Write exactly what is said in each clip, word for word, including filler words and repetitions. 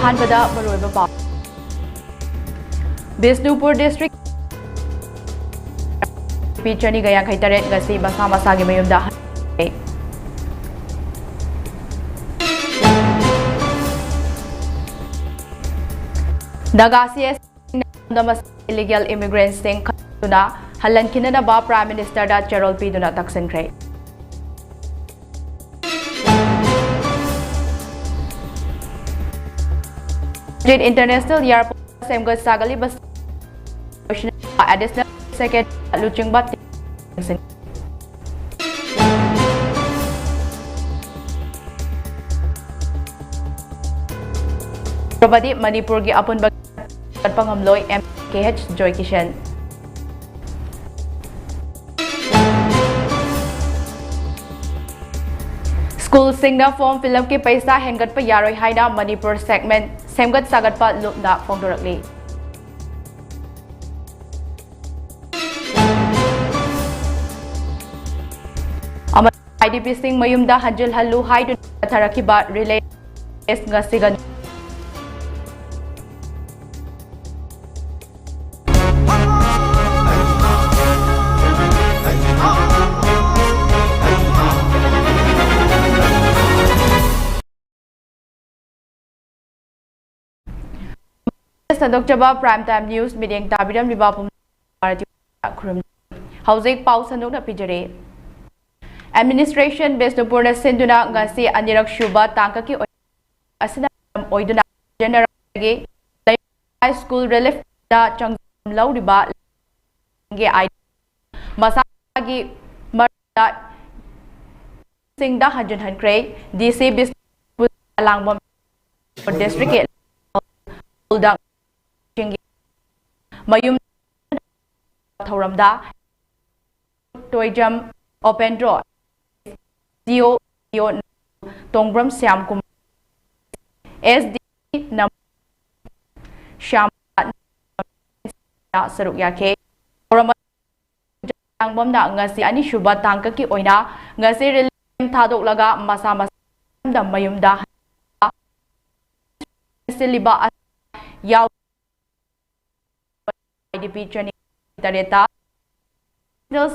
ꯑꯍꯥꯟꯕꯗ ꯃꯔꯨꯑꯣꯏꯕ ꯄꯥꯎ꯫ ꯕꯤꯁꯅꯨꯄꯨꯔ ꯗꯤꯁꯇ꯭ꯔꯤꯛ ꯅꯨꯄꯤ ꯆꯅꯤꯒ ꯌꯥꯡꯈꯩ ꯇꯔꯦꯠ ꯉꯁꯤ ꯃꯁꯥ ꯃꯁꯥꯒꯤ ꯃꯌꯨꯝꯗ ꯍꯟꯈ꯭ꯔꯦ꯫ ꯅꯥꯒꯥ ꯁꯤ ꯑꯦꯁ ꯏꯂꯤꯒꯦꯜ ꯏꯃꯤꯒ꯭ꯔꯦꯟꯠꯁꯤꯡ ꯈꯟꯗꯨꯅ ꯍꯜꯍꯟꯈꯤꯅꯅꯕ ꯄ꯭ꯔꯥꯏꯝ ꯃꯤꯅꯤꯁꯇꯔꯗ ꯆꯦꯔꯣꯜ ꯄꯤꯗꯨꯅ ꯇꯛꯁꯤꯟꯈ꯭ꯔꯦ꯫ ꯏꯟꯇꯔꯅꯦꯁꯅꯦꯜ ꯑꯦꯌꯔꯄꯣꯔꯠ ꯁꯦꯝꯒꯠ ꯁꯥꯒꯠꯂꯤꯕ ꯑꯦꯗꯤꯁꯅꯦꯜ ꯁꯦꯀ꯭ꯔꯦꯇꯔꯤ ꯂꯨꯆꯤꯡꯕ ꯗ꯭ꯔꯧꯄꯗꯤ ꯃꯅꯤꯄꯨꯔꯒꯤ ꯑꯄꯨꯟꯕ ꯆꯠꯄ ꯉꯝꯂꯣꯏ, ꯑꯦꯝ ꯀꯦ ꯑꯦꯆ ꯖꯣꯏꯀꯤꯁꯟ꯫ ꯁ꯭ꯀꯨꯜꯁꯤꯡꯅ ꯐꯣꯔꯝ ꯐꯤꯜ ꯑꯞꯀꯤ ꯄꯩꯁꯥ ꯍꯦꯟꯒꯠꯄ ꯌꯥꯔꯣꯏ ꯍꯥꯏꯅ ꯃꯅꯤꯄꯨꯔ ꯁꯦꯒꯃꯦꯟꯠ ꯁꯦꯝꯒꯠ ꯁꯥꯒꯠꯄ ꯂꯨꯞꯅ ꯐꯣꯡꯗꯣꯔꯛꯂꯤ꯫ ꯑꯃꯗꯤ ꯑꯥꯏ ꯗꯤ ꯄꯤꯁꯤꯡ ꯃꯌꯨꯝꯗ ꯍꯟꯖꯤꯜꯍꯜꯂꯨ ꯍꯥꯏꯗꯨꯅ ꯆꯠꯊꯔꯛꯈꯤꯕ ꯔꯤꯂꯦ ꯉꯁꯤꯒ ꯁꯟꯗꯣꯛꯆꯕ Prime Time News ꯃꯤꯠꯌꯦꯡ ꯇꯥꯕꯤꯔꯝꯂꯤꯕ ꯄꯨꯝꯅꯃꯛ ꯈꯨꯔꯨꯝꯖꯔꯤ꯫ ꯍꯧꯖꯤꯛ ꯄꯥꯎ ꯁꯟꯗꯣꯛꯅ ꯄꯤꯖꯔꯤ꯫ ꯑꯦꯗꯃꯤꯅꯤꯁꯇ꯭ꯔꯦꯁꯟ ꯕꯤꯁꯅꯨꯄꯨꯔꯅ ꯁꯤꯟꯗꯨꯅ ꯉꯁꯤ ꯑꯅꯤꯔꯛ ꯁꯨꯕ ꯇꯥꯡꯀꯛꯀꯤ ꯑꯣꯏ-, ꯑꯁꯤꯅ ꯃꯔꯝ ꯑꯣꯏꯗꯨꯅ ꯖꯦꯅꯦꯔꯦꯜꯒꯤ ꯍꯥꯏ ꯁ꯭ꯀꯨꯜ ꯔꯤꯂꯤꯐꯇ ꯆꯪꯖꯐꯝ ꯂꯧꯔꯤꯕ ꯂꯩꯁꯤꯡꯒꯤ ꯑꯥꯏ ꯗꯤ ꯃꯁꯥꯒꯤ ꯃꯔꯛꯇ ꯁꯤꯡꯗ ꯍꯟꯖꯤꯟꯍꯟꯈ꯭ꯔꯦ꯫ ꯗꯤ ꯁꯤ ꯕꯤꯁꯅꯨꯄꯨꯔ ꯑꯂꯥꯡꯕꯝ ꯗꯤꯁꯇ꯭ꯔꯤꯛꯀꯤ ꯁ꯭ꯀꯨꯜꯗ ꯃꯌꯨꯝ ꯊꯧꯔꯝꯗ ꯇꯣꯏꯖꯝ ꯑꯣꯄꯦꯟꯗ꯭ꯔꯣ, ꯗꯤ ꯑꯣ, ꯗꯤ ꯑꯣ ꯇꯣꯡꯕ꯭ꯔꯝ ꯁ꯭ꯌꯥꯝꯀꯨꯃꯥꯔ, ꯑꯦꯁ ꯗꯤ ꯅꯝ ꯁ꯭ꯌꯥꯝ ꯁꯔꯨꯛ ꯌꯥꯈꯤ꯫ ꯊꯧꯔꯝ ꯑꯗꯨ ꯂꯥꯡꯕꯝꯅ ꯉꯁꯤ ꯑꯅꯤꯁꯨꯕ ꯇꯥꯡꯀꯛꯀꯤ ꯑꯣꯏꯅ ꯉꯁꯤ ꯔꯤꯂꯤꯐ ꯊꯥꯗꯣꯛꯂꯒ ꯃꯁꯥ ꯃꯁꯥ ꯃꯌꯨꯝꯗ ꯍꯟꯕ ꯁꯤꯜꯂꯤꯕ ꯌꯥꯎ IDP ꯆꯅꯤ ꯇꯔꯦꯠꯇ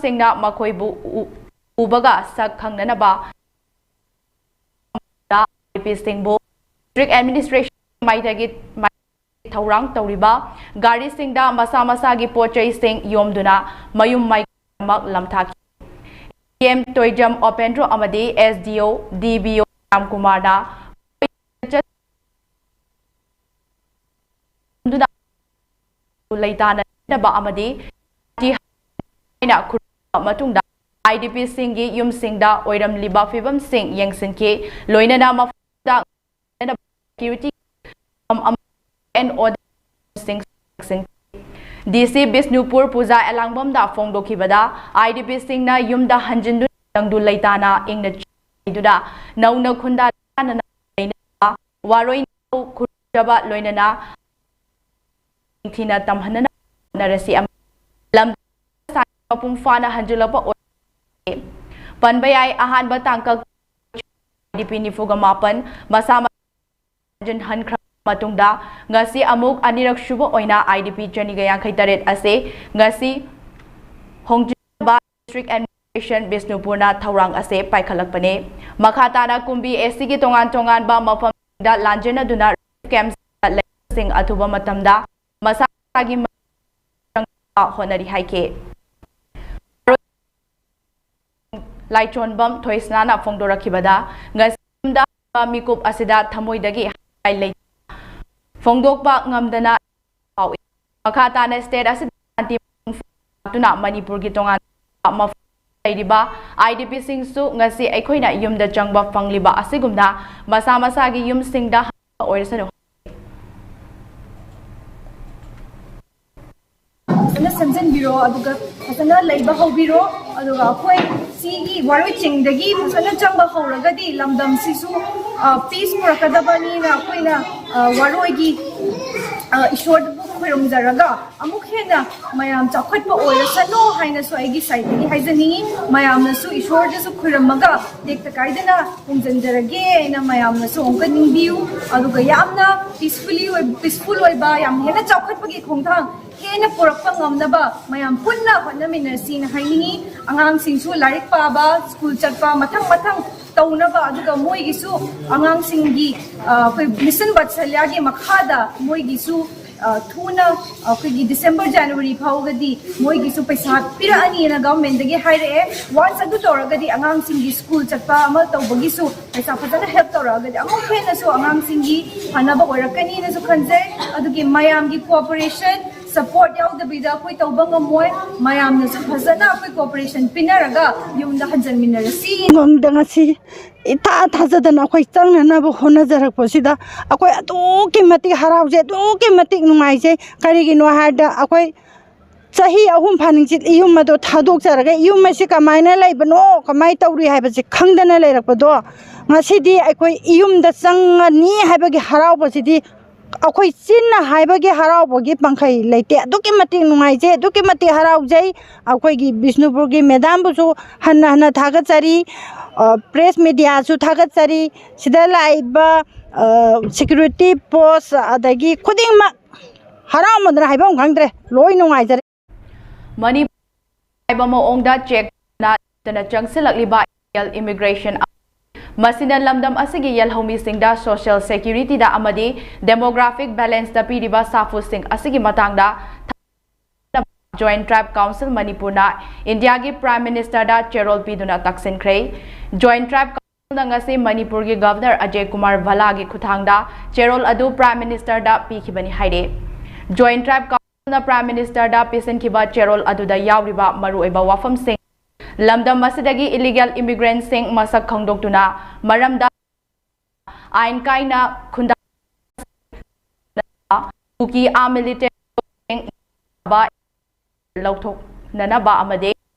ꯁꯤꯡꯅ ꯃꯈꯣꯏꯕꯨ ꯎ- ꯎꯕꯒ ꯁꯛ ꯈꯪꯅꯅꯕ IDP ꯁꯤꯡꯕꯨ district administration ꯃꯥꯏꯊꯒꯤ ꯊꯧꯔꯥꯡ ꯇꯧꯔꯤꯕ ꯒꯥꯔꯤꯁꯤꯡꯗ ꯃꯁꯥ ꯃꯁꯥꯒꯤ ꯄꯣꯠ ꯆꯩꯁꯤꯡ ꯌꯣꯝꯗꯨꯅ ꯃꯌꯨꯝ ꯃꯥꯏꯀꯩꯃꯛ ꯂꯝꯊꯥꯈꯤ꯫ ꯁꯤ ꯑꯦꯝ ꯇꯣꯏꯖꯝ ꯑꯣꯄꯦꯟꯗ꯭ꯔꯣ ꯑꯃꯗꯤ S D O D B O ꯔꯥꯝꯀꯨꯃꯥꯔꯅ ꯂꯩꯇꯥꯅ ꯂꯩꯅꯕ ꯑꯃꯗꯤ ꯍꯥꯏꯅ ꯈꯨꯔꯨꯝꯕ ꯃꯇꯨꯡꯗ IDP ꯁꯤꯡꯒꯤ ꯌꯨꯝꯁꯤꯡꯗ ꯑꯣꯏꯔꯝꯂꯤꯕ ꯐꯤꯕꯝꯁꯤꯡ ꯌꯦꯡꯁꯤꯟꯈꯤ꯫ ꯂꯣꯏꯅꯅ ꯃꯐꯝꯗ security ꯑꯃ ꯑꯃ ꯑꯦꯟ ꯑꯣ ꯁꯤꯡ ꯁꯤꯡ ꯗꯤ ꯁꯤ ꯕꯤꯁꯅꯨꯄꯨꯔ ꯄꯨꯖꯥ ꯑꯦꯂꯥꯡꯕꯝꯗ ꯐꯣꯡꯗꯣꯛꯈꯤꯕꯗ IDP ꯁꯤꯡꯅ ꯌꯨꯝꯗ ꯍꯟꯖꯤꯟꯗꯨꯅ ꯇꯪꯗꯨ ꯂꯩꯇꯥꯅ ꯏꯪꯅ ꯆꯤꯛꯏꯗꯨꯅ ꯅꯧꯅ ꯈꯨꯟꯗꯥ ꯂꯩꯅꯕ ꯋꯥꯔꯣꯏ ꯈꯨꯔꯨꯝꯖꯕ ꯂꯣꯏꯅꯅ ꯅꯤꯡꯊꯤꯅ ꯇꯝꯍꯟꯅꯅꯕ ꯍꯣꯠꯅꯔꯁꯤ ꯑꯃ ꯂꯝ ꯃꯄꯨꯡ ꯐꯥꯅ ꯍꯟꯖꯤꯜꯂꯛꯄ ꯑꯣꯏ ꯄꯟꯕ ꯌꯥꯏ꯫ ꯑꯍꯥꯟꯕ ꯇꯥꯡꯀꯛ IDP ꯅꯤꯐꯨꯒ ꯃꯥꯄꯟ ꯃꯁꯥ ꯃꯁꯥ ꯍꯟꯈ꯭ꯔꯕ ꯃꯇꯨꯡꯗ ꯉꯁꯤ ꯑꯃꯨꯛ ꯑꯅꯤꯔꯛ ꯁꯨꯕ ꯑꯣꯏꯅ IDP ꯆꯅꯤꯒ ꯌꯥꯡꯈꯩ ꯇꯔꯦꯠ ꯑꯁꯤ ꯉꯁꯤ ꯍꯣꯡꯖꯤꯟꯅꯕ district administration ꯕꯤꯁꯅꯨꯄꯨꯔꯅ ꯊꯧꯔꯥꯡ ꯑꯁꯤ ꯄꯥꯏꯈꯠꯂꯛꯄꯅꯤ꯫ ꯃꯈꯥ ꯇꯥꯅ ꯀꯨꯝꯕꯤ ꯑꯁꯤꯒꯤ ꯇꯣꯉꯥꯟ ꯇꯣꯉꯥꯟꯕ ꯃꯐꯝꯁꯤꯡꯗ ꯂꯥꯟꯖꯦꯟꯅꯗꯨꯅ relief camp ꯁꯤꯡ ꯑꯊꯨꯕ ꯃꯇꯝꯗ ꯃꯁꯥ ꯃꯁꯥꯒꯤ ꯃꯇꯦꯡ ꯍꯣꯠꯅꯔꯤ ꯍꯥꯏꯈꯤ꯫ ꯂꯥꯏꯆꯣꯟꯕꯝ ꯊꯣꯏꯁꯅꯥꯅ ꯐꯣꯡꯗꯣꯔꯛꯈꯤꯕꯗ ꯉꯁꯤ ꯃꯤꯀꯨꯞ ꯑꯁꯤꯗ ꯊꯃꯣꯏꯗꯒꯤ ꯍꯥꯏ ꯂꯩ ꯐꯣꯡꯗꯣꯛꯄ ꯉꯝꯗꯅ ꯐꯥꯎꯏ꯫ ꯃꯈꯥ ꯇꯥꯅ state ꯑꯁꯤꯗ ꯁꯥꯟꯇꯤ ꯃꯄꯨꯡ ꯐꯥꯅ ꯃꯅꯤꯄꯨꯔꯒꯤ ꯇꯣꯉꯥꯟ ꯃꯐꯝ ꯂꯩꯔꯤꯕ IDP ꯁꯤꯡꯁꯨ ꯉꯁꯤ ꯑꯩꯈꯣꯏꯅ ꯌꯨꯝꯗ ꯆꯪꯕ ꯐꯪꯂꯤꯕ ꯑꯁꯤꯒꯨꯝꯅ ꯃꯁꯥ ꯃꯁꯥꯒꯤ ꯌꯨꯝꯁꯤꯡꯗ ꯍꯟꯕ ꯑꯣꯏꯔꯁꯅꯨ꯫ ꯐꯖꯅ ꯁꯦꯝꯖꯤꯟꯕꯤꯔꯣ, ꯑꯗꯨꯒ ꯐꯖꯅ ꯂꯩꯕ ꯍꯧꯕꯤꯔꯣ꯫ ꯑꯗꯨꯒ ꯑꯩꯈꯣꯏ ꯁꯤꯒꯤ ꯋꯥꯔꯣꯏ ꯆꯤꯡꯗꯒꯤ ꯐꯖꯅ ꯆꯪꯕ ꯍꯧꯔꯒꯗꯤ ꯂꯝꯗꯝꯁꯤꯁꯨ peace ꯄꯨꯔꯛꯀꯗꯕꯅꯤꯅ ꯑꯩꯈꯣꯏꯅ ꯋꯥꯔꯣꯏꯒꯤ ꯏꯁꯣꯔꯕꯨ ꯈꯨꯔꯨꯝꯖꯔꯒ ꯑꯃꯨꯛ ꯍꯦꯟꯅ ꯃꯌꯥꯝ ꯆꯥꯎꯈꯠꯄ ꯑꯣꯏꯔꯁꯅꯨ ꯍꯥꯏꯅꯁꯨ ꯑꯩꯒꯤ ꯁꯥꯏꯠꯇꯒꯤ ꯍꯥꯏꯖꯅꯤꯡꯉꯤ꯫ ꯃꯌꯥꯝꯅꯁꯨ ꯏꯁꯣꯔꯗꯁꯨ ꯈꯨꯔꯨꯝꯃꯒ ꯇꯦꯛꯇ ꯀꯥꯏꯗꯅ ꯈꯨꯝꯖꯟꯖꯔꯒꯦ ꯍꯥꯏꯅ ꯃꯌꯥꯝꯅꯁꯨ ꯑꯃꯨꯛꯀ ꯅꯤꯡꯕꯤꯌꯨ꯫ ꯑꯗꯨꯒ ꯌꯥꯝꯅ ꯄꯤꯁꯐꯨꯜꯂꯤ ꯑꯣꯏ ꯄꯤꯁꯐꯨꯜ ꯑꯣꯏꯕ, ꯌꯥꯝ ꯍꯦꯟꯅ ꯆꯥꯎꯈꯠꯄꯒꯤ ꯈꯣꯡꯊꯥꯡ ꯍꯦꯟꯅ ꯄꯨꯔꯛꯄ ꯉꯝꯅꯕ ꯃꯌꯥꯝ ꯄꯨꯟꯅ ꯍꯣꯠꯅꯃꯤꯟꯅꯁꯤꯅ ꯍꯥꯏꯅꯤꯡꯉꯤ꯫ ꯑꯉꯥꯡꯁꯤꯡꯁꯨ ꯂꯥꯏꯔꯤꯛ ꯄꯥꯕ, ꯁ꯭ꯀꯨꯜ ꯆꯠꯄ ꯃꯊꯪ ꯃꯊꯪ ꯇꯧꯅꯕ, ꯑꯗꯨꯒ ꯃꯣꯏꯒꯤꯁꯨ ꯑꯉꯥꯡꯁꯤꯡꯒꯤ ꯑ, ꯑꯩꯈꯣꯏ ꯃꯤꯁꯟ ꯕꯠꯁꯂꯤꯌꯥꯒꯤ ꯃꯈꯥꯗ ꯃꯣꯏꯒꯤꯁꯨ ꯑ, ꯊꯨꯅ ꯑꯩꯈꯣꯏꯒꯤ ꯗꯤꯁꯦꯝꯕꯔ ꯖꯅꯋꯥꯔꯤ ꯐꯥꯎꯕꯗꯤ ꯃꯣꯏꯒꯤꯁꯨ ꯄꯩꯁꯥ ꯄꯤꯔꯛꯑꯅꯤꯅ ꯒꯚꯔꯟꯃꯦꯟꯗꯒꯤ ꯍꯥꯏꯔꯛꯑꯦ꯫ ꯋꯥꯟꯁ ꯑꯗꯨ ꯇꯧꯔꯒꯗꯤ ꯑꯉꯥꯡꯁꯤꯡꯒꯤ ꯁ꯭ꯀꯨꯜ ꯆꯠꯄ ꯑꯃ ꯇꯧꯕꯒꯤꯁꯨ ꯄꯩꯁꯥ ꯐꯖꯅ ꯍꯦꯜꯞ ꯇꯧꯔꯛꯑꯒꯗꯤ ꯑꯃꯨꯛ ꯍꯦꯟꯅꯁꯨ ꯑꯉꯥꯡꯁꯤꯡꯒꯤ ꯐꯅꯕ ꯑꯣꯏꯔꯛꯀꯅꯤꯅꯁꯨ ꯈꯟꯖꯩ꯫ ꯑꯗꯨꯒꯤ ꯃꯌꯥꯝꯒꯤ ꯀꯣꯑꯣꯄꯔꯦꯁꯟ, ꯁꯄꯣꯔꯠ ꯌꯥꯎꯗꯕꯤꯗ ꯑꯩꯈꯣꯏ ꯇꯧꯕ ꯉꯝꯃꯣꯏ꯫ ꯃꯌꯥꯝꯅꯁꯨ ꯐꯖꯅ ꯑꯩꯈꯣꯏ ꯀꯣꯑꯣꯄꯔꯦꯁꯟ ꯄꯤꯅꯔꯒ ꯌꯨꯝꯗ ꯍꯟꯖꯟꯃꯤꯟꯅꯔꯁꯤ꯫ ꯉꯝꯗ ꯉꯁꯤ ꯏꯊꯥ ꯊꯥꯖꯗꯅ ꯑꯩꯈꯣꯏ ꯆꯪꯅꯅꯕ ꯍꯣꯠꯅꯖꯔꯛꯄꯁꯤꯗ ꯑꯩꯈꯣꯏ ꯑꯗꯨꯛꯀꯤ ꯃꯇꯤꯛ ꯍꯔꯥꯎꯖꯩ, ꯑꯗꯨꯛꯀꯤ ꯃꯇꯤꯛ ꯅꯨꯡꯉꯥꯏꯖꯩ꯫ ꯀꯔꯤꯒꯤꯅꯣ ꯍꯥꯏꯔꯗ ꯑꯩꯈꯣꯏ ꯆꯍꯤ ꯑꯍꯨꯝ ꯐꯥꯅꯤꯡꯆꯤꯠ ꯏꯌꯨꯝ ꯑꯗꯣ ꯊꯥꯗꯣꯛꯆꯔꯒ ꯏꯌꯨꯝ ꯑꯁꯤ ꯀꯃꯥꯏꯅ ꯂꯩꯕꯅꯣ, ꯀꯃꯥꯏꯅ ꯇꯧꯔꯤ ꯍꯥꯏꯕꯁꯤ ꯈꯪꯗꯅ ꯂꯩꯔꯛꯄꯗꯣ ꯉꯁꯤꯗꯤ ꯑꯩꯈꯣꯏ ꯏꯌꯨꯝꯗ ꯆꯪꯉꯅꯤ ꯍꯥꯏꯕꯒꯤ ꯍꯔꯥꯎꯕꯁꯤꯗꯤ ꯑꯩꯈꯣꯏ ꯆꯤꯟꯅ ꯍꯥꯏꯕꯒꯤ ꯍꯔꯥꯎꯕꯒꯤ ꯄꯪꯈꯩ ꯂꯩꯇꯦ꯫ ꯑꯗꯨꯛꯀꯤ ꯃꯇꯤꯛ ꯅꯨꯡꯉꯥꯏꯖꯩ, ꯑꯗꯨꯛꯀꯤ ꯃꯇꯤꯛ ꯍꯔꯥꯎꯖꯩ꯫ ꯑꯩꯈꯣꯏꯒꯤ ꯕꯤꯁꯅꯨꯄꯨꯔꯒꯤ ꯃꯦꯗꯥꯝꯕꯨꯁꯨ ꯍꯟꯅ ꯍꯟꯅ ꯊꯥꯒꯠꯆꯔꯤ, ꯄ꯭ꯔꯦꯁ ꯃꯦꯗꯤꯌꯥꯁꯨ ꯊꯥꯒꯠꯆꯔꯤ꯫ ꯁꯤꯗ ꯂꯥꯛꯏꯕ ꯁꯦꯀ꯭ꯌꯨꯔꯤꯇꯤ ꯄꯣꯁ ꯑꯗꯒꯤ ꯈꯨꯗꯤꯡꯃꯛ ꯍꯔꯥꯎꯃꯟꯗꯅ ꯍꯥꯏꯐꯝ ꯈꯪꯗ꯭ꯔꯦ, ꯂꯣꯏ ꯅꯨꯡꯉꯥꯏꯖꯔꯦ꯫ ꯃꯅꯤꯄꯨꯔ ꯍꯥꯏꯕ ꯃꯑꯣꯡꯗ ꯆꯦꯛ ꯅꯥꯏꯗꯅ ꯆꯪꯁꯤꯜꯂꯛꯂꯤꯕ ꯏꯂꯤꯒꯦꯜ ꯏꯃꯤꯒ꯭ꯔꯦꯁꯟ ꯑꯃꯅꯤ꯫ ꯃꯁꯤꯅ ꯂꯝꯗꯝ ꯑꯁꯤꯒꯤ ꯌꯦꯜꯍꯧꯃꯤꯁꯤꯡꯗ ꯁꯣꯁꯤꯌꯦꯜ ꯁꯦꯀ꯭ꯌꯨꯔꯤꯇꯤꯗ ꯑꯃꯗꯤ ꯗꯦꯃꯣꯒ꯭ꯔꯥꯐꯤꯛ ꯕꯦꯂꯦꯟꯁꯇ ꯄꯤꯔꯤꯕ ꯁꯥꯐꯨꯁꯤꯡ ꯑꯁꯤꯒꯤ ꯃꯇꯥꯡꯗ ꯖꯣꯏꯟꯠ ꯇ꯭ꯔꯥꯏꯕ ꯀꯥꯎꯟꯁꯤꯜ ꯃꯅꯤꯄꯨꯔꯅ ꯏꯟꯗꯤꯌꯥꯒꯤ ꯄ꯭ꯔꯥꯏꯝ ꯃꯤꯅꯤꯁꯇꯔꯗ ꯆꯦꯔꯣꯜ ꯄꯤꯗꯨꯅ ꯇꯛꯁꯤꯟꯈ꯭ꯔꯦ꯫ ꯖꯣꯏꯟꯠ ꯇ꯭ꯔꯥꯏꯕ ꯀꯥꯎꯟꯁꯤꯜꯅ ꯉꯁꯤ ꯃꯅꯤꯄꯨꯔꯒꯤ ꯒꯚꯔꯅꯔ ꯑꯖꯦ ꯀꯨꯃꯥꯔ ꯚꯜꯂꯥꯒꯤ ꯈꯨꯠꯊꯥꯡꯗ ꯆꯦꯔꯣꯜ ꯑꯗꯨ ꯄ꯭ꯔꯥꯏꯝ ꯃꯤꯅꯤꯁꯇꯔꯗ ꯄꯤꯈꯤꯕꯅꯤ ꯍꯥꯏꯔꯦ꯫ ꯖꯣꯏꯟꯠ ꯇ꯭ꯔꯥꯏꯕ ꯀꯥꯎꯟꯁꯤꯜꯅ ꯄ꯭ꯔꯥꯏꯝ ꯃꯤꯅꯤꯁꯇꯔꯗ ꯄꯤꯁꯤꯟꯈꯤꯕ ꯆꯦꯔꯣꯜ ꯑꯗꯨꯗ ꯌꯥꯎꯔꯤꯕ ꯃꯔꯨꯑꯣꯏꯕ ꯋꯥꯐꯝꯁꯤꯡ: ꯂꯝꯗꯝ ꯑꯁꯤꯗꯒꯤ ꯏꯂꯤꯒꯦꯜ ꯏꯃꯤꯒ꯭ꯔꯦꯟꯠꯁꯤꯡ ꯃꯁꯛ ꯈꯪꯗꯣꯛꯇꯨꯅ ꯃꯔꯝꯗ ꯑꯥꯏꯟ ꯀꯥꯏꯅ ꯈꯨꯟꯗꯥ ꯀꯨꯀꯤ ꯑꯥ ꯃꯤꯂꯤꯇꯦꯟꯠꯁꯤꯡ ꯂꯧꯊꯣꯛꯅꯅꯕ ꯑꯃꯗꯤ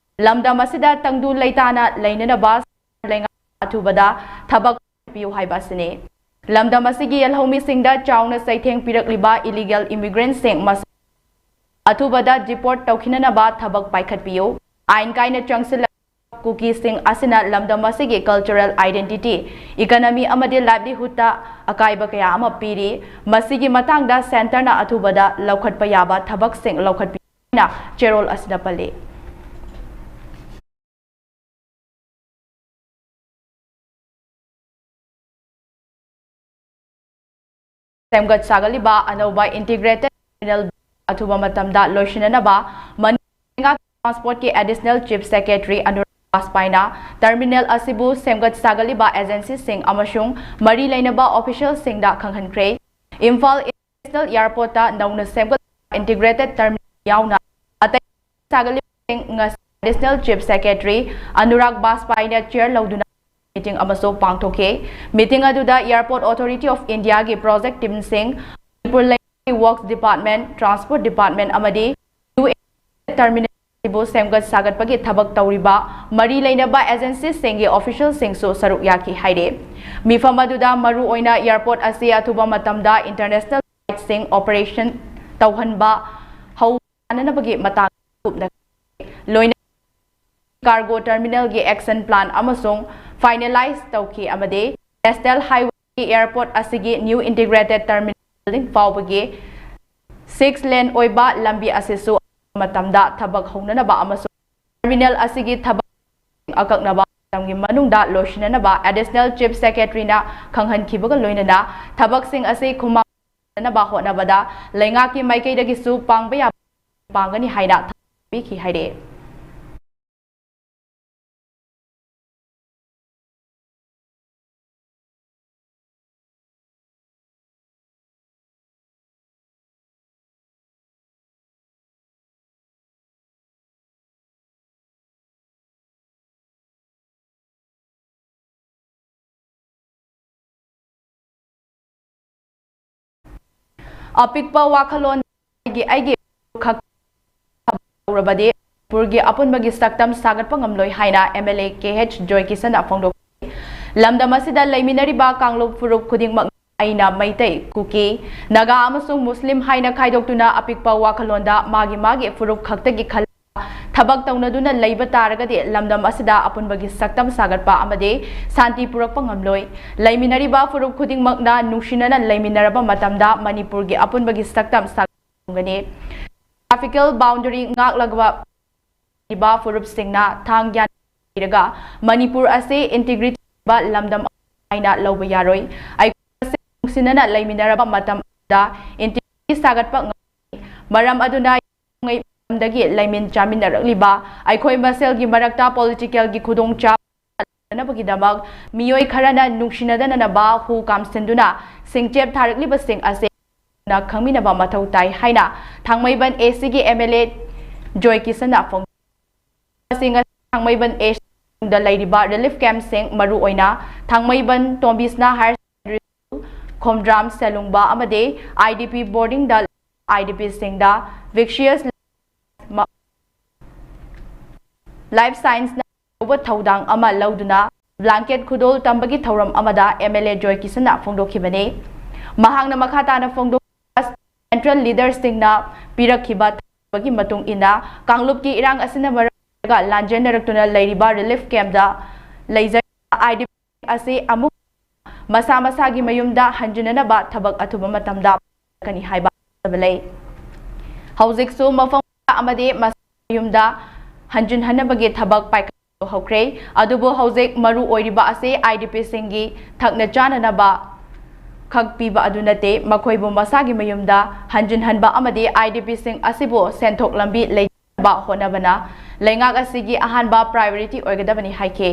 ꯂꯝꯗꯝ ꯑꯁꯤꯗ ꯇꯪꯗꯨ ꯂꯩꯇꯥꯅ ꯂꯩꯅꯅꯕ ꯂꯩꯉꯥꯛꯅ ꯑꯊꯨꯕꯗ ꯊꯕꯛ ꯄꯤꯌꯨ ꯍꯥꯏꯕ ꯑꯁꯤꯅꯤ꯫ ꯂꯝꯗꯝ ꯑꯁꯤꯒꯤ ꯌꯦꯜꯍꯧꯃꯤꯁꯤꯡꯗ ꯆꯥꯎꯅ ꯆꯩꯊꯦꯡ ꯄꯤꯔꯛꯂꯤꯕ illegal immigrantꯁꯤꯡ ꯃꯁꯥ ꯑꯊꯨꯕꯗ deport ꯇꯧꯈꯤꯅꯅꯕ ꯊꯕꯛ ꯄꯥꯏꯈꯠꯄꯤꯌꯨ꯫ ꯑꯥꯏꯟ ꯀꯥꯏꯅ ꯆꯪꯁꯤꯜꯂꯛꯄ ꯀꯨꯀꯤꯁꯤꯡ ꯑꯁꯤꯅ ꯂꯝꯗꯝ ꯑꯁꯤꯒꯤ cultural identity, economy ꯑꯃꯗꯤ livelihoodꯇ ꯑꯀꯥꯏꯕ ꯀꯌꯥ ꯑꯃ ꯄꯤꯔꯤ꯫ ꯃꯁꯤꯒꯤ ꯃꯇꯥꯡꯗ centreꯅ ꯑꯊꯨꯕꯗ ꯂꯧꯈꯠꯄ ꯌꯥꯕ ꯊꯕꯛꯁꯤꯡ ꯂꯧꯈꯠꯄꯤꯌꯨ ꯍꯥꯏꯅ ꯆꯦꯔꯣꯜ ꯑꯁꯤꯗ ꯄꯜꯂꯤ꯫ ꯁꯦꯝꯒꯠ ꯁꯥꯒꯠꯂꯤꯕ ꯑꯅꯧꯕ integrated terminal ꯑꯊꯨꯕ ꯃꯇꯝꯗ ꯂꯣꯏꯁꯤꯟꯅꯅꯕ ꯃꯅꯤꯄꯨꯔ ꯂꯩꯉꯥꯛꯀꯤ transportꯀꯤ additional chief secretary Anurag ꯕꯥꯖꯄꯥꯏꯅ terminal ꯑꯁꯤꯕꯨ ꯁꯦꯝꯒꯠ ꯁꯥꯒꯠꯂꯤꯕ agencyꯁꯤꯡ ꯑꯃꯁꯨꯡ ꯃꯔꯤ ꯂꯩꯅꯕ officialꯁꯤꯡꯗ ꯈꯪꯍꯟꯈ꯭ꯔꯦ꯫ ꯏꯝꯐꯥꯜ International Airportꯇ ꯅꯧꯅ ꯁꯦꯝꯒꯠꯄ integrated terminal ꯌꯥꯎꯅ ꯑꯇꯩ ꯁꯥꯒꯠꯂꯤꯕꯁꯤꯡ ꯉꯁꯤ additional chief secretary Anurag ꯕꯥꯖꯄꯥꯏꯅ chair ꯂꯧꯗꯨꯅ meeting ꯑꯃꯁꯨ ꯄꯥꯡꯊꯣꯛꯈꯤ꯫ Meeting ꯑꯗꯨꯗ Airport Authority of Indiaꯒꯤ project teamꯁꯤꯡ, Manipur ꯂꯩꯉꯥꯛꯀꯤ Works Department, Transport Department ꯑꯃꯗꯤ new terminal ꯑꯁꯤꯕꯨ ꯁꯦꯝꯒꯠ ꯁꯥꯒꯠꯄꯒꯤ ꯊꯕꯛ ꯇꯧꯔꯤꯕ ꯃꯔꯤ ꯂꯩꯅꯕ agencyꯁꯤꯡꯒꯤ officialꯁꯤꯡꯁꯨ ꯁꯔꯨꯛ ꯌꯥꯈꯤ ꯍꯥꯏꯔꯤ꯫ ꯃꯤꯐꯝ ꯑꯗꯨꯗ ꯃꯔꯨ ꯑꯣꯏꯅ airport ꯑꯁꯤ ꯑꯊꯨꯕ ꯃꯇꯝꯗ international flightꯁꯤꯡ operation ꯇꯧꯍꯟꯕ ꯍꯧꯅꯅꯕꯒꯤ ꯃꯇꯥꯡꯗ ꯀꯨꯞꯅ ꯂꯣꯏꯅ cargo terminalꯒꯤ action plan ꯑꯃꯁꯨꯡ finalize ꯇꯧꯈꯤ ꯑꯃꯗꯤ National Highwayꯒꯤ airport ꯑꯁꯤꯒꯤ new integrated terminal building ꯐꯥꯎꯕꯒꯤ six lane ꯑꯣꯏꯕ ꯂꯝꯕꯤ ꯑꯁꯤꯁꯨ ꯃꯇꯝꯗ ꯊꯕꯛ ꯍꯧꯅꯅꯕ ꯑꯃꯁꯨꯡ terminal ꯑꯁꯤꯒꯤ ꯊꯕꯛ ꯑꯀꯛꯅꯕ ꯃꯇꯝꯒꯤ ꯃꯅꯨꯡꯗ ꯂꯣꯏꯁꯤꯟꯅꯅꯕ additional chief secretaryꯅ ꯈꯪꯍꯟꯈꯤꯕꯒ ꯂꯣꯏꯅꯅ ꯊꯕꯛꯁꯤꯡ ꯑꯁꯤ ꯈꯨꯃꯥꯡ ꯆꯥꯎꯁꯤꯟꯅꯅꯕ ꯍꯣꯠꯅꯕꯗ ꯂꯩꯉꯥꯛꯀꯤ ꯃꯥꯏꯀꯩꯗꯒꯤꯁꯨ ꯄꯥꯡꯕ ꯌꯥꯕ ꯄꯥꯡꯒꯅꯤ ꯍꯥꯏꯅ ꯊꯥꯖꯕ ꯄꯤꯈꯤ ꯍꯥꯏꯔꯛꯑꯦ꯫ ꯑꯄꯤꯛꯄ ꯋꯥꯈꯜꯂꯣꯟ ꯑꯩꯒꯤ ꯑꯩꯒꯤ ꯈꯛ ꯇꯧꯔꯕꯗꯤ ꯃꯅꯤꯄꯨꯔꯒꯤ ꯑꯄꯨꯟꯕꯒꯤ ꯁꯛꯇꯝ ꯁꯥꯒꯠꯄ ꯉꯝꯂꯣꯏ ꯍꯥꯏꯅ MLA KH ꯖꯣꯏꯀꯤꯁꯟꯅ ꯐꯣꯡꯗꯣꯛꯈꯤ꯫ ꯂꯝꯗꯝ ꯑꯁꯤꯗ ꯂꯩꯃꯤꯟꯅꯔꯤꯕ ꯀꯥꯡꯂꯨꯞ ꯐꯨꯔꯨꯞ ꯈꯨꯗꯤꯡꯃꯛ ꯑꯩꯅ ꯃꯩꯇꯩ, ꯀꯨꯀꯤ, ꯅꯥꯒꯥ ꯑꯃꯁꯨꯡ ꯃꯨꯁꯂꯤꯝ ꯍꯥꯏꯅ ꯈꯥꯏꯗꯣꯛꯇꯨꯅ ꯑꯄꯤꯛꯄ ꯋꯥꯈꯜꯂꯣꯟꯗ ꯃꯥꯒꯤ ꯃꯥꯒꯤ ꯐꯨꯔꯨꯞ ꯈꯛꯇꯒꯤ ꯈꯜꯂꯒ ꯊꯕꯛ ꯇꯧꯅꯗꯨꯅ ꯂꯩꯕ ꯇꯥꯔꯒꯗꯤ ꯂꯝꯗꯝ ꯑꯁꯤꯗ ꯑꯄꯨꯟꯕꯒꯤ ꯁꯛꯇꯝ ꯁꯥꯒꯠꯄ ꯑꯃꯗꯤ ꯁꯥꯟꯇꯤ ꯄꯨꯔꯛꯄ ꯉꯝꯂꯣꯏ꯫ ꯂꯩꯃꯤꯟꯅꯔꯤꯕ ꯐꯨꯔꯨꯞ ꯈꯨꯗꯤꯡꯃꯛꯅ ꯅꯨꯡꯁꯤꯅꯅ ꯂꯩꯃꯤꯟꯅꯔꯕ ꯃꯇꯝꯗ ꯃꯅꯤꯄꯨꯔꯒꯤ ꯑꯄꯨꯟꯕꯒꯤ ꯁꯛꯇꯝ ꯁꯥꯒꯠꯄ ꯉꯝꯒꯅꯤ꯫ Geographical boundary ꯉꯥꯛꯂꯒ ꯂꯩꯔꯤꯕ ꯐꯨꯔꯨꯞꯁꯤꯡꯅ ꯊꯥꯡ ꯒ꯭ꯌꯥꯟ ꯄꯤꯔꯒ ꯃꯅꯤꯄꯨꯔ ꯑꯁꯤ integrity ꯂꯩꯕ ꯂꯝꯗꯝ ꯍꯥꯏꯅ ꯂꯧꯕ ꯌꯥꯔꯣꯏ꯫ ꯑꯩꯈꯣꯏ ꯃꯁꯦꯜ ꯅꯨꯡꯁꯤꯅꯅ ꯂꯩꯃꯤꯟꯅꯔꯕ ꯃꯇꯝꯗ integrity ꯁꯥꯒꯠꯄ ꯉꯝꯒꯅꯤ꯫ ꯃꯔꯝ ꯑꯗꯨꯅ ꯃꯇꯝꯗꯒꯤ ꯂꯩꯃꯤꯟ ꯆꯥꯃꯤꯟꯅꯔꯛꯂꯤꯕ ꯑꯩꯈꯣꯏ ꯃꯁꯦꯜꯒꯤ ꯃꯔꯛꯇ political ꯒꯤ ꯈꯨꯗꯣꯡꯆꯥꯕ ꯂꯩꯅꯕꯒꯤꯗꯃꯛ ꯃꯤꯑꯣꯏ ꯈꯔꯅ ꯅꯨꯡꯁꯤꯅꯗꯅꯅꯕ ꯍꯨ ꯀꯥꯝꯁꯤꯟꯗꯨꯅ ꯁꯤꯡꯆꯦꯞ ꯊꯥꯔꯛꯂꯤꯕꯁꯤꯡ ꯑꯁꯤ ꯈꯪꯃꯤꯟꯅꯕ ꯃꯊꯧ ꯇꯥꯏ ꯍꯥꯏꯅ ꯊꯥꯡꯃꯩꯕꯟ AC ꯒꯤ MLA ꯖꯣꯏ ꯀꯤꯁꯟꯅ ꯐꯣꯡꯗꯣꯛꯈꯤ꯫ ꯊꯥꯡꯃꯩꯕꯟ AC ꯗ ꯂꯩꯔꯤꯕ relief camp ꯁꯤꯡ, ꯃꯔꯨ ꯑꯣꯏꯅ ꯊꯥꯡꯃꯩꯕꯟ ꯇꯣꯝꯕꯤꯁꯅꯥ Higher Secondary School, ꯈꯣꯝꯗ꯭ꯔꯥꯝ ꯁꯦꯂꯨꯡꯕ ꯑꯃꯗꯤ IDP boarding ꯗ IDP ꯁꯤꯡꯗ Viccius Life Science ꯅ ꯑꯆꯧꯕ ꯊꯧꯗꯥꯡ ꯑꯃ ꯂꯧꯗꯨꯅ blanket ꯈꯨꯗꯣꯜ ꯇꯝꯕꯒꯤ ꯊꯧꯔꯝ ꯑꯃꯗ MLA ꯖꯣꯏ ꯀꯤꯁꯟꯅ ꯐꯣꯡꯗꯣꯛꯈꯤꯕꯅꯤ꯫ ꯃꯍꯥꯛꯅ ꯃꯈꯥ ꯇꯥꯅ ꯐꯣꯡꯗꯣꯛꯈꯤꯕ, central leader ꯁꯤꯡꯅ ꯄꯤꯔꯛꯈꯤꯕ ꯊꯧꯒꯤ ꯃꯇꯨꯡ ꯏꯟꯅ ꯀꯥꯡꯂꯨꯞꯀꯤ ꯏꯔꯥꯡ ꯑꯁꯤꯅ ꯃꯔꯝ ꯑꯣꯏꯔꯒ ꯂꯥꯟꯖꯦꯟꯅꯔꯛꯇꯨꯅ ꯂꯩꯔꯤꯕ relief camp ꯗ ꯂꯩꯖꯔꯤꯕ IDP ꯑꯁꯤ ꯑꯃꯨꯛ ꯃꯁꯥ ꯃꯁꯥꯒꯤ ꯃꯌꯨꯝꯗ ꯍꯟꯖꯤꯟꯅꯅꯕ ꯊꯕꯛ ꯑꯊꯨꯕ ꯃꯇꯝꯗ ꯄꯥꯏꯈꯠꯀꯅꯤ ꯍꯥꯏꯕ ꯊꯥꯖꯕ ꯂꯩ꯫ ꯍꯧꯖꯤꯛꯁꯨ ꯃꯐꯝ ꯑꯃꯗꯤ ꯃꯁꯥ ꯃꯌꯨꯝꯗ ꯍꯟꯖꯤꯟꯍꯟꯅꯕꯒꯤ ꯊꯕꯛ ꯄꯥꯏꯈꯠꯄ ꯍꯧꯈ꯭ꯔꯦ꯫ ꯑꯗꯨꯕꯨ ꯍꯧꯖꯤꯛ ꯃꯔꯨ ꯑꯣꯏꯔꯤꯕ ꯑꯁꯤ IDP ꯁꯤꯡꯒꯤ ꯊꯛꯅ ꯆꯥꯅꯅꯕ ꯈꯛ ꯄꯤꯕ ꯑꯗꯨ ꯅꯠꯇꯦ, ꯃꯈꯣꯏꯕꯨ ꯃꯁꯥꯒꯤ ꯃꯌꯨꯝꯗ ꯍꯟꯖꯤꯟꯍꯟꯕ ꯑꯃꯗꯤ IDP ꯁꯤꯡ ꯑꯁꯤꯕꯨ ꯁꯦꯟꯊꯣꯛ ꯂꯝꯕꯤ ꯂꯩꯅꯕ ꯍꯣꯠꯅꯕꯅ ꯂꯩꯉꯥꯛ ꯑꯁꯤꯒꯤ ꯑꯍꯥꯟꯕ priority ꯑꯣꯏꯒꯗꯕꯅꯤ ꯍꯥꯏꯈꯤ꯫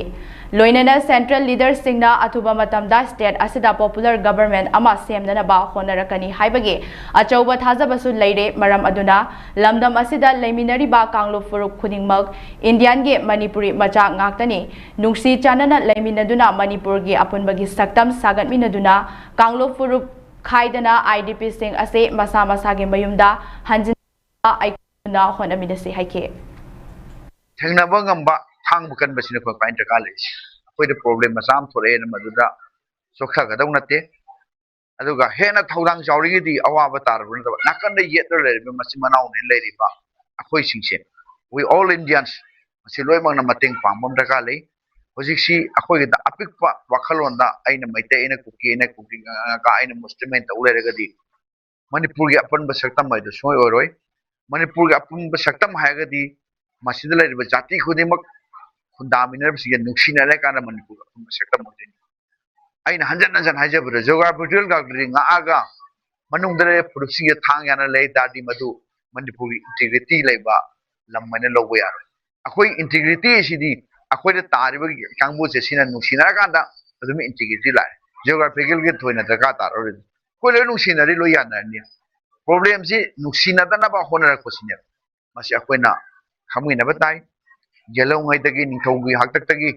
ꯂꯣꯏꯅꯅ central leader ꯁꯤꯡꯅ ꯑꯊꯨꯕ ꯃꯇꯝꯗ state ꯑꯁꯤꯗ popular government ꯑꯃ ꯁꯦꯝꯅꯅꯕ ꯍꯣꯠꯅꯔꯛꯀꯅꯤ ꯍꯥꯏꯕꯒꯤ ꯑꯆꯧꯕ ꯊꯥꯖꯕꯁꯨ ꯂꯩꯔꯦ꯫ ꯃꯔꯝ ꯑꯗꯨꯅ ꯂꯝꯗꯝ ꯑꯁꯤꯗ ꯂꯩꯃꯤꯟꯅꯔꯤꯕ ꯀꯥꯡꯂꯨꯞ ꯐꯨꯔꯨꯞ ꯈꯨꯗꯤꯡꯃꯛ Indian ꯒꯤ ꯃꯅꯤꯄꯨꯔꯤ ꯃꯆꯥ ꯉꯥꯛꯇꯅꯤ꯫ ꯅꯨꯡꯁꯤ ꯆꯥꯟꯅꯅ ꯂꯩꯃꯤꯟꯅꯗꯨꯅ ꯃꯅꯤꯄꯨꯔꯒꯤ ꯑꯄꯨꯟꯕꯒꯤ ꯁꯛꯇꯝ ꯁꯥꯒꯠꯃꯤꯟꯅꯗꯨꯅ ꯀꯥꯡꯂꯨꯞ ꯐꯨꯔꯨꯞ ꯈꯥꯏꯗꯅ IDP ꯁꯤꯡ ꯑꯁꯤ ꯃꯁꯥ ꯃꯁꯥꯒꯤ ꯃꯌꯨꯝꯗ ꯍꯟꯖꯤꯟꯅꯕ ꯑꯩꯈꯣꯏꯅ ꯍꯣꯠꯅꯃꯤꯟꯅꯁꯤ ꯍꯥꯏꯈꯤ꯫ ꯊꯦꯡꯅꯕ ꯉꯝꯕ, ꯈꯥꯡꯕ ꯀꯟꯕꯁꯤꯅ ꯑꯩꯈꯣꯏ ꯈ꯭ꯋꯥꯏ ꯗꯔꯀꯥꯔ ꯂꯩꯔꯤꯁꯦ꯫ ꯑꯩꯈꯣꯏꯗ ꯄ꯭ꯔꯣꯕ꯭ꯂꯦꯝ ꯃꯆꯥ ꯑꯃ ꯊꯣꯛꯂꯛꯑꯦꯅ ꯃꯗꯨꯗ ꯆꯣꯛꯊꯒꯗꯧ ꯅꯠꯇꯦ꯫ ꯑꯗꯨꯒ ꯍꯦꯟꯅ ꯊꯧꯗꯥꯡ ꯆꯥꯎꯔꯤꯉꯩꯗꯤ ꯑꯋꯥꯕ ꯇꯥꯔꯕ ꯅꯠꯇꯕ, ꯅꯥꯀꯟꯗ ꯌꯦꯠꯂ ꯂꯩꯔꯤꯕ ꯃꯆꯤꯟ ꯃꯅꯥꯎꯅꯦ ꯂꯩꯔꯤꯕ ꯑꯩꯈꯣꯏꯁꯤꯡꯁꯦ, we all Indians, ꯃꯁꯤ ꯂꯣꯏꯅꯃꯛꯅ ꯃꯇꯦꯡ ꯄꯥꯡꯕ ꯑꯃ ꯗꯔꯀꯥꯔ ꯂꯩ꯫ ꯍꯧꯖꯤꯛꯁꯤ ꯑꯩꯈꯣꯏꯒꯤꯗ ꯑꯄꯤꯛꯄ ꯋꯥꯈꯜꯂꯣꯟꯗ ꯑꯩꯅ ꯃꯩꯇꯩ, ꯑꯩꯅ ꯀꯨꯀꯤ, ꯑꯩꯅ ꯀꯨꯀꯤ ꯉꯥ, ꯑꯩꯅ ꯃꯨꯁꯂꯤꯝ ꯇꯧ ꯂꯩꯔꯒꯗꯤ ꯃꯅꯤꯄꯨꯔꯒꯤ ꯑꯄꯨꯟꯕ ꯁꯛꯇꯝ ꯍꯥꯏꯗꯨ ꯁꯨꯡꯑꯣꯏ ꯑꯣꯏꯔꯣꯏ꯫ ꯃꯅꯤꯄꯨꯔꯒꯤ ꯑꯄꯨꯟꯕ ꯁꯛꯇꯝ ꯍꯥꯏꯔꯒꯗꯤ ꯃꯁꯤꯗ ꯂꯩꯔꯤꯕ ꯖꯥꯇꯤ ꯈꯨꯗꯤꯡꯃꯛ ꯈꯨꯟꯗꯥꯃꯤꯟꯅꯔꯤꯕꯁꯤꯡꯁꯦ ꯅꯨꯡꯁꯤꯅꯔꯀꯥꯟꯗ ꯃꯅꯤꯄꯨꯔꯒꯤ ꯑꯄꯨꯟꯕ ꯁꯛꯇꯝ ꯑꯣꯏꯗꯣꯏꯅꯤ꯫ ꯑꯩꯅ ꯍꯟꯖꯟ ꯍꯟꯖꯟ ꯍꯥꯏꯖꯕꯗ geographical boundary ꯉꯥꯛꯑꯒ ꯃꯅꯨꯡꯗ ꯂꯩꯔꯤꯕ ꯐꯨꯔꯨꯞꯁꯤꯡꯁꯦ ꯊꯥꯡ ꯌꯥꯅ ꯂꯩ ꯇꯥꯔꯗꯤ ꯃꯗꯨ ꯃꯅꯤꯄꯨꯔꯒꯤ integrity ꯂꯩꯕ ꯂꯝ ꯍꯥꯏꯅ ꯂꯧꯕ ꯌꯥꯔꯣꯏ꯫ ꯑꯩꯈꯣꯏ integrity ꯑꯁꯤꯗꯤ ꯑꯩꯈꯣꯏꯗ ꯇꯥꯔꯤꯕ ꯀꯥꯡꯕꯨꯁꯦ ꯁꯤꯅ ꯅꯨꯡꯁꯤꯅꯔꯀꯥꯟꯗ ꯑꯗꯨꯝ integrity ꯂꯥꯛꯑꯦ꯫ Geographicalꯒꯤ ꯊꯣꯏꯅ ꯗꯔꯀꯥꯔ ꯇꯥꯔꯔꯣꯏ꯫ ꯑꯩꯈꯣꯏ ꯂꯣꯏ ꯅꯨꯡꯁꯤꯅꯔꯤ, ꯂꯣꯏ ꯌꯥꯅꯔꯅꯤ꯫ Problemꯁꯤ ꯅꯨꯡꯁꯤꯅꯗꯅꯕ ꯍꯣꯠꯅꯔꯛꯄꯁꯤꯅꯦꯕ꯫ ꯃꯁꯤ ꯑꯩꯈꯣꯏꯅ ꯈꯪꯃꯤꯟꯅꯕ ꯇꯥꯏ꯫ ꯌꯦꯜꯍꯧꯉꯩꯗꯒꯤ, ꯅꯤꯡꯊꯧꯒꯤ ꯍꯥꯛꯇꯛꯇꯒꯤ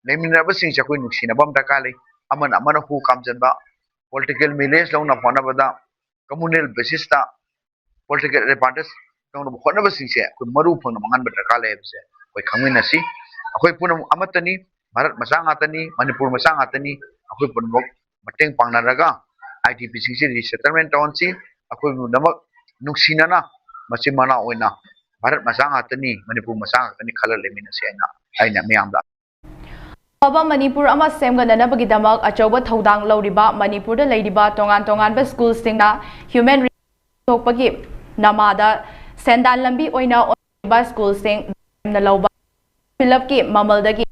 ꯂꯩꯃꯤꯟꯅꯔꯕꯁꯤꯡꯁꯦ ꯑꯩꯈꯣꯏ ꯅꯨꯡꯁꯤꯅꯕ ꯑꯃ ꯗꯔꯀꯥꯔ ꯂꯩ꯫ ꯑꯃꯅ ꯑꯃꯅ ꯍꯨ ꯀꯥꯝꯖꯟꯕ, political mileage ꯂꯧꯅꯕ ꯍꯣꯠꯅꯕꯗ, communal basisꯇ political advantage ꯂꯧꯅꯕ ꯍꯣꯠꯅꯕꯁꯤꯡꯁꯦ ꯑꯩꯈꯣꯏ ꯃꯔꯨ ꯐꯪꯅ ꯃꯥꯡꯍꯟꯕ ꯗꯔꯀꯥꯔ ꯂꯩ ꯍꯥꯏꯕꯁꯦ ꯑꯩꯈꯣꯏ ꯈꯪꯃꯤꯟꯅꯁꯤ꯫ ꯑꯩꯈꯣꯏ ꯄꯨꯝꯅꯃꯛ ꯑꯃꯠꯇꯅꯤ, ꯚꯥꯔꯠ ꯃꯆꯥ ꯉꯥꯛꯇꯅꯤ, ꯃꯅꯤꯄꯨꯔ ꯃꯆꯥ ꯉꯥꯛꯇꯅꯤ꯫ ꯑꯩꯈꯣꯏ ꯄꯨꯝꯅꯃꯛ ꯃꯇꯦꯡ ꯄꯥꯡꯅꯔꯒ IDPꯁꯤꯡꯁꯤ resettlement ꯇꯧꯍꯟꯁꯤ꯫ ꯑꯩꯈꯣꯏ ꯄꯨꯝꯅꯃꯛ ꯅꯨꯡꯁꯤꯅꯅ ꯃꯆꯤꯟ ꯃꯅꯥꯎ ꯑꯣꯏꯅ ꯚꯥꯔꯠ ꯃꯆꯥ ꯉꯥꯛꯇꯅꯤ, ꯃꯅꯤꯄꯨꯔ ꯃꯆꯥ ꯉꯥꯛꯇꯅꯤ ꯈꯜꯂ ꯂꯩꯃꯤꯟꯅꯁꯤ ꯍꯥꯏꯅ ꯑꯩꯅ ꯃꯤꯌꯥꯝꯗ ꯑꯐꯕ ꯃꯅꯤꯄꯨꯔ ꯑꯃ ꯁꯦꯝꯒꯠꯅꯅꯕꯒꯤꯗꯃꯛ ꯑꯆꯧꯕ ꯊꯧꯗꯥꯡ ꯂꯧꯔꯤꯕ ꯃꯅꯤꯄꯨꯔꯗ ꯂꯩꯔꯤꯕ ꯇꯣꯉꯥꯟ ꯇꯣꯉꯥꯟꯕ ꯁ꯭ꯀꯨꯜꯁꯤꯡꯅ human resource ꯊꯣꯛꯄꯒꯤ ꯅꯃꯥꯗ ꯁꯦꯟꯗꯥꯟ ꯂꯝꯕꯤ ꯑꯣꯏꯅ ꯑꯣꯟꯔꯤꯕ ꯁ꯭ꯀꯨꯜꯁꯤꯡ ꯂꯧꯕ ꯐꯤꯂꯞꯀꯤ ꯃꯃꯜꯗꯒꯤ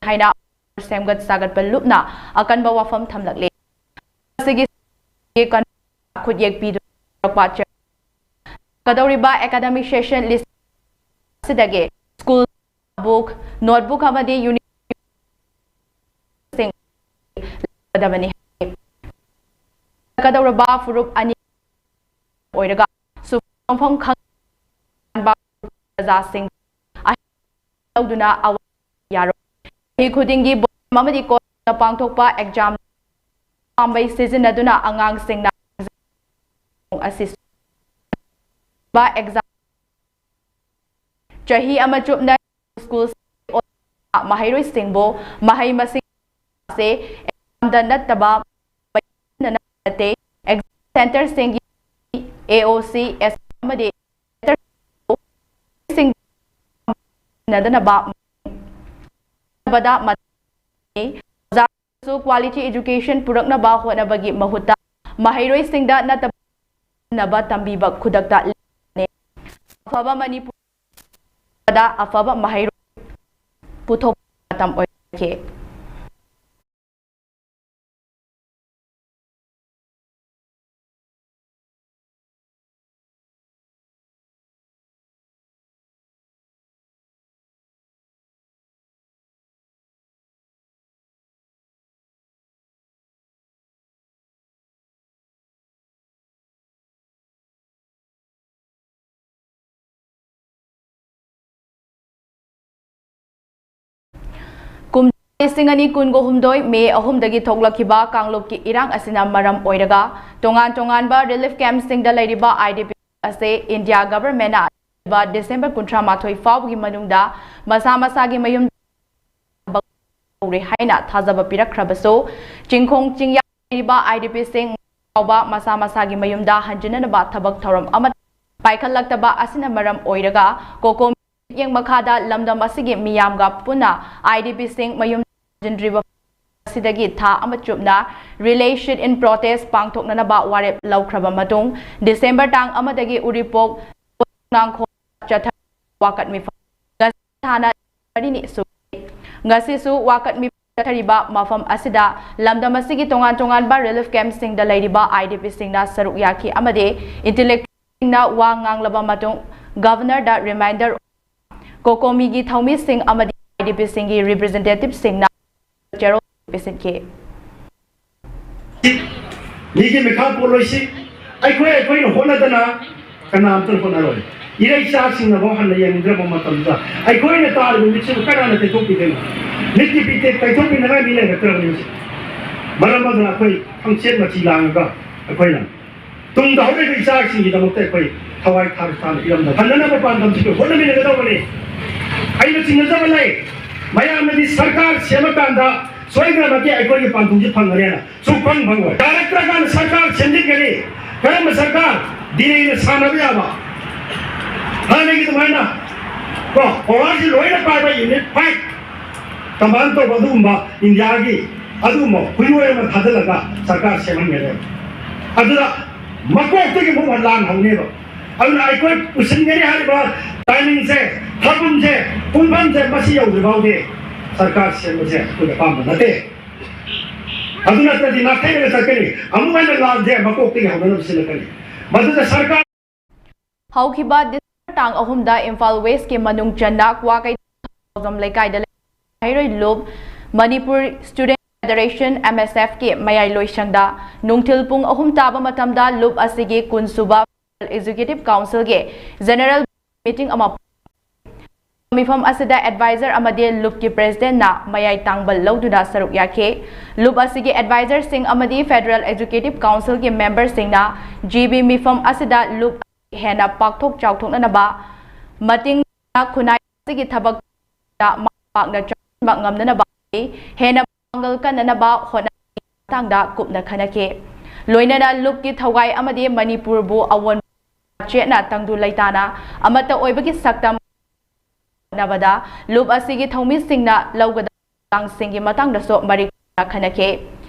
ꯍꯥꯏꯅ ꯁꯦꯝꯒꯠ ꯁꯥꯒꯠꯄ ꯂꯨꯞꯅ ꯑꯀꯟꯕ ꯋꯥꯐꯝ ꯊꯝꯂꯛꯂꯤ꯫ ꯑꯁꯤꯒꯤ ꯈꯨꯠꯌꯦꯛ ꯄꯤꯗꯨꯅ ꯀꯗꯧꯔꯤꯕ academic session list ꯑꯁꯤꯗꯒꯤ ꯁ꯭ꯀꯨꯜ book, notebook ꯑꯃꯗꯤ unit ꯁꯤꯡ ꯂꯧꯒꯗꯕꯅꯤ꯫ ꯀꯗꯧꯔꯕ ꯐꯨꯔꯨꯞ ꯑꯅꯤ ꯑꯣꯏꯔꯒ ꯁꯨꯐꯝꯐꯝ ꯈꯪꯕ ꯄ꯭ꯔꯖꯥꯁꯤꯡ ꯂꯧꯗꯨꯅ ꯑꯋꯥ ꯌꯥꯔꯣꯏ꯫ ꯆꯍꯤ ꯈꯨꯗꯤꯡꯒꯤ ꯕꯣꯔꯝ ꯑꯃꯗꯤ ꯀꯣꯟꯅ ꯄꯥꯡꯊꯣꯛꯄ exam ꯄꯥꯝꯕꯩ ꯁꯤꯖꯤꯟꯅꯗꯨꯅ ꯑꯉꯥꯡꯁꯤꯡꯅ ꯑꯁꯤ exam ꯆꯍꯤ ꯑꯃ ꯆꯨꯞꯅ ꯁ꯭ꯀꯨꯜ ꯃꯍꯩꯔꯣꯏꯁꯤꯡꯕꯨ ꯃꯍꯩ ꯃꯁꯤꯡ ꯁꯦ ꯑꯦꯛꯖꯥꯝꯗ ꯅꯠꯇꯕ ꯃꯌꯥꯝꯅ ꯅꯠꯇꯦ꯫ ꯑꯦꯛꯖꯥꯝ ꯁꯦꯟꯇꯔꯁꯤꯡꯒꯤ ꯑꯦ ꯑꯣ ꯁꯤ ꯑꯦꯁ ꯑꯃꯗꯤ ꯁꯤꯡ ꯅꯗꯅꯕ ꯍꯣꯠꯅꯕꯗ ꯃꯇꯦꯡ ꯄꯥꯡꯏ꯫ ꯑꯣꯖꯥꯁꯨ quality education ꯄꯨꯔꯛꯅꯕ ꯍꯣꯠꯅꯕꯒꯤ ꯃꯍꯨꯠꯇ ꯃꯍꯩꯔꯣꯏꯁꯤꯡꯗ ꯅꯠꯇꯕ ꯅꯕ ꯇꯝꯕꯤꯕ ꯈꯨꯗꯛꯇ ꯂꯦꯞꯄꯅꯤ꯫ ꯑꯐꯕ ꯃꯅꯤꯄꯨꯔꯗ ꯑꯐꯕ ꯃꯍꯩꯔꯣꯏ ꯄꯨꯊꯣꯛꯄ ꯃꯇꯝ ꯑꯣꯏꯔꯛꯈꯤ꯫ ꯀꯨꯝꯖꯥ ꯂꯤꯁꯤꯡ ꯑꯅꯤ ꯀꯨꯟꯒ ꯍꯨꯝꯗꯣꯏ ꯃꯦ ꯑꯍꯨꯝꯗꯒꯤ ꯊꯣꯛꯂꯛꯈꯤꯕ ꯀꯥꯡꯂꯨꯞꯀꯤ ꯏꯔꯥꯡ ꯑꯁꯤꯅ ꯃꯔꯝ ꯑꯣꯏꯔꯒ ꯇꯣꯉꯥꯟ ꯇꯣꯉꯥꯟꯕ relief camp ꯁꯤꯡꯗ ꯂꯩꯔꯤꯕ I D P ꯑꯁꯤ India government ꯅ ꯗꯤꯁꯦꯝꯕꯔ ꯀꯨꯟꯊ꯭ꯔꯥ ꯃꯥꯊꯣꯏ ꯐꯥꯎꯕꯒꯤ ꯃꯅꯨꯡꯗ ꯃꯁꯥ ꯃꯁꯥꯒꯤ ꯃꯌꯨꯝ ꯍꯧꯔꯦ ꯍꯥꯏꯅ ꯊꯥꯖꯕ ꯄꯤꯔꯛꯈ꯭ꯔꯕꯁꯨ, ꯆꯤꯡꯈꯣꯡ ꯆꯤꯡꯌꯥ ꯂꯩꯔꯤꯕ I D P ꯁꯤꯡ ꯐꯥꯎꯕ ꯃꯁꯥ ꯃꯁꯥꯒꯤ ꯃꯌꯨꯝꯗ ꯍꯟꯖꯤꯟꯅꯅꯕ ꯊꯕꯛ ꯊꯧꯔꯝ ꯑꯃꯠꯇ ꯄꯥꯏꯈꯠꯂꯛꯇꯕ ꯑꯁꯤꯅ ꯃꯔꯝ ꯑꯣꯏꯔꯒ ꯀꯣꯀꯣ ꯃꯤꯠꯌꯦꯡ ꯃꯈꯥꯗ ꯂꯝꯗꯝ ꯑꯁꯤꯒꯤ ꯃꯤꯌꯥꯝꯒ ꯄꯨꯟꯅ I D P ꯁꯤꯡ ꯃꯌꯨꯝ ꯍꯟꯖꯤꯟꯗ꯭ꯔꯤꯕ ꯑꯁꯤꯗꯒꯤ ꯊꯥ ꯑꯃ ꯆꯨꯞꯅ Relay Sit-in Protest ꯄꯥꯡꯊꯣꯛꯅꯅꯕ ꯋꯥꯔꯦꯞ ꯂꯧꯈ꯭ꯔꯕ ꯃꯇꯨꯡ, ꯗꯤꯁꯦꯝꯕꯔ ꯇꯥꯡ ꯑꯃꯗꯒꯤ ꯎꯔꯤꯄꯣꯛ ꯉꯥꯡꯈꯣꯡ ꯆꯠꯊ-, ꯋꯥꯀꯠ ꯃꯤꯐꯝ ꯉꯁꯤ ꯊꯥꯅ ꯃꯔꯤꯅꯤ ꯁꯨꯔꯤ꯫ ꯉꯁꯤꯁꯨ ꯋꯥꯀꯠ ꯃꯤꯐꯝ ꯆꯠꯊꯔꯤꯕ ꯃꯐꯝ ꯑꯁꯤꯗ ꯂꯝꯗꯝ ꯑꯁꯤꯒꯤ ꯇꯣꯉꯥꯟ ꯇꯣꯉꯥꯟꯕ relief camp ꯁꯤꯡꯗ ꯂꯩꯔꯤꯕ I D P ꯁꯤꯡꯅ ꯁꯔꯨꯛ ꯌꯥꯈꯤ ꯑꯃꯗꯤ intellectual ꯁꯤꯡꯅ ꯋꯥ ꯉꯥꯡꯂꯕ ꯃꯇꯨꯡ, Governor ꯗ reminder ꯀꯣꯀꯣꯃꯤꯒꯤ ꯊꯧꯃꯤꯁꯤꯡ ꯑꯃꯗꯤ I D P ꯁꯤꯡꯒꯤ representative ꯁꯤꯡꯅ ꯆꯦꯔꯣꯜ ꯄꯤꯁꯤꯟꯈꯤ꯫ ꯃꯤꯒꯤ ꯃꯤꯈꯥ ꯄꯣꯜꯂꯣꯏꯁꯤ꯫ ꯑꯩꯈꯣꯏ, ꯑꯩꯈꯣꯏꯅ ꯍꯣꯠꯅꯗꯅ ꯀꯅꯥꯝꯇꯅ ꯍꯣꯠꯅꯔꯣꯏ꯫ ꯏꯔꯩꯆꯥꯁꯤꯡꯅꯐꯥꯎ ꯍꯟꯅ ꯌꯦꯡꯅꯤꯡꯗ꯭ꯔꯕ ꯃꯇꯝꯗ ꯑꯩꯈꯣꯏꯅ ꯇꯥꯔꯤꯕ ꯃꯤꯠꯁꯤꯕꯨ ꯀꯅꯥꯅ ꯇꯩꯊꯣꯛꯄꯤꯗꯣꯏꯅꯣ? ꯃꯤꯠꯀꯤ ꯄꯤꯇꯦꯛ ꯇꯩꯊꯣꯛꯄꯤꯅꯉꯥꯏ ꯃꯤ ꯂꯩꯔꯛꯇ꯭ꯔꯕꯅꯤ ꯍꯧꯖꯤꯛ꯫ ꯃꯔꯝ ꯑꯗꯨꯅ ꯑꯩꯈꯣꯏ ꯈꯪꯆꯦꯠ ꯃꯆꯤ ꯂꯥꯡꯉꯒ ꯑꯩꯈꯣꯏꯅ ꯇꯨꯡꯗ ꯍꯧꯔꯛꯏꯕ ꯏꯆꯥꯁꯤꯡꯒꯤꯗꯃꯛꯇ ꯑꯩꯈꯣꯏ ꯊꯋꯥꯏ ꯊꯥ-, ꯊꯥꯅ ꯏꯔꯝꯗꯝ ꯍꯟꯅꯅꯕ ꯄꯥꯟꯗꯝꯁꯤ ꯑꯩꯈꯣꯏ ꯍꯣꯠꯅꯃꯤꯟꯅꯒꯗꯧꯕꯅꯤ꯫ ꯑꯩꯅ ꯆꯤꯡꯅꯖꯕ ꯂꯩ꯫ ꯃꯌꯥꯝꯅꯗꯤ ꯁꯔꯀꯥꯔ ꯁꯦꯝꯃꯀꯥꯟꯗ ꯁꯣꯏꯗꯅꯃꯛꯀꯤ ꯑꯩꯈꯣꯏꯒꯤ ꯄꯥꯟꯊꯨꯡꯁꯤ ꯐꯪꯒꯅꯦꯅ ꯁꯨꯛꯐꯪ ꯐꯪꯉꯣꯏ꯫ ꯇꯥꯔꯛꯇ꯭ꯔꯀꯥꯟꯗ ꯁꯔꯀꯥꯔ ꯁꯦꯝꯖꯤꯟꯒꯅꯤ꯫ ꯀꯔꯝꯕ ꯁꯔꯀꯥꯔ? ꯗꯤꯅꯦꯅ ꯁꯥꯟꯅꯕ ꯌꯥꯕ, ꯍꯥꯟꯅꯒꯤ ꯑꯗꯨꯃꯥꯏꯅ ꯀꯣ, ꯄꯋꯥꯔꯁꯤ ꯂꯣꯏꯅ ꯄꯥꯏꯕ unit five command ꯇꯧꯕ ꯑꯗꯨꯒꯨꯝꯕ ꯏꯟꯗꯤꯌꯥꯒꯤ ꯑꯗꯨꯒꯨꯝꯕ ꯍꯨꯏꯔꯣꯏ ꯑꯃ ꯊꯥꯖꯤꯜꯂꯒ ꯁꯔꯀꯥꯔ ꯁꯦꯝꯍꯟꯒꯅꯦꯕ꯫ ꯑꯗꯨꯗ ꯃꯀꯣꯛꯇꯒꯤ ꯑꯃꯨꯛ ꯂꯥꯟ ꯍꯧꯅꯦꯕ꯫ ꯑꯗꯨꯅ ꯑꯩꯈꯣꯏ ꯄꯨꯁꯤꯟꯒꯅꯤ ꯍꯥꯏꯔꯤꯕ timingꯁꯦ, ꯊꯥꯕꯝꯁꯦ, ꯄꯨꯡꯐꯝꯁꯦ ꯃꯁꯤ ꯌꯧꯗ꯭ꯔꯤ ꯐꯥꯎꯗꯤ ꯁꯔꯀꯥꯔ ꯁꯦꯝꯕꯁꯦ ꯑꯩꯈꯣꯏꯒꯤ ꯑꯄꯥꯝꯕ ꯅꯠꯇꯦ꯫ ꯑꯗꯨ ꯅꯠꯇ꯭ꯔꯗꯤ ꯅꯥꯊꯩꯔꯒ ꯆꯠꯀꯅꯤ꯫ ꯑꯃꯨꯛ ꯍꯟꯅ ꯂꯥꯟꯁꯦ ꯃꯀꯣꯛꯇꯒꯤ ꯍꯧꯅꯅꯕ ꯁꯤꯜꯂꯛꯀꯅꯤ꯫ ꯃꯗꯨꯗ ꯁꯔꯀꯥꯔ ꯍꯧꯈꯤꯕ ꯗꯤꯁꯦꯝꯕꯔ ꯇꯥꯡ ꯑꯍꯨꯝꯗ ꯏꯝꯐꯥꯜ ꯋꯦꯁꯀꯤ ꯃꯅꯨꯡ ꯆꯟꯅ ꯀ꯭ꯋꯥꯀꯩꯊꯦꯜ ꯂꯩꯀꯥꯏꯗ ꯂꯩ ꯃꯍꯩꯔꯣꯏ ꯂꯨꯞ, ꯃꯅꯤꯄꯨꯔ ꯁ꯭ꯇꯨꯗꯦꯟꯠ ꯐꯦꯗꯔꯦꯁꯟ, MSFꯀꯤ ꯃꯌꯥꯏꯂꯣꯏꯁꯪꯗ ꯅꯨꯡꯊꯤꯜ ꯄꯨꯡ ꯑꯍꯨꯝ ꯇꯥꯕ ꯃꯇꯝꯗ ꯂꯨꯞ ꯑꯁꯤꯒꯤ ꯀꯨꯟꯁꯨꯕ Federal Executive Councilꯒꯤ General Meeting ꯑꯃ ꯃꯤꯐꯝ ꯑꯁꯤꯗ advisor ꯑꯃꯗꯤ ꯂꯨꯞꯀꯤ presidentꯅ ꯃꯌꯥꯏ ꯇꯥꯡꯕ ꯂꯧꯗꯨꯅ ꯁꯔꯨꯛ ꯌꯥꯈꯤ꯫ ꯂꯨꯞ ꯑꯁꯤꯒꯤ advisorꯁꯤꯡ ꯑꯃꯗꯤ Federal Executive Councilꯒꯤ memberꯁꯤꯡꯅ GB ꯃꯤꯐꯝ ꯑꯁꯤꯗ ꯂꯨꯞ ꯍꯦꯟꯅ ꯄꯥꯛꯊꯣꯛ ꯆꯥꯎꯊꯣꯛꯅꯅꯕ, ꯃꯇꯤꯡ ꯈꯨꯟꯅꯥꯏ ꯑꯁꯤꯒꯤ ꯊꯕꯛ ꯃꯥꯏ ꯄꯥꯛꯅ ꯆꯪꯁꯤꯟꯕ ꯉꯝꯅꯅꯕ, ꯍꯦꯟꯅ ꯄꯥꯡꯒꯜ ꯀꯟꯅꯅꯕ ꯍꯣꯠꯅꯕꯒꯤ ꯃꯇꯥꯡꯗ ꯀꯨꯞꯅ ꯈꯟꯅꯈꯤ꯫ ꯂꯣꯏꯅꯅ ꯂꯨꯞꯀꯤ ꯊꯧꯒꯥꯏ ꯑꯃꯗꯤ ꯃꯅꯤꯄꯨꯔꯕꯨ ꯑꯑꯣꯟꯕ ꯆꯦꯠꯅ ꯇꯪꯗꯨ ꯂꯩꯇꯥꯅ ꯑꯃꯠꯇ ꯑꯣꯏꯕꯒꯤ ꯁꯛꯇꯝ ꯍꯣꯠꯅꯕꯗ ꯂꯨꯞ ꯑꯁꯤꯒꯤ ꯊꯧꯃꯤꯁꯤꯡꯅ ꯂꯧꯒꯗꯕ ꯊꯧꯗꯥꯡꯁꯤꯡꯒꯤ ꯃꯇꯥꯡꯗꯁꯨ ꯃꯔꯤꯛ ꯆꯨꯝꯅ ꯈꯟꯅꯈꯤ꯫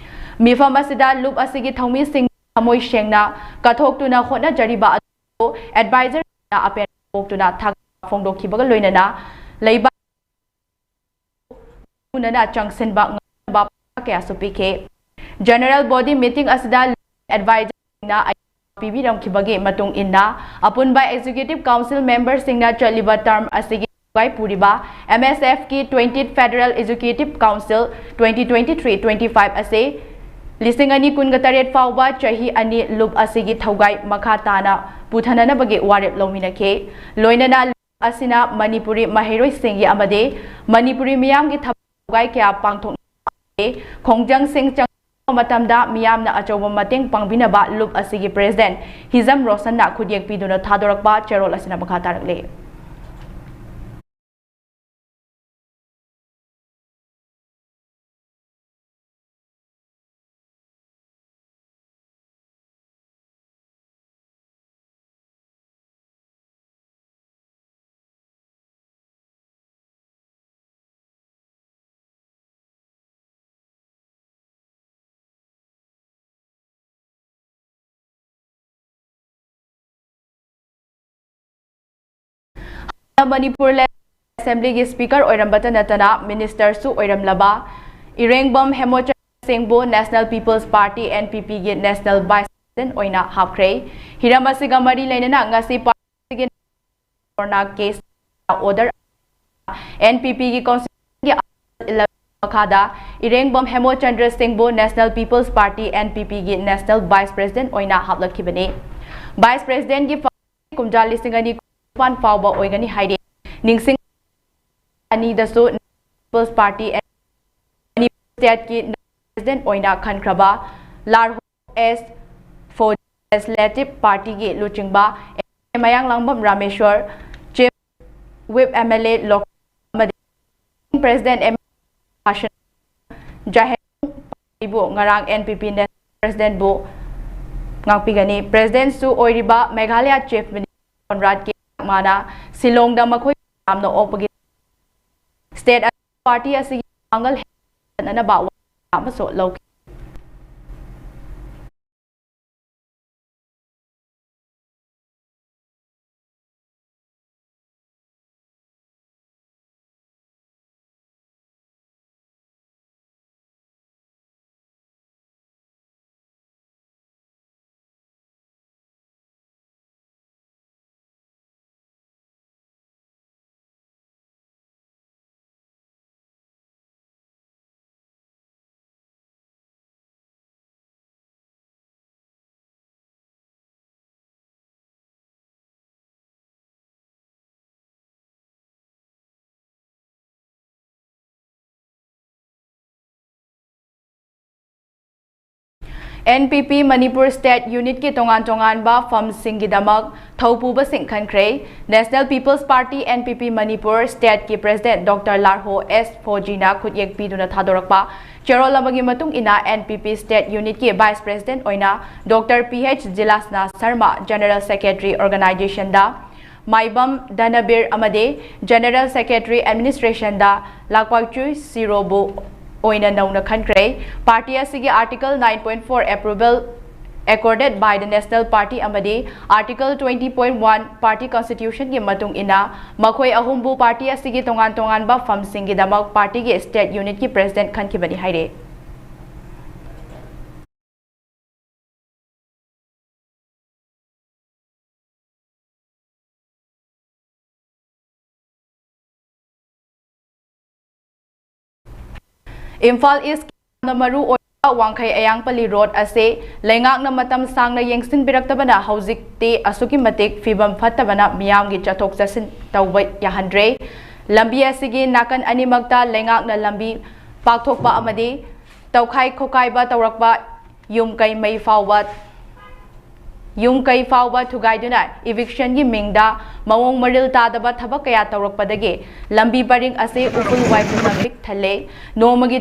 ꯃꯤꯐꯝ ꯑꯁꯤꯗ ꯂꯨꯞ ꯑꯁꯤꯒꯤ ꯊꯧꯃꯤꯁꯤꯡ ꯊꯃꯣꯏ ꯁꯦꯡꯅ ꯀꯠꯊꯣꯛꯇꯨꯅ ꯍꯣꯠꯅꯖꯔꯤꯕ ꯑꯗꯨ advisorꯁꯤꯡꯅ ꯑꯄꯦꯟꯕ ꯄꯣꯛꯇꯨꯅ ꯊꯥꯒꯠꯄ ꯐꯣꯡꯗꯣꯛꯈꯤꯕꯒ ꯂꯣꯏꯅꯅ ꯂꯩꯕꯥꯛ ꯎꯅꯅ ꯆꯪꯁꯤꯟꯕ ꯉꯝꯅꯕ ꯄꯥꯎꯇꯥꯛ ꯀꯌꯥꯁꯨ ꯄꯤꯈꯤ꯫ General body meeting ꯑꯁꯤꯗ advisorꯁꯤꯡꯅ ꯑꯌꯥꯕ ꯄꯤꯕꯤꯔꯝꯈꯤꯕꯒꯤ ꯃꯇꯨꯡ ꯏꯟꯅ ꯑꯄꯨꯟꯕ Executive Council memberꯁꯤꯡꯅ ꯆꯠꯂꯤꯕ term ꯑꯁꯤꯒꯤ ꯊꯧꯒꯥꯏ ꯄꯨꯔꯤꯕ MSFꯀꯤ twentieth Federal Executive Council twenty twenty-three twenty-five ꯑꯁꯤ ꯂꯤꯁꯤꯡ ꯑꯅꯤ ꯀꯨꯟꯒ ꯇꯔꯦꯠ ꯐꯥꯎꯕ ꯆꯍꯤ ꯑꯅꯤ ꯂꯨꯞ ꯑꯁꯤꯒꯤ ꯊꯧꯒꯥꯏ ꯃꯈꯥ ꯇꯥꯅ ꯄꯨꯊꯅꯅꯕꯒꯤ ꯋꯥꯔꯦꯞ ꯂꯧꯃꯤꯟꯅꯈꯤ꯫ ꯂꯣꯏꯅꯅ ꯑꯁꯤꯅ ꯃꯅꯤꯄꯨꯔꯤ ꯃꯍꯩꯔꯣꯏꯁꯤꯡꯒꯤ ꯑꯃꯗꯤ ꯃꯅꯤꯄꯨꯔꯤ ꯃꯤꯌꯥꯝꯒꯤ ꯊꯕꯛ ꯊꯧꯒꯥꯏ ꯀꯌꯥ ꯄꯥꯡꯊꯣꯛꯅꯕ ꯈꯣꯡꯖꯪꯁꯤꯡ ꯆꯪꯁꯤꯟꯕ ꯃꯇꯝꯗ ꯃꯤꯌꯥꯝꯅ ꯑꯆꯧꯕ ꯃꯇꯦꯡ ꯄꯥꯡꯕꯤꯅꯕ ꯂꯨꯞ ꯑꯁꯤꯒꯤ president ꯍꯤꯖꯝ ꯔꯣꯁꯟꯅ ꯈꯨꯠꯌꯦꯛ ꯄꯤꯗꯨꯅ ꯊꯥꯗꯣꯔꯛꯄ ꯆꯦꯔꯣꯜ ꯑꯁꯤꯅ ꯃꯈꯥ ꯇꯥꯔꯛꯂꯤ꯫ ꯃꯅꯤꯄꯨꯔ Assemblyꯒꯤ Speaker ꯑꯣꯏꯔꯝꯕꯇ ꯅꯠꯇꯅ Ministerꯁꯨ ꯑꯣꯏꯔꯝꯂꯕ ꯏꯔꯦꯡꯕꯝ ꯍꯦꯃꯣꯆꯟꯗ꯭ꯔ ꯁꯤꯡꯕꯨ National People's Party, NPPꯒꯤ National Vice President ꯑꯣꯏꯅ ꯍꯥꯞꯈ꯭ꯔꯦ꯫ ꯍꯤꯔꯝ ꯑꯁꯤꯒ ꯃꯔꯤ ꯂꯩꯅꯅ ꯉꯁꯤ partyꯒꯤ corona case order, NPPꯒꯤ Constitutionꯒꯤ Article eleven ꯃꯈꯥꯗ ꯏꯔꯦꯡꯕꯝ ꯍꯦꯃꯣꯆꯟꯗ꯭ꯔ ꯁꯤꯡꯕꯨ National People's Party, NPPꯒꯤ National Vice President ꯑꯣꯏꯅ ꯍꯥꯞꯂꯛꯈꯤꯕꯅꯤ꯫ Vice Presidentꯒꯤ ꯀꯨꯝꯖꯥ ꯂꯤꯁꯤꯡ ꯑꯅꯤ ꯀꯨꯟꯅꯤꯄꯥꯟ ꯐꯥꯎꯕ ꯑꯣꯏꯒꯅꯤ ꯍꯥꯏꯔꯤ꯫ ꯅꯤꯡꯁꯤꯡ ꯑꯅꯤꯗꯁꯨ People's Party Stateꯀꯤ President ꯑꯣꯏꯅ ꯈꯟꯈ꯭ꯔꯕ ꯂꯥꯔꯍꯣ ꯑꯦꯁ ꯐꯣꯖꯤ Legislative Partyꯒꯤ ꯂꯨꯆꯤꯡꯕ ꯃꯌꯥꯡꯂꯥꯡꯕꯝ ꯔꯥꯃꯦꯁ꯭ꯋꯔ, Chief Whip MLA ꯂꯣꯛ ꯑꯃꯗꯤ President ꯚꯥꯁꯟ ꯖꯥꯍꯦꯗ ꯄꯥꯔꯇꯤꯕꯨ ꯉꯔꯥꯡ NPP National Presidentꯕꯨ ꯉꯥꯛꯄꯤꯒꯅꯤ꯫ Presidentꯁꯨ ꯑꯣꯏꯔꯤꯕ Meghalaya Chief Minister Conrad K ꯁꯪꯃꯥꯅ ꯁꯤꯂꯣꯡꯗ ꯃꯈꯣꯏ ꯌꯥꯝꯅ ꯑꯣꯛꯄꯒꯤ state party ꯑꯁꯤꯒꯤ ꯃꯥꯡꯒꯜ ꯍꯦꯟꯅꯅꯕ ꯋꯥꯔꯦꯞ ꯑꯃꯁꯨ ꯂꯧꯈꯤ꯫ NPP Manipur State Unitꯀꯤ ꯇꯣꯉꯥꯟ ꯇꯣꯉꯥꯟꯕ ꯐꯝꯁꯤꯡꯒꯤꯗꯃꯛ ꯊꯧꯄꯨꯕꯁꯤꯡ ꯈꯟꯈ꯭ꯔꯦ꯫ National People's Party, NPP Manipur Stateꯀꯤ President Doctor ꯂꯥꯔꯍꯣ ꯑꯦꯁ ꯐꯣꯖꯤꯅ ꯈꯨꯠꯌꯦꯛ ꯄꯤꯗꯨꯅ ꯊꯥꯗꯣꯔꯛꯄ ꯆꯦꯔꯣꯜ ꯑꯃꯒꯤ ꯃꯇꯨꯡ ꯏꯟꯅ, NPP State Unitꯀꯤ Vice President ꯑꯣꯏꯅ Doctor P H Jilasna Sharma, General Secretary Organizationꯗ ꯃꯥꯏꯕꯝ ꯙꯅꯕꯤꯔ ꯑꯃꯗꯤ General Secretary Administrationꯗ ꯂꯥꯛꯄꯥꯛꯆꯨꯏ ꯁꯤꯔꯣꯕꯨ ꯑꯣꯏꯅ ꯅꯧꯅ ꯈꯟꯈ꯭ꯔꯦ꯫ Party ꯑꯁꯤꯒꯤ Article nine point four approval accorded by the National Party ꯑꯃꯗꯤ Article twenty point one Party Constitution ꯒꯤ ꯃꯇꯨꯡ ꯏꯟꯅ ꯃꯈꯣꯏ ꯑꯍꯨꯝꯕꯨ party ꯑꯁꯤꯒꯤ ꯇꯣꯉꯥꯟ ꯇꯣꯉꯥꯟꯕ ꯐꯝꯁꯤꯡꯒꯤꯗꯃꯛ party ꯒꯤ state unit ꯀꯤ president ꯈꯟꯈꯤꯕꯅꯤ ꯍꯥꯏꯔꯤ꯫ ꯏꯝꯐꯥꯜ ꯏꯁꯀꯤ ꯌꯥꯝꯅ ꯃꯔꯨ ꯑꯣꯏꯕ ꯋꯥꯡꯈꯩ ꯑꯌꯥꯡꯄꯜꯂꯤ ꯔꯣꯗ ꯑꯁꯤ ꯂꯩꯉꯥꯛꯅ ꯃꯇꯝ ꯁꯥꯡꯅ ꯌꯦꯡꯁꯤꯟꯕꯤꯔꯛꯇꯕꯅ ꯍꯧꯖꯤꯛꯇꯤ ꯑꯁꯨꯛꯀꯤ ꯃꯇꯤꯛ ꯐꯤꯕꯝ ꯐꯠꯇꯕꯅ ꯃꯤꯌꯥꯝꯒꯤ ꯆꯠꯊꯣꯛ ꯆꯠꯁꯤꯟ ꯇꯧꯕ ꯌꯥꯍꯟꯗ꯭ꯔꯦ꯫ ꯂꯝꯕꯤ ꯑꯁꯤꯒꯤ ꯅꯥꯀꯟ ꯑꯅꯤꯃꯛꯇ ꯂꯩꯉꯥꯛꯅ ꯂꯝꯕꯤ ꯄꯥꯛꯊꯣꯛꯄ ꯑꯃꯗꯤ ꯇꯧꯈꯥꯏ ꯈꯣꯀꯥꯏꯕ ꯇꯧꯔꯛꯄ, ꯌꯨꯝ ꯀꯩ ꯃꯩ ꯐꯥꯎꯕ ꯌꯨꯝ ꯀꯩ ꯐꯥꯎꯕ ꯊꯨꯒꯥꯏꯗꯨꯅ eviction ꯒꯤ ꯃꯤꯡꯗ ꯃꯑꯣꯡ ꯃꯔꯤꯜ ꯇꯥꯗꯕ ꯊꯕꯛ ꯀꯌꯥ ꯇꯧꯔꯛꯄꯗꯒꯤ ꯂꯝꯕꯤ ꯄꯔꯤꯡ ꯑꯁꯤ ꯎꯐꯨꯜ ꯋꯥꯏꯐꯨꯜꯅ ꯄꯤꯛ ꯊꯜꯂꯦ꯫ ꯅꯣꯡꯃꯒꯤ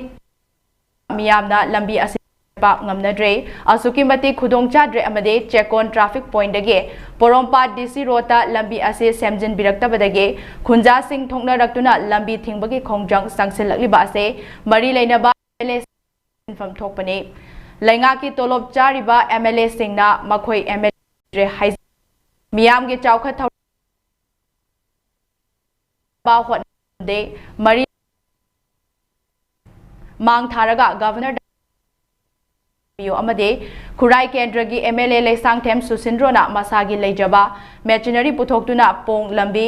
ꯃꯤꯌꯥꯝꯅ ꯂꯝꯕꯤ ꯑꯁꯤ ꯄꯥꯛ ꯉꯝꯅꯗ꯭ꯔꯦ꯫ ꯑꯁꯨꯛꯀꯤ ꯃꯇꯤꯛ ꯈꯨꯗꯣꯡ ꯆꯥꯗ꯭ꯔꯦ ꯑꯃꯗꯤ ꯆꯦꯛꯀꯣꯟ traffic point ꯗꯒꯤ ꯄꯣꯔꯣꯝꯄꯥꯠ D C road ꯇ ꯂꯝꯕꯤ ꯑꯁꯤ ꯁꯦꯝꯖꯤꯟꯕꯤꯔꯛꯇꯕꯗꯒꯤ ꯈꯨꯟꯖꯥꯁꯤꯡ ꯊꯣꯛꯅꯔꯛꯇꯨꯅ ꯂꯝꯕꯤ ꯊꯤꯡꯕꯒꯤ ꯈꯣꯡꯖꯪ ꯆꯪꯁꯤꯜꯂꯛꯂꯤꯕ ꯑꯁꯤ ꯃꯔꯤ ꯂꯩꯅꯕ M L A ꯁꯤꯟꯐꯝ ꯊꯣꯛꯄꯅꯤ꯫ ꯂꯩꯉꯥꯛꯀꯤ ꯇꯣꯂꯣꯞ ꯆꯥꯔꯤꯕ M L A ꯁꯤꯡꯅ ꯃꯈꯣꯏ M L A ꯍꯥꯏꯖ-, ꯃꯤꯌꯥꯝꯒꯤ ꯆꯥꯎꯈꯠ ꯊꯧꯔꯥꯡ ꯍꯣꯠꯅꯗꯦ꯫ ꯃꯔꯤ ꯃꯥꯡ ꯊꯥꯔꯒ Governor ꯗ ꯄꯤꯌꯨ ꯑꯃꯗꯤ ꯈꯨꯔꯥꯏ ꯀꯦꯟꯗ꯭ꯔꯒꯤ M L A ꯂꯩꯁꯥꯡꯊꯦꯝ ꯁꯨꯁꯤꯟꯗ꯭ꯔꯣꯅ ꯃꯁꯥꯒꯤ ꯂꯩꯖꯕ machinery ꯄꯨꯊꯣꯛꯇꯨꯅ ꯄꯣꯡ ꯂꯝꯕꯤ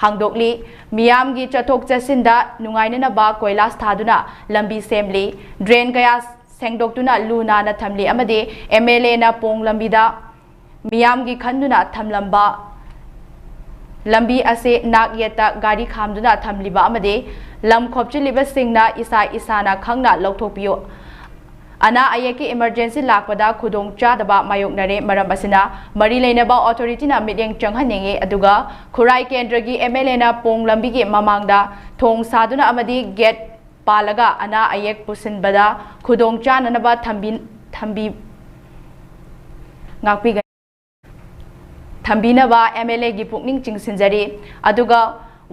ꯍꯥꯡꯗꯣꯛꯂꯤ꯫ ꯃꯤꯌꯥꯝꯒꯤ ꯆꯠꯊꯣꯛ ꯆꯠꯁꯤꯟꯗ ꯅꯨꯡꯉꯥꯏꯅꯅꯕ ꯀꯣꯏꯂꯥꯁ ꯊꯥꯗꯨꯅ ꯂꯝꯕꯤ ꯁꯦꯝꯂꯤ꯫ Drain ꯀꯌꯥ ꯁꯦꯡꯗꯣꯛꯇꯨꯅ ꯂꯨ ꯅꯥꯟꯅ ꯊꯝꯂꯤ ꯑꯃꯗꯤ M L A ꯅ ꯄꯣꯡ ꯂꯝꯕꯤꯗ ꯃꯤꯌꯥꯝꯒꯤ ꯈꯟꯗꯨꯅ ꯊꯝꯂꯝꯕ ꯂꯝꯕꯤ ꯑꯁꯤ ꯅꯥꯛ ꯌꯦꯠꯇ ꯒꯥꯔꯤ ꯈꯥꯝꯗꯨꯅ ꯊꯝꯂꯤꯕ ꯑꯃꯗꯤ ꯂꯝ ꯈꯣꯞꯆꯤꯜꯂꯤꯕꯁꯤꯡꯅ ꯏꯁꯥ ꯏꯁꯥꯅ ꯈꯪꯅ ꯂꯧꯊꯣꯛꯄꯤꯌꯨ꯫ ꯑꯅꯥ ꯑꯌꯦꯛꯀꯤ emergency ꯂꯥꯛꯄꯗ ꯈꯨꯗꯣꯡ ꯆꯥꯗꯕ ꯃꯥꯌꯣꯛꯅꯔꯦ꯫ ꯃꯔꯝ ꯑꯁꯤꯅ ꯃꯔꯤ ꯂꯩꯅꯕ authority ꯅ ꯃꯤꯠꯌꯦꯡ ꯆꯪꯍꯟꯅꯤꯡꯏ꯫ ꯑꯗꯨꯒ ꯈꯨꯔꯥꯏ ꯀꯦꯟꯗ꯭ꯔꯒꯤ M L A ꯅ ꯄꯣꯡ ꯂꯝꯕꯤꯒꯤ ꯃꯃꯥꯡꯗ ꯊꯣꯡ ꯁꯥꯗꯨꯅ ꯑꯃꯗꯤ gate ꯄꯥꯜꯂꯒ ꯑꯅꯥ ꯑꯌꯦꯛ ꯄꯨꯁꯤꯟꯕꯗ ꯈꯨꯗꯣꯡ ꯆꯥꯅꯅꯕ ꯊꯝꯕꯤ-, ꯊꯝꯕꯤ-, ꯉꯥꯛꯄꯤꯒꯅꯤ꯫ ꯊꯝꯕꯤꯅꯕ M L A ꯒꯤ ꯄꯨꯛꯅꯤꯡ ꯆꯤꯡꯁꯤꯟꯖꯔꯤ꯫ ꯑꯗꯨꯒ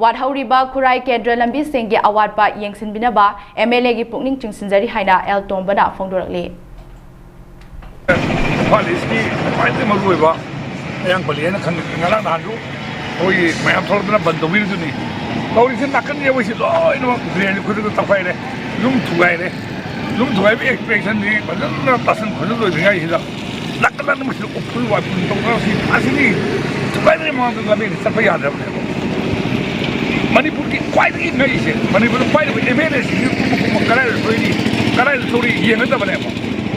ꯋꯥꯠꯍꯧꯔꯤꯕ ꯈꯨꯔꯥꯏ ꯀꯦꯟꯗ꯭ꯔ ꯂꯝꯕꯤꯁꯤꯡꯒꯤ ꯑꯋꯥꯠꯄ ꯌꯦꯡꯁꯤꯟꯕꯤꯅꯕ M L A ꯒꯤ ꯄꯨꯛꯅꯤꯡ ꯆꯤꯡꯁꯤꯟꯖꯔꯤ ꯍꯥꯏꯅ ꯑꯦꯜ ꯇꯣꯝꯕꯅ ꯐꯣꯡꯗꯣꯔꯛꯂꯤ꯫ ꯏꯝꯐꯥꯜ ꯏꯁꯀꯤ ꯈ꯭ꯋꯥꯏꯗꯒꯤ ꯃꯔꯨꯑꯣꯏꯕ ꯃꯌꯥꯡ ꯄꯜꯂꯤ ꯍꯥꯏꯅ ꯈꯪꯅꯩ꯫ ꯉꯔꯥꯡ ꯅꯍꯥꯟꯁꯨ ꯑꯩꯈꯣꯏꯒꯤ ꯃꯌꯥꯝ ꯊꯣꯛꯂꯛꯇꯅ ꯕꯟ ꯇꯧꯕꯤꯔꯤꯗꯨꯅꯤ꯫ ꯇꯧꯔꯤꯁꯦ ꯅꯥꯀꯟ ꯌꯧꯕꯁꯤ ꯂꯣꯏꯅꯃꯛ ꯗ꯭ꯔꯦꯟ ꯈꯨꯗꯤꯡꯃꯛ ꯇꯧꯈꯥꯏꯔꯦ, ꯌꯨꯝ ꯊꯨꯒꯥꯏꯔꯦ꯫ ꯌꯨꯝ ꯊꯨꯒꯥꯏꯕ ꯑꯦꯛꯁꯄꯦꯛꯁꯟꯁꯤ ꯐꯖꯅ ꯇꯥꯁꯟ ꯈꯣꯠꯆꯟ ꯂꯣꯏꯗ꯭ꯔꯤꯉꯩꯁꯤꯗ ꯅꯥꯀꯟ ꯅꯥꯀꯟ ꯃꯁꯤꯗ ꯎꯐꯨꯜ ꯋꯥꯏꯐꯨꯜ ꯇꯧꯅꯕꯁꯤ ꯑꯁꯤꯅꯤ꯫ ꯊꯨꯒꯥꯏꯗ꯭ꯔꯤ ꯃꯃꯥꯡꯗ ꯂꯝꯕꯤꯗ ꯆꯠꯄ ꯌꯥꯗ꯭ꯔꯕꯅꯦꯕ꯫ ꯃꯅꯤꯄꯨꯔꯒꯤ ꯈ꯭ꯋꯥꯏꯗꯒꯤ ꯉꯛꯏꯁꯦ, ꯃꯅꯤꯄꯨꯔꯗ ꯄꯥꯏꯔꯤꯕ ꯑꯦꯝ ꯑꯦꯜ ꯑꯦꯁꯤꯡꯁꯤ ꯀꯨꯝꯕ ꯀꯨꯝꯕ ꯀꯗꯥꯏꯗ ꯊꯣꯛꯏꯅꯤ, ꯀꯗꯥꯏꯗ ꯊꯣꯛꯏ ꯌꯦꯡꯒꯗꯕꯅꯦꯕ꯫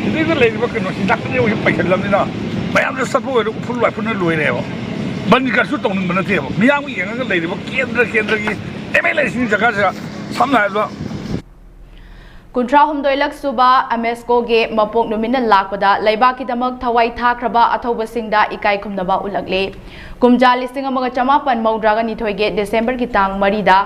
ꯁꯤꯗꯩꯗ ꯂꯩꯔꯤꯕ ꯀꯩꯅꯣꯁꯤ ꯅꯥꯀꯟ ꯌꯧꯕꯁꯤ ꯄꯩꯁꯜꯂꯕꯅꯤꯅ ꯃꯌꯥꯝꯗ ꯆꯠꯄ ꯑꯣꯏꯔꯣ ꯎꯐꯨꯜ ꯋꯥꯏꯐꯨꯜꯅ ꯂꯣꯏꯔꯦꯕ꯫ ꯕꯟ ꯀꯔꯁꯨ ꯇꯧꯅꯤꯡꯕ ꯅꯠꯇꯦꯕ꯫ ꯃꯤꯌꯥꯝꯒꯤ ꯌꯦꯡꯉꯒ ꯂꯩꯔꯤꯕ ꯀꯦꯟꯗ꯭ꯔ ꯀꯦꯟꯗ꯭ꯔꯒꯤ ꯑꯦꯝ ꯑꯦꯜ ꯑꯦꯁꯤꯡ ꯖꯒꯥꯁꯤꯗ ꯁꯝꯅ ꯍꯥꯏꯔꯕꯗ ꯀꯨꯟꯊ꯭ꯔꯥ ꯍꯨꯝꯗꯣꯏꯂꯛ ꯁꯨꯕ ꯑꯃꯦꯁꯀꯣꯒꯤ ꯃꯄꯣꯛ ꯅꯨꯃꯤꯠꯅ ꯂꯥꯛꯄꯗ ꯂꯩꯕꯥꯛꯀꯤꯗꯃꯛ ꯊꯋꯥꯏ ꯊꯥꯈ꯭ꯔꯕ ꯑꯊꯧꯕꯁꯤꯡꯗ ꯏꯀꯥꯏ ꯈꯨꯝꯅꯕ ꯎꯠꯂꯛꯂꯤ꯫ ꯀꯨꯝꯖꯥ ꯂꯤꯁꯤꯡ ꯑꯃꯒ ꯆꯃꯥꯄꯟ ꯃꯧꯗ꯭ꯔꯥꯒ ꯅꯤꯊꯣꯏꯒꯤ ꯗꯤꯁꯦꯝꯕꯔꯒꯤ ꯇꯥꯡ ꯃꯔꯤꯗ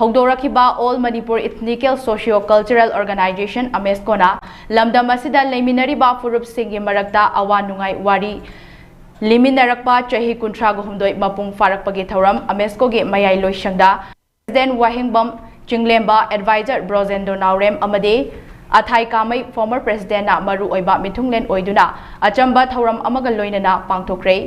ꯍꯧꯗꯣꯔꯛꯈꯤꯕ All Manipur Ethnical Socio Cultural Organization, ꯑꯃꯦꯁꯀꯣꯅ ꯂꯝꯗꯝ ꯑꯁꯤꯗ ꯂꯩꯃꯤꯟꯅꯔꯤꯕ ꯐꯨꯔꯨꯞꯁꯤꯡꯒꯤ ꯃꯔꯛꯇ ꯑꯋꯥ ꯅꯨꯡꯉꯥꯏ ꯋꯥꯔꯤ ꯂꯤꯃꯤꯟꯅꯔꯛꯄ ꯆꯍꯤ ꯀꯨꯟꯊ꯭ꯔꯥꯒ ꯍꯨꯝꯗꯣꯏ ꯃꯄꯨꯡ ꯐꯥꯔꯛꯄꯒꯤ ꯊꯧꯔꯝ ꯑꯃꯦꯁꯀꯣꯒꯤ ꯃꯌꯥꯏ ꯂꯣꯏꯁꯪꯗ President ꯋꯥꯍꯦꯡꯕꯝ ꯆꯤꯡꯂꯦꯝꯕ, Advisor ꯕ꯭ꯔꯣꯖꯦꯟꯗ꯭ꯔꯣ ꯅꯥꯎꯔꯦꯝ ꯑꯃꯗꯤ ꯑꯊꯥꯏ ꯀꯥꯃꯩ former Presidentꯅ ꯃꯔꯨ ꯑꯣꯏꯕ ꯃꯤꯊꯨꯡꯂꯦꯟ ꯑꯣꯏꯗꯨꯅ ꯑꯆꯝꯕ ꯊꯧꯔꯝ ꯑꯃꯒ ꯂꯣꯏꯅꯅ ꯄꯥꯡꯊꯣꯛꯈ꯭ꯔꯦ꯫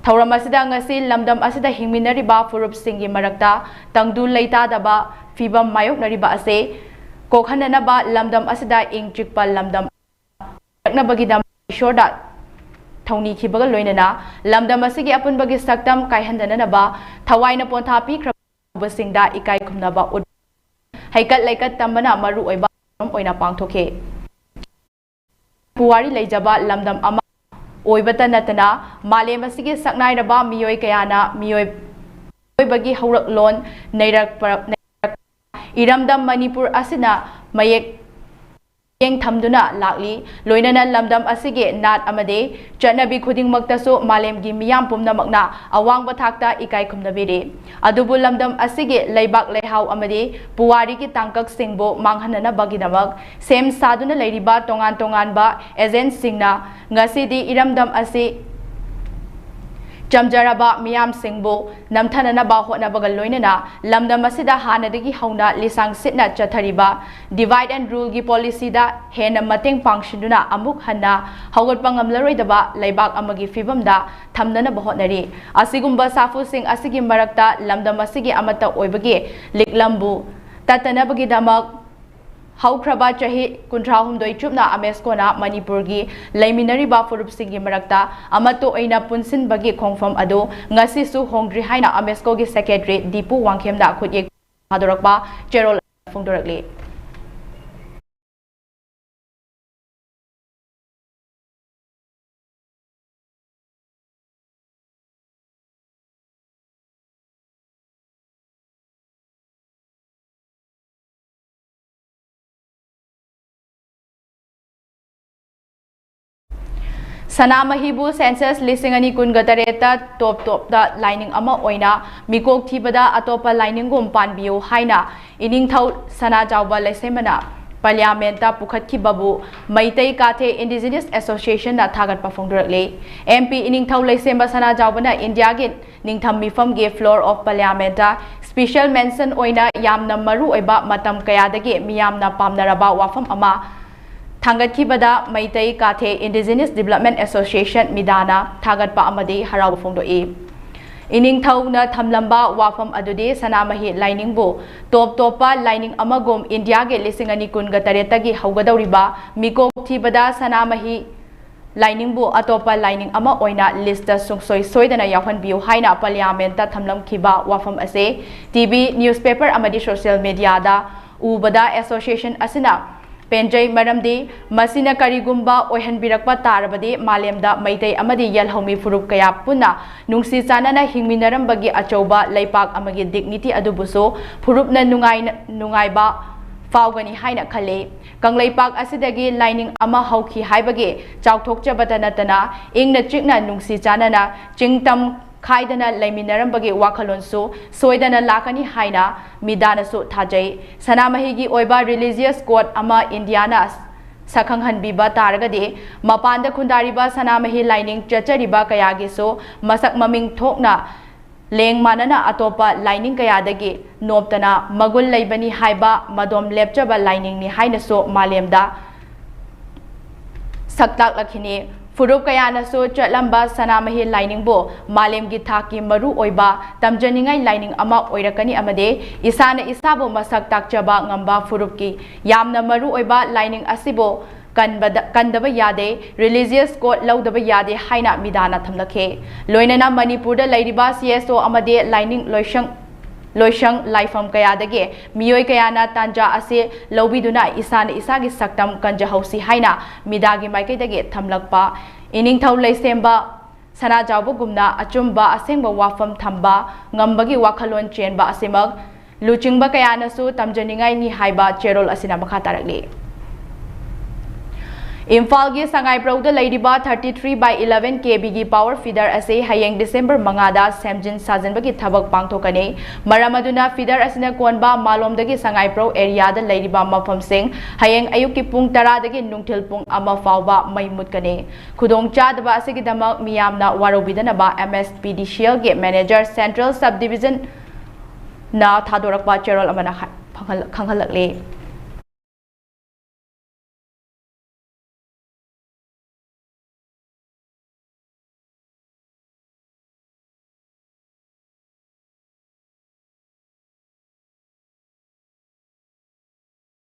ꯊꯧꯔꯝ ꯑꯁꯤꯗ ꯉꯁꯤ ꯂꯝꯗꯝ ꯑꯁꯤꯗ ꯍꯤꯡꯃꯤꯟꯅꯔꯤꯕ ꯐꯨꯔꯨꯞꯁꯤꯡꯒꯤ ꯃꯔꯛꯇ ꯇꯪꯗꯨ ꯂꯩꯇꯥꯗꯕ ꯐꯤꯕꯝ ꯃꯥꯌꯣꯛꯅꯔꯤꯕ ꯑꯁꯤ ꯀꯣꯛꯍꯟꯅꯅꯕ ꯂꯝꯗꯝ ꯑꯁꯤꯗ ꯏꯪ ꯆꯤꯛꯄ ꯂꯝꯗꯝ ꯄꯨꯔꯛꯅꯕꯒꯤꯗꯃꯛ ꯏꯁꯣꯔꯗ ꯊꯧꯅꯤꯈꯤꯕꯒ ꯂꯣꯏꯅꯅ ꯂꯝꯗꯝ ꯑꯁꯤꯒꯤ ꯑꯄꯨꯟꯕꯒꯤ ꯁꯛꯇꯝ ꯀꯥꯏꯍꯟꯗꯅꯅꯕ ꯊꯋꯥꯏꯅ ꯄꯣꯟꯊꯥ ꯄꯤꯈ꯭ꯔꯕꯁꯤꯡꯗ ꯏꯀꯥꯏ ꯈꯨꯝꯅꯕ ꯎꯠ-, ꯍꯩꯀꯠ ꯂꯩꯀꯠ ꯇꯝꯕꯅ ꯃꯔꯨ ꯑꯣꯏꯕ ꯊꯧꯔꯝ ꯑꯣꯏꯅ ꯄꯥꯡꯊꯣꯛꯈꯤ꯫ ꯄꯨꯋꯥꯔꯤ ꯂꯩꯖꯕ ꯂꯝꯗꯝ ꯑꯃ ꯑꯣꯏꯕꯇ ꯅꯠꯇꯅ ꯃꯥꯂꯦꯝ ꯑꯁꯤꯒꯤ ꯁꯛꯅꯥꯏꯔꯕ ꯃꯤꯑꯣꯏ ꯀꯌꯥꯅ ꯃꯤꯑꯣꯏ-, ꯃꯤꯑꯣꯏꯕꯒꯤ ꯍꯧꯔꯛꯂꯣꯟ ꯅꯩꯔꯛꯄ-, ꯏꯔꯝꯗꯝ ꯃꯅꯤꯄꯨꯔ ꯑꯁꯤꯅ ꯃꯌꯦꯛ ꯃꯤꯠꯌꯦꯡ ꯊꯝꯗꯨꯅ ꯂꯥꯛꯂꯤ꯫ ꯂꯣꯏꯅꯅ ꯂꯝꯗꯝ ꯑꯁꯤꯒꯤ ꯅꯥꯠ ꯑꯃꯗꯤ ꯆꯠꯅꯕꯤ ꯈꯨꯗꯤꯡꯃꯛꯇꯁꯨ ꯃꯥꯂꯦꯝꯒꯤ ꯃꯤꯌꯥꯝ ꯄꯨꯝꯅꯃꯛꯅ ꯑꯋꯥꯡꯕ ꯊꯥꯛꯇ ꯏꯀꯥꯏ ꯈꯨꯝꯅꯕꯤꯔꯤ꯫ ꯑꯗꯨꯕꯨ ꯂꯝꯗꯝ ꯑꯁꯤꯒꯤ ꯂꯩꯕꯥꯛ ꯂꯩꯍꯥꯎ ꯑꯃꯗꯤ ꯄꯨꯋꯥꯔꯤꯒꯤ ꯇꯥꯡꯀꯛꯁꯤꯡꯕꯨ ꯃꯥꯡꯍꯟꯅꯅꯕꯒꯤꯗꯃꯛ ꯁꯦꯝ ꯁꯥꯗꯨꯅ ꯂꯩꯔꯤꯕ ꯇꯣꯉꯥꯟ ꯇꯣꯉꯥꯟꯕ agentꯁꯤꯡꯅ ꯉꯁꯤꯗꯤ ꯏꯔꯝꯗꯝ ꯑꯁꯤ ꯆꯝꯖꯔꯕ ꯃꯤꯌꯥꯝꯁꯤꯡꯕꯨ ꯅꯝꯊꯅꯅꯕ ꯍꯣꯠꯅꯕꯒ ꯂꯣꯏꯅꯅ ꯂꯝꯗꯝ ꯑꯁꯤꯗ ꯍꯥꯟꯅꯗꯒꯤ ꯍꯧꯅ ꯂꯤꯁꯥꯡ ꯁꯤꯠꯅ ꯆꯠꯊꯔꯤꯕ divide and ruleꯒꯤ policyꯗ ꯍꯦꯟꯅ ꯃꯇꯦꯡ ꯄꯥꯡꯁꯤꯟꯗꯨꯅ ꯑꯃꯨꯛ ꯍꯟꯅ ꯍꯧꯒꯠꯄ ꯉꯝꯂꯔꯣꯏꯗꯕ ꯂꯩꯕꯥꯛ ꯑꯃꯒꯤ ꯐꯤꯕꯝꯗ ꯊꯝꯅꯅꯕ ꯍꯣꯠꯅꯔꯤ꯫ ꯑꯁꯤꯒꯨꯝꯕ ꯁꯥꯐꯨꯁꯤꯡ ꯑꯁꯤꯒꯤ ꯃꯔꯛꯇ ꯂꯝꯗꯝ ꯑꯁꯤꯒꯤ ꯑꯃꯠꯇ ꯑꯣꯏꯕꯒꯤ ꯂꯤꯛꯂꯝꯕꯨ ꯇꯠꯇꯅꯕꯒꯤꯗꯃꯛ ꯍꯧꯈ꯭ꯔꯕ ꯆꯍꯤ ꯀꯨꯟꯊ꯭ꯔꯥꯍꯨꯝꯗꯣꯏ ꯆꯨꯞꯅ ꯑꯃꯦꯁꯀꯣꯅ ꯃꯅꯤꯄꯨꯔꯒꯤ ꯂꯩꯃꯤꯟꯅꯔꯤꯕ ꯐꯨꯔꯨꯞꯁꯤꯡꯒꯤ ꯃꯔꯛꯇ ꯑꯃꯠꯇ ꯑꯣꯏꯅ ꯄꯨꯟꯁꯤꯟꯕꯒꯤ ꯈꯣꯡꯐꯝ ꯑꯗꯨ ꯉꯁꯤꯁꯨ ꯍꯣꯡꯗ꯭ꯔꯤ ꯍꯥꯏꯅ ꯑꯃꯦꯁꯀꯣꯒꯤ secretary ꯗꯤꯄꯨ ꯋꯥꯡꯈꯦꯝꯅ ꯈꯨꯠꯌꯦꯛ ꯊꯥꯗꯣꯔꯛꯄ ꯆꯦꯔꯣꯜ ꯐꯣꯡꯗꯣꯔꯛꯂꯤ꯫ ꯁꯅꯥꯃꯍꯤꯕꯨ census ꯂꯤꯁꯤꯡ ꯑꯅꯤ ꯀꯨꯟꯒ ꯇꯔꯦꯠꯇ ꯇꯣꯞ ꯇꯣꯞꯇ ꯂꯥꯏꯅꯤꯡ ꯑꯃ ꯑꯣꯏꯅ ꯃꯤꯀꯣꯛ ꯊꯤꯕꯗ ꯑꯇꯣꯞꯄ ꯂꯥꯏꯅꯤꯡꯒꯨꯝ ꯄꯥꯟꯕꯤꯌꯨ ꯍꯥꯏꯅ ꯏꯅꯤꯡꯊꯧ ꯁꯅꯥꯖꯥꯎꯕ ꯂꯩꯁꯦꯝꯕꯅ parliamentꯇ ꯄꯨꯈꯠꯈꯤꯕꯕꯨ ꯃꯩꯇꯩ ꯀꯥꯊꯦ Indigenous Associationꯅ ꯊꯥꯒꯠꯄ ꯐꯣꯡꯗꯣꯔꯛꯂꯤ꯫ MP ꯏꯅꯤꯡꯊꯧ ꯂꯩꯁꯦꯝꯕ ꯁꯅꯥꯖꯥꯎꯕꯅ ꯏꯟꯗꯤꯌꯥꯒꯤ ꯅꯤꯡꯊꯝ ꯃꯤꯐꯝꯒꯤ floor of parliamentꯇ special mention ꯑꯣꯏꯅ ꯌꯥꯝꯅ ꯃꯔꯨ ꯑꯣꯏꯕ ꯃꯇꯝ ꯀꯌꯥꯗꯒꯤ ꯃꯤꯌꯥꯝꯅ ꯄꯥꯝꯅꯔꯕ ꯋꯥꯐꯝ ꯑꯃ ꯊꯥꯡꯒꯠꯈꯤꯕꯗ ꯃꯩꯇꯩ ꯀꯥꯊꯦ Indigenous Development Association ꯃꯤꯗꯥꯅ ꯊꯥꯒꯠꯄ ꯑꯃꯗꯤ ꯍꯔꯥꯎꯕ ꯐꯣꯡꯗꯣꯛꯏ꯫ ꯏꯅꯤꯡꯊꯧꯅ ꯊꯝꯂꯝꯕ ꯋꯥꯐꯝ ꯑꯗꯨꯗꯤ ꯁꯅꯥꯃꯍꯤ ꯂꯥꯏꯅꯤꯡꯕꯨ ꯇꯣꯞ ꯇꯣꯞꯄ ꯂꯥꯏꯅꯤꯡ ꯑꯃꯒꯨꯝ ꯏꯟꯗꯤꯌꯥꯒꯤ ꯂꯤꯁꯤꯡ ꯑꯅꯤ ꯀꯨꯟꯒ ꯇꯔꯦꯠꯇꯒꯤ ꯍꯧꯒꯗꯧꯔꯤꯕ ꯃꯤꯀꯣꯛ ꯊꯤꯕꯗ ꯁꯅꯥꯃꯍꯤ ꯂꯥꯏꯅꯤꯡꯕꯨ ꯑꯇꯣꯞꯄ ꯂꯥꯏꯅꯤꯡ ꯑꯃ ꯑꯣꯏꯅ listꯇ ꯁꯨꯡꯁꯣꯏ ꯁꯣꯏꯗꯅ ꯌꯥꯎꯍꯟꯕꯤꯌꯨ ꯍꯥꯏꯅ parliamentꯇ ꯊꯝꯂꯝꯈꯤꯕ ꯋꯥꯐꯝ ꯑꯁꯤ TV, newspaper ꯑꯃꯗꯤ social mediaꯗ ꯎꯕꯗ association ꯑꯁꯤꯅ ꯄꯦꯟꯖꯩ, ꯃꯔꯝꯗꯤ ꯃꯁꯤꯅ ꯀꯔꯤꯒꯨꯝꯕ ꯑꯣꯏꯍꯟꯕꯤꯔꯛꯄ ꯇꯥꯔꯕꯗꯤ ꯃꯥꯂꯦꯝꯗ ꯃꯩꯇꯩ ꯑꯃꯗꯤ ꯌꯦꯜꯍꯧꯃꯤ ꯐꯨꯔꯨꯞ ꯀꯌꯥ ꯄꯨꯟꯅ ꯅꯨꯡꯁꯤ ꯆꯥꯟꯅꯅ ꯍꯤꯡꯃꯤꯟꯅꯔꯝꯕꯒꯤ ꯑꯆꯧꯕ ꯂꯩꯄꯥꯛ ꯑꯃꯒꯤ dignity ꯑꯗꯨꯕꯨꯁꯨ ꯐꯨꯔꯨꯞꯅ ꯅꯨꯡꯉꯥꯏꯅ-, ꯅꯨꯡꯉꯥꯏꯕ ꯐꯥꯎꯒꯅꯤ ꯍꯥꯏꯅ ꯈꯜꯂꯤ꯫ ꯀꯪꯂꯩꯄꯥꯛ ꯑꯁꯤꯗꯒꯤ ꯂꯥꯏꯅꯤꯡ ꯑꯃ ꯍꯧꯈꯤ ꯍꯥꯏꯕꯒꯤ ꯆꯥꯎꯊꯣꯛꯆꯕꯇ ꯅꯠꯇꯅ ꯏꯪꯅ ꯆꯤꯛꯅ ꯅꯨꯡꯁꯤ ꯆꯥꯟꯅꯅ ꯆꯤꯡꯇꯝ ꯈꯥꯏꯗꯅ ꯂꯩꯃꯤꯟꯅꯔꯝꯕꯒꯤ ꯋꯥꯈꯜꯂꯣꯟꯁꯨ ꯁꯣꯏꯗꯅ ꯂꯥꯛꯀꯅꯤ ꯍꯥꯏꯅ ꯃꯤꯗꯥꯅꯁꯨ ꯊꯥꯖꯩ꯫ ꯁꯅꯥꯃꯍꯤꯒꯤ ꯑꯣꯏꯕ religious code ꯑꯃ ꯏꯟꯗꯤꯌꯥꯅ ꯁꯛꯈꯪꯍꯟꯕꯤꯕ ꯇꯥꯔꯒꯗꯤ, ꯃꯄꯥꯟꯗ ꯈꯨꯟꯗꯥꯔꯤꯕ ꯁꯅꯥꯃꯍꯤ ꯂꯥꯏꯅꯤꯡ ꯆꯠꯆꯔꯤꯕ ꯀꯌꯥꯒꯤꯁꯨ ꯃꯁꯛ ꯃꯃꯤꯡ ꯊꯣꯛꯅ ꯂꯦꯡ ꯃꯥꯟꯅꯅ ꯑꯇꯣꯞꯄ ꯂꯥꯏꯅꯤꯡ ꯀꯌꯥꯗꯒꯤ ꯅꯣꯞꯇꯅ ꯃꯒꯨꯟ ꯂꯩꯕꯅꯤ ꯍꯥꯏꯕ ꯃꯗꯣꯝ ꯂꯦꯞꯆꯕ ꯂꯥꯏꯅꯤꯡꯅꯤ ꯍꯥꯏꯅꯁꯨ ꯃꯥꯂꯦꯝꯗ ꯁꯛꯇꯥꯛꯂꯛꯈꯤꯅꯤ꯫ ꯐꯨꯔꯨꯞ ꯀꯌꯥꯅꯁꯨ ꯆꯠꯂꯝꯕ ꯁꯅꯥꯃꯍꯤ ꯂꯥꯏꯅꯤꯡꯕꯨ ꯃꯥꯂꯦꯝꯒꯤ ꯊꯥꯛꯀꯤ ꯃꯔꯨ ꯑꯣꯏꯕ ꯇꯝꯖꯅꯤꯡꯉꯥꯏ ꯂꯥꯏꯅꯤꯡ ꯑꯃ ꯑꯣꯏꯔꯛꯀꯅꯤ ꯑꯃꯗꯤ ꯏꯁꯥꯅ ꯏꯁꯥꯕꯨ ꯃꯁꯛ ꯇꯥꯛꯆꯕ ꯉꯝꯕ ꯐꯨꯔꯨꯞꯀꯤ ꯌꯥꯝꯅ ꯃꯔꯨ ꯑꯣꯏꯕ ꯂꯥꯏꯅꯤꯡ ꯑꯁꯤꯕꯨ ꯀꯟꯕꯗ, ꯀꯟꯗꯕ ꯌꯥꯗꯦ, religious code ꯂꯧꯗꯕ ꯌꯥꯗꯦ ꯍꯥꯏꯅ ꯃꯤꯗꯥꯅ ꯊꯝꯂꯛꯈꯤ꯫ ꯂꯣꯏꯅꯅ ꯃꯅꯤꯄꯨꯔꯗ ꯂꯩꯔꯤꯕ C S O ꯑꯃꯗꯤ ꯂꯥꯏꯅꯤꯡ ꯂꯣꯏꯁꯪ, ꯂꯣꯏꯁꯪ ꯂꯥꯏꯐꯝ ꯀꯌꯥꯗꯒꯤ ꯃꯤꯑꯣꯏ ꯀꯌꯥꯅ ꯇꯥꯟꯖꯥ ꯑꯁꯤ ꯂꯧꯕꯤꯗꯨꯅ ꯏꯁꯥꯅ ꯏꯁꯥꯒꯤ ꯁꯛꯇꯝ ꯀꯟꯖꯍꯧꯁꯤ ꯍꯥꯏꯅ ꯃꯤꯗꯥꯒꯤ ꯃꯥꯏꯀꯩꯗꯒꯤ ꯊꯝꯂꯛꯄ ꯏꯅꯤꯡꯊꯧ ꯂꯩꯁꯦꯝꯕ ꯁꯅꯥꯖꯥꯎꯕꯒꯨꯝꯅ ꯑꯆꯨꯝꯕ ꯑꯁꯦꯡꯕ ꯋꯥꯐꯝ ꯊꯝꯕ ꯉꯝꯕꯒꯤ ꯋꯥꯈꯜꯂꯣꯟ ꯆꯦꯟꯕ ꯑꯁꯤꯃꯛ ꯂꯨꯆꯤꯡꯕ ꯀꯌꯥꯅꯁꯨ ꯇꯝꯖꯅꯤꯡꯉꯥꯏꯅꯤ ꯍꯥꯏꯕ ꯆꯦꯔꯣꯜ ꯑꯁꯤꯅ ꯃꯈꯥ ꯇꯥꯔꯛꯂꯤ꯫ ꯏꯝꯐꯥꯜꯒꯤ ꯁꯉꯥꯏꯄ꯭ꯔꯧꯗ ꯂꯩꯔꯤꯕ thirty three by eleven K V ꯒꯤ power feeder ꯑꯁꯤ ꯍꯌꯦꯡ December ꯃꯉꯥꯗ ꯁꯦꯝꯖꯤꯟ ꯁꯥꯖꯤꯟꯕꯒꯤ ꯊꯕꯛ ꯄꯥꯡꯊꯣꯛꯀꯅꯤ꯫ ꯃꯔꯝ ꯑꯗꯨꯅ feeder ꯑꯁꯤꯅ ꯀꯣꯟꯕ ꯃꯥꯂꯣꯝꯗꯒꯤ ꯁꯉꯥꯏꯄ꯭ꯔꯧ area ꯗ ꯂꯩꯔꯤꯕ ꯃꯐꯝꯁꯤꯡ ꯍꯌꯦꯡ ꯑꯌꯨꯛꯀꯤ ꯄꯨꯡ ꯇꯔꯥꯗꯒꯤ ꯅꯨꯡꯊꯤꯜ ꯄꯨꯡ ꯑꯃ ꯐꯥꯎꯕ ꯃꯩ ꯃꯨꯠꯀꯅꯤ꯫ ꯈꯨꯗꯣꯡꯆꯥꯗꯕ ꯑꯁꯤꯒꯤꯗꯃꯛ ꯃꯤꯌꯥꯝꯅ ꯋꯥꯔꯧꯕꯤꯗꯅꯕ M S P D C L ꯒꯤ manager Central Subdivision ꯅ ꯊꯥꯗꯣꯔꯛꯄ ꯆꯦꯔꯣꯜ ꯑꯃꯅ ꯍꯥꯏ-, ꯐꯪꯍꯜ-, ꯈꯪꯍꯜꯂꯛꯂꯤ꯫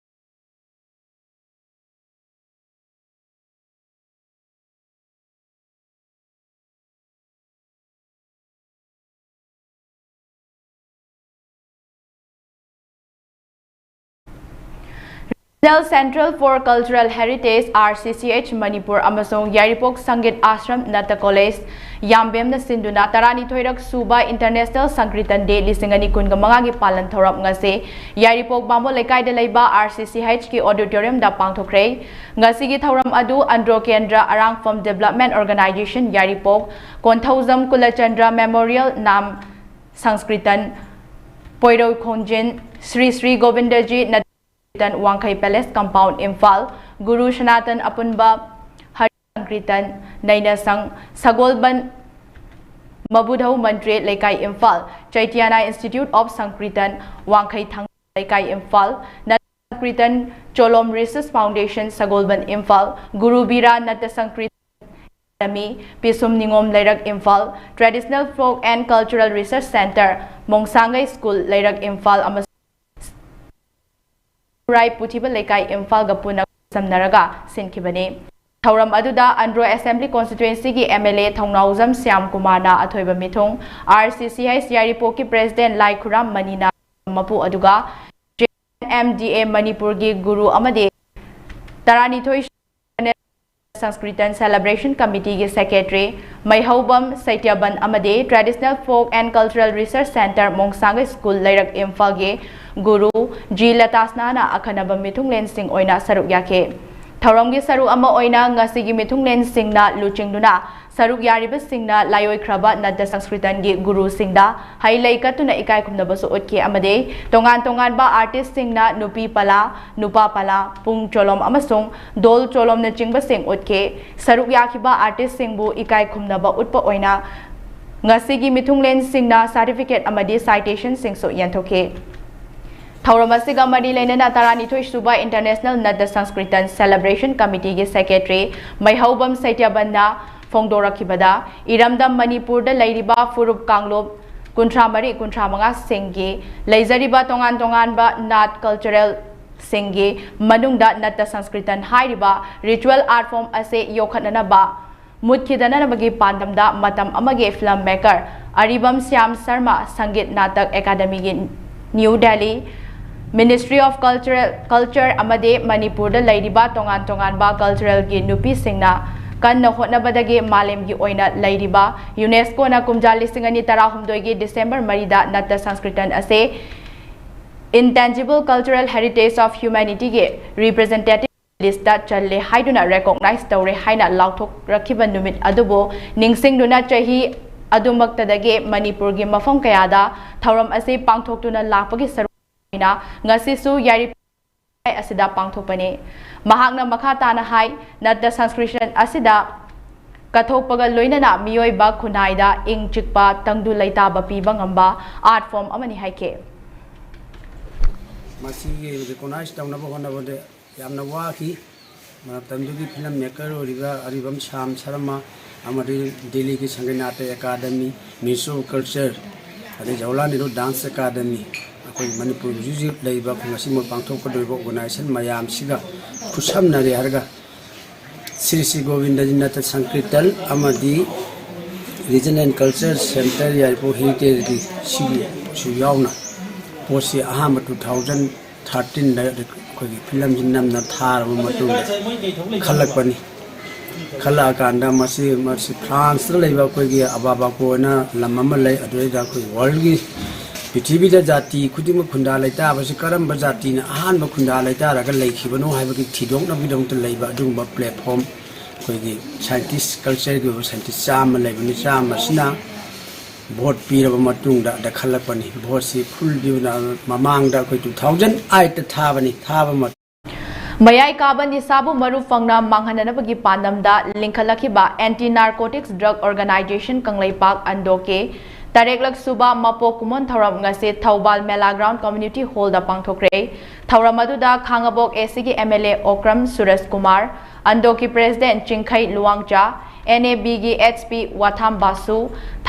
Regional Centre for Cultural Heritage, R C C H, Manipur ꯑꯃꯁꯨꯡ ꯌꯥꯏꯔꯤꯄꯣꯛ ꯁꯪꯒꯤꯠ ꯑꯥꯁ꯭ꯔꯝ ꯅꯠꯇ ꯀꯣꯂꯦꯖ, ꯌꯥꯝꯕꯦꯝꯅ ꯁꯤꯟꯗꯨꯅ ꯇꯔꯥꯅꯤꯊꯣꯏꯔꯛ ꯁꯨꯕ International Sankirtan Day ꯂꯤꯁꯤꯡ ꯑꯅꯤ ꯀꯨꯟꯒ ꯃꯉꯥꯒꯤ ꯄꯥꯂꯟ ꯊꯧꯔꯝ ꯉꯁꯤ ꯌꯥꯏꯔꯤꯄꯣꯛ ꯕꯥꯃꯣꯟ ꯂꯩꯀꯥꯏꯗ ꯂꯩꯕ R C C H ꯀꯤ auditorium ꯗ ꯄꯥꯡꯊꯣꯛꯈ꯭ꯔꯦ꯫ ꯉꯁꯤꯒꯤ ꯊꯧꯔꯝ ꯑꯗꯨ ꯑꯟꯗ꯭ꯔꯣ ꯀꯦꯟꯗ꯭ꯔ ꯑꯔꯥꯡꯐꯝ Development Organization Yairipok, Konthoujam ꯀꯨꯂꯆꯟꯗ꯭ꯔ Memorial ꯅꯥꯝ ꯁꯪꯁꯀ꯭ꯔꯤꯇꯟ, ꯄꯣꯏꯔꯧ ꯈꯣꯡꯖꯤꯟ, Shri Shri Govindaji nut-, Sankirtan, Wangkhei Palace Compound, Imphal, Guru Sanatan Apunba Hari Sankirtan, Naina Sang, Sagolban Mabudhau Mantre Leikai, Imphal, Chaitanya Institute of Sankirtan, Wangkhei Thang Leikai, Imphal, Nat Sankirtan, Cholom Research Foundation, Sagolban, Imphal, Guru Bira Natta Sankirtan Academy, Pisum Ningom Leirak, Imphal, Traditional Folk and Cultural Research Center, Mongsangai School Leirak, Imphal, ꯑꯃꯁꯨꯡ ꯈꯨꯔꯥꯏ ꯄꯨꯊꯤꯕ ꯂꯩꯀꯥꯏ, ꯏꯝꯐꯥꯜꯒ ꯄꯨꯟꯅ ꯈꯨꯠꯁꯝꯅꯔꯒ ꯁꯤꯟꯈꯤꯕꯅꯤ꯫ ꯊꯧꯔꯝ ꯑꯗꯨꯗ Andro Assembly Constituency ꯒꯤ M L A ꯊꯧꯅꯥꯎꯖꯝ ꯁ꯭ꯌꯥꯝ ꯀꯨꯃꯥꯔꯅ ꯑꯊꯣꯏꯕ ꯃꯤꯊꯨꯡ, R C C H ꯌꯥꯏꯔꯤꯄꯣꯛꯀꯤ President ꯂꯥꯏꯈꯨꯔꯥꯝ ꯃꯅꯤꯅ ꯃꯄꯨ, ꯑꯗꯨꯒ J N M D A ꯃꯅꯤꯄꯨꯔꯒꯤ ꯒꯨꯔꯨ ꯑꯃꯗꯤ ꯇꯔꯥꯅꯤꯊꯣꯏ Sankirtan Celebration Committee ꯒꯤ Secretary ꯃꯩꯍꯧꯕꯝ ꯁꯩꯇ꯭ꯌꯕꯟ ꯑꯃꯗꯤ Traditional Folk and Cultural Research Center ꯃꯣꯡꯁꯥꯡꯒꯩ School ꯂꯩꯔꯛ ꯏꯝꯐꯥꯜꯒꯤ ꯒꯨꯔꯨ G ꯂꯇꯥꯁꯅꯥꯅ ꯑꯈꯟꯅꯕ ꯃꯤꯊꯨꯡꯂꯦꯟꯁꯤꯡ ꯑꯣꯏꯅ ꯁꯔꯨꯛ ꯌꯥꯈꯤ꯫ ꯊꯧꯔꯝꯒꯤ ꯁꯔꯨꯛ ꯑꯃ ꯑꯣꯏꯅ ꯉꯁꯤꯒꯤ ꯃꯤꯊꯨꯡꯂꯦꯟꯁꯤꯡꯅ ꯂꯨꯆꯤꯡꯗꯨꯅ ꯁꯔꯨꯛ ꯌꯥꯔꯤꯕꯁꯤꯡꯅ ꯂꯥꯏꯑꯣꯏꯈ꯭ꯔꯕ ꯅꯠꯇ ꯁꯪꯁꯀ꯭ꯔꯤꯇꯟꯒꯤ ꯒꯨꯔꯨꯁꯤꯡꯗ ꯍꯩ ꯂꯩ ꯀꯠꯇꯨꯅ ꯏꯀꯥꯏ ꯈꯨꯝꯅꯕꯁꯨ ꯎꯠꯈꯤ ꯑꯃꯗꯤ ꯇꯣꯉꯥꯟ ꯇꯣꯉꯥꯟꯕ artist ꯁꯤꯡꯅ ꯅꯨꯄꯤ ꯄꯂꯥ, ꯅꯨꯄꯥ ꯄꯂꯥ, ꯄꯨꯡ ꯆꯣꯂꯣꯝ ꯑꯃꯁꯨꯡ ꯗꯣꯜ ꯆꯣꯂꯣꯝꯅꯆꯤꯡꯕꯁꯤꯡ ꯎꯠꯈꯤ꯫ ꯁꯔꯨꯛ ꯌꯥꯈꯤꯕ artist ꯁꯤꯡꯕꯨ ꯏꯀꯥꯏ ꯈꯨꯝꯅꯕ ꯎꯠꯄ ꯑꯣꯏꯅ ꯉꯁꯤꯒꯤ ꯃꯤꯊꯨꯡꯂꯦꯟꯁꯤꯡꯅ certificate ꯑꯃꯗꯤ citation ꯁꯤꯡꯁꯨ ꯌꯦꯟꯊꯣꯛꯈꯤ꯫ ꯊꯧꯔꯝ ꯑꯁꯤꯒ ꯃꯔꯤ ꯂꯩꯅꯅ ꯇꯔꯥꯅꯤꯊꯣꯏ ꯁꯨꯕ International Natta Sankirtan Celebration Committee ꯒꯤ Secretary ꯃꯩꯍꯧꯕꯝ ꯁꯩꯇ꯭ꯌꯕꯟꯅ ꯐꯣꯡꯗꯣꯔꯛꯈꯤꯕꯗ, ꯏꯔꯝꯗꯝ ꯃꯅꯤꯄꯨꯔꯗ ꯂꯩꯔꯤꯕ ꯐꯨꯔꯨꯞ ꯀꯥꯡꯂꯨꯞ ꯀꯨꯟꯊ꯭ꯔꯥ ꯃꯔꯤ, ꯀꯨꯟꯊ꯭ꯔꯥ ꯃꯉꯥ ꯁꯤꯡꯒꯤ ꯂꯩꯖꯔꯤꯕ ꯇꯣꯉꯥꯟ ꯇꯣꯉꯥꯟꯕ ꯅꯥꯠ cultural ꯁꯤꯡꯒꯤ ꯃꯅꯨꯡꯗ ꯅꯠꯇ ꯁꯪꯁꯀ꯭ꯔꯤꯇꯟ ꯍꯥꯏꯔꯤꯕ ritual art form ꯑꯁꯤ ꯌꯣꯛꯈꯠꯅꯅꯕ, ꯃꯨꯠꯈꯤꯗꯅꯕꯒꯤ ꯄꯥꯟꯗꯝꯗ ꯃꯇꯝ ꯑꯃꯒꯤ film maker Aribam Shyam Sharma Sangeet Natak ꯑꯦꯀꯥꯗꯃꯤꯒꯤ New Delhi Ministry of Cultural, Culture ꯑꯃꯗꯤ ꯃꯅꯤꯄꯨꯔꯗ ꯂꯩꯔꯤꯕ ꯇꯣꯉꯥꯟ ꯇꯣꯉꯥꯟꯕ cultural ꯒꯤ ꯅꯨꯄꯤꯁꯤꯡꯅ ꯀꯟꯅ ꯍꯣꯠꯅꯕꯗꯒꯤ ꯃꯥꯂꯦꯝꯒꯤ ꯑꯣꯏꯅ ꯂꯩꯔꯤꯕ UNESCO ꯅ ꯀꯨꯝꯖꯥ ꯂꯤꯁꯤꯡ ꯑꯅꯤ ꯇꯔꯥꯍꯨꯝꯗꯣꯏꯒꯤ December ꯃꯔꯤꯗ ꯅꯠꯇ ꯁꯪꯁꯀ꯭ꯔꯤꯇꯟ ꯑꯁꯤ Intangible Cultural Heritage of Humanity ꯒꯤ representative list ꯇ ꯆꯜꯂꯦ ꯍꯥꯏꯗꯨꯅ recognize ꯇꯧꯔꯦ ꯍꯥꯏꯅ ꯂꯥꯎꯊꯣꯛꯔꯛꯈꯤꯕ ꯅꯨꯃꯤꯠ ꯑꯗꯨꯕꯨ ꯅꯤꯡꯁꯤꯡꯗꯨꯅ ꯆꯍꯤ ꯑꯗꯨꯃꯛꯇꯗꯒꯤ ꯃꯅꯤꯄꯨꯔꯒꯤ ꯃꯐꯝ ꯀꯌꯥꯗ ꯊꯧꯔꯝ ꯑꯁꯤ ꯄꯥꯡꯊꯣꯛꯇꯨꯅ ꯂꯥꯛꯄꯒꯤ ꯁꯔꯨꯛ ꯑꯣꯏꯅ ꯉꯁꯤꯁꯨ ꯌꯥꯏꯔꯤꯄꯣꯛ ꯑꯁꯤꯗ ꯄꯥꯡꯊꯣꯛꯄꯅꯤ꯫ ꯃꯍꯥꯛꯅ ꯃꯈꯥ ꯇꯥꯅ ꯍꯥꯏ, ꯅꯠꯇ ꯁꯪꯁꯀ꯭ꯔꯤꯁꯟ ꯑꯁꯤꯗ ꯀꯠꯊꯣꯛꯄꯒ ꯂꯣꯏꯅꯅ ꯃꯤꯑꯣꯏꯕ ꯈꯨꯟꯅꯥꯏꯗ ꯏꯪ ꯆꯤꯛꯄ ꯇꯪꯗꯨ ꯂꯩꯇꯥꯕ ꯄꯤꯕ ꯉꯝꯕ art form ꯑꯃꯅꯤ ꯍꯥꯏꯈꯤ꯫ ꯃꯁꯤꯒꯤ ꯔꯤꯀꯣꯛꯅꯥꯏꯖ ꯇꯧꯅꯕ ꯍꯣꯠꯅꯕꯗ ꯌꯥꯝꯅ ꯋꯥꯈꯤ꯫ ꯃꯇꯝꯗꯨꯒꯤ ꯐꯤꯂꯝ ꯃꯦꯀꯔ ꯑꯣꯏꯔꯤꯕ ꯑꯔꯤꯕꯝ ꯁ꯭ꯌꯥꯝ ꯁꯔꯃ ꯑꯃꯗꯤ ꯗꯤꯜꯂꯤꯒꯤ ꯁꯪꯒꯩ Natya academy, ministry of culture, ꯑꯗꯩ ꯖꯋꯥꯍꯔꯂꯥꯜ ꯅꯦꯍꯔꯨ ꯗꯥꯟꯁ ꯑꯦꯀꯥꯗꯃꯤ, ꯑꯩꯈꯣꯏ ꯃꯅꯤꯄꯨꯔꯒꯤ ꯍꯧꯖꯤꯛ ꯍꯧꯖꯤꯛ ꯂꯩꯔꯤꯕ ꯉꯁꯤꯃꯛ ꯄꯥꯡꯊꯣꯛꯀꯗꯧꯔꯤꯕ ꯑꯣꯔꯒꯅꯥꯏꯖꯦꯁꯟ ꯃꯌꯥꯝꯁꯤꯒ ꯈꯨꯠꯁꯝꯅꯔꯦ ꯍꯥꯏꯔꯒ ꯁ꯭ꯔꯤ ꯁ꯭ꯔꯤ ꯒꯣꯕꯤꯟꯗꯖꯤ ꯅꯠꯇ ꯁꯪꯀꯤꯔꯇꯟ ꯑꯃꯗꯤ ꯔꯤꯖꯟ ꯑꯦꯟ ꯀꯜꯆꯔ ꯁꯦꯟꯇꯔ ꯌꯥꯏꯔꯤꯄꯣꯛ ꯍꯦꯔꯤꯇꯦꯖꯀꯤ ꯁꯤꯒꯤꯁꯨ ꯌꯥꯎꯅ ꯄꯣꯠꯁꯤ ꯑꯍꯥꯟꯕ ꯇꯨ ꯊꯥꯎꯖꯟ ꯊꯥꯔꯇꯤꯟꯗ ꯑꯩꯈꯣꯏꯒꯤ ꯐꯤꯂꯝꯁꯤ ꯅꯝꯅ ꯊꯥꯔꯕ ꯃꯇꯨꯡꯗ ꯈꯜꯂꯛꯄꯅꯤ꯫ ꯈꯜꯂꯛꯑꯀꯥꯟꯗ ꯃꯁꯤ ꯃꯁꯤ ꯐ꯭ꯔꯥꯟꯁꯇ ꯂꯩꯕ ꯑꯩꯈꯣꯏꯒꯤ ꯑꯕꯥꯕꯥꯀꯣ ꯑꯅ ꯂꯝ ꯑꯃ ꯂꯩ꯫ ꯑꯗꯨꯗꯩꯗ ꯑꯩꯈꯣꯏ ꯋꯥꯔꯜꯒꯤ ꯄ꯭ꯔꯤꯊꯤꯕꯤꯗ ꯖꯥꯇꯤ ꯈꯨꯗꯤꯡꯃꯛ ꯈꯨꯟꯗꯥ ꯂꯩꯇꯥꯕꯁꯤ ꯀꯔꯝꯕ ꯖꯥꯇꯤꯅ ꯑꯍꯥꯟꯕ ꯈꯨꯟꯗꯥ ꯂꯩꯇꯥꯔꯒ ꯂꯩꯈꯤꯕꯅꯣ ꯍꯥꯏꯕꯒꯤ ꯊꯤꯗꯣꯛꯅꯕꯒꯤꯗꯃꯛꯇ ꯂꯩꯕ ꯑꯗꯨꯒꯨꯝꯕ ꯄ꯭ꯂꯦꯠꯐꯣꯝ ꯑꯩꯈꯣꯏꯒꯤ ꯁꯥꯏꯟꯇꯤꯁ, ꯀꯜꯆꯔꯒꯤ ꯑꯣꯏꯕ ꯁꯥꯏꯟꯇꯤꯁ ꯆꯥꯝꯃ ꯂꯩꯕꯅꯤ꯫ ꯆꯥꯝꯃꯁꯤꯅ ꯚꯣꯠ ꯄꯤꯔꯕ ꯃꯇꯨꯡꯗ ꯑꯗ ꯈꯜꯂꯛꯄꯅꯤ꯫ ꯚꯣꯠꯁꯤ ꯐꯨꯜ ꯄꯤꯕꯅ ꯃꯃꯥꯡꯗ ꯑꯩꯈꯣꯏ ꯇꯨ ꯊꯥꯎꯖꯟ ꯑꯥꯏꯠꯇ ꯊꯥꯕꯅꯤ꯫ ꯊꯥꯕ ꯃꯇꯝ ꯃꯌꯥꯏ ꯀꯥꯕ ꯅꯤꯁꯥꯕꯨ ꯃꯔꯨ ꯐꯪꯅ ꯃꯥꯡꯍꯟꯅꯅꯕꯒꯤ ꯄꯥꯟꯗꯝꯗ ꯂꯤꯡꯈꯠꯂꯛꯈꯤꯕ Anti Narcotics Drug Organization Kangleipak, ꯑꯟꯗꯣꯀꯦ, ꯇꯔꯦꯠꯂꯛ ꯁꯨꯕ ꯃꯄꯣꯛ ꯀꯨꯝꯑꯣꯟ ꯊꯧꯔꯝ ꯉꯁꯤ ꯊꯧꯕꯥꯜ ꯃꯦꯂꯥ ꯒ꯭ꯔꯥꯎꯟ ꯀꯝꯃ꯭ꯌꯨꯅꯤꯇꯤ ꯍꯣꯜꯗ ꯄꯥꯡꯊꯣꯛꯈ꯭ꯔꯦ꯫ ꯊꯧꯔꯝ ꯑꯗꯨꯗ ꯈꯥꯉꯕꯣꯛ ꯑꯦ ꯁꯤꯒꯤ M L A Okram Suraj Kumar, ꯑꯟꯗꯣꯀꯤ president Chingkhei Luwangcha, N A ꯕꯤꯒꯤ ꯑꯩꯆ ꯄꯤ ꯋꯥꯊꯥꯝ ꯕꯥꯁꯨ,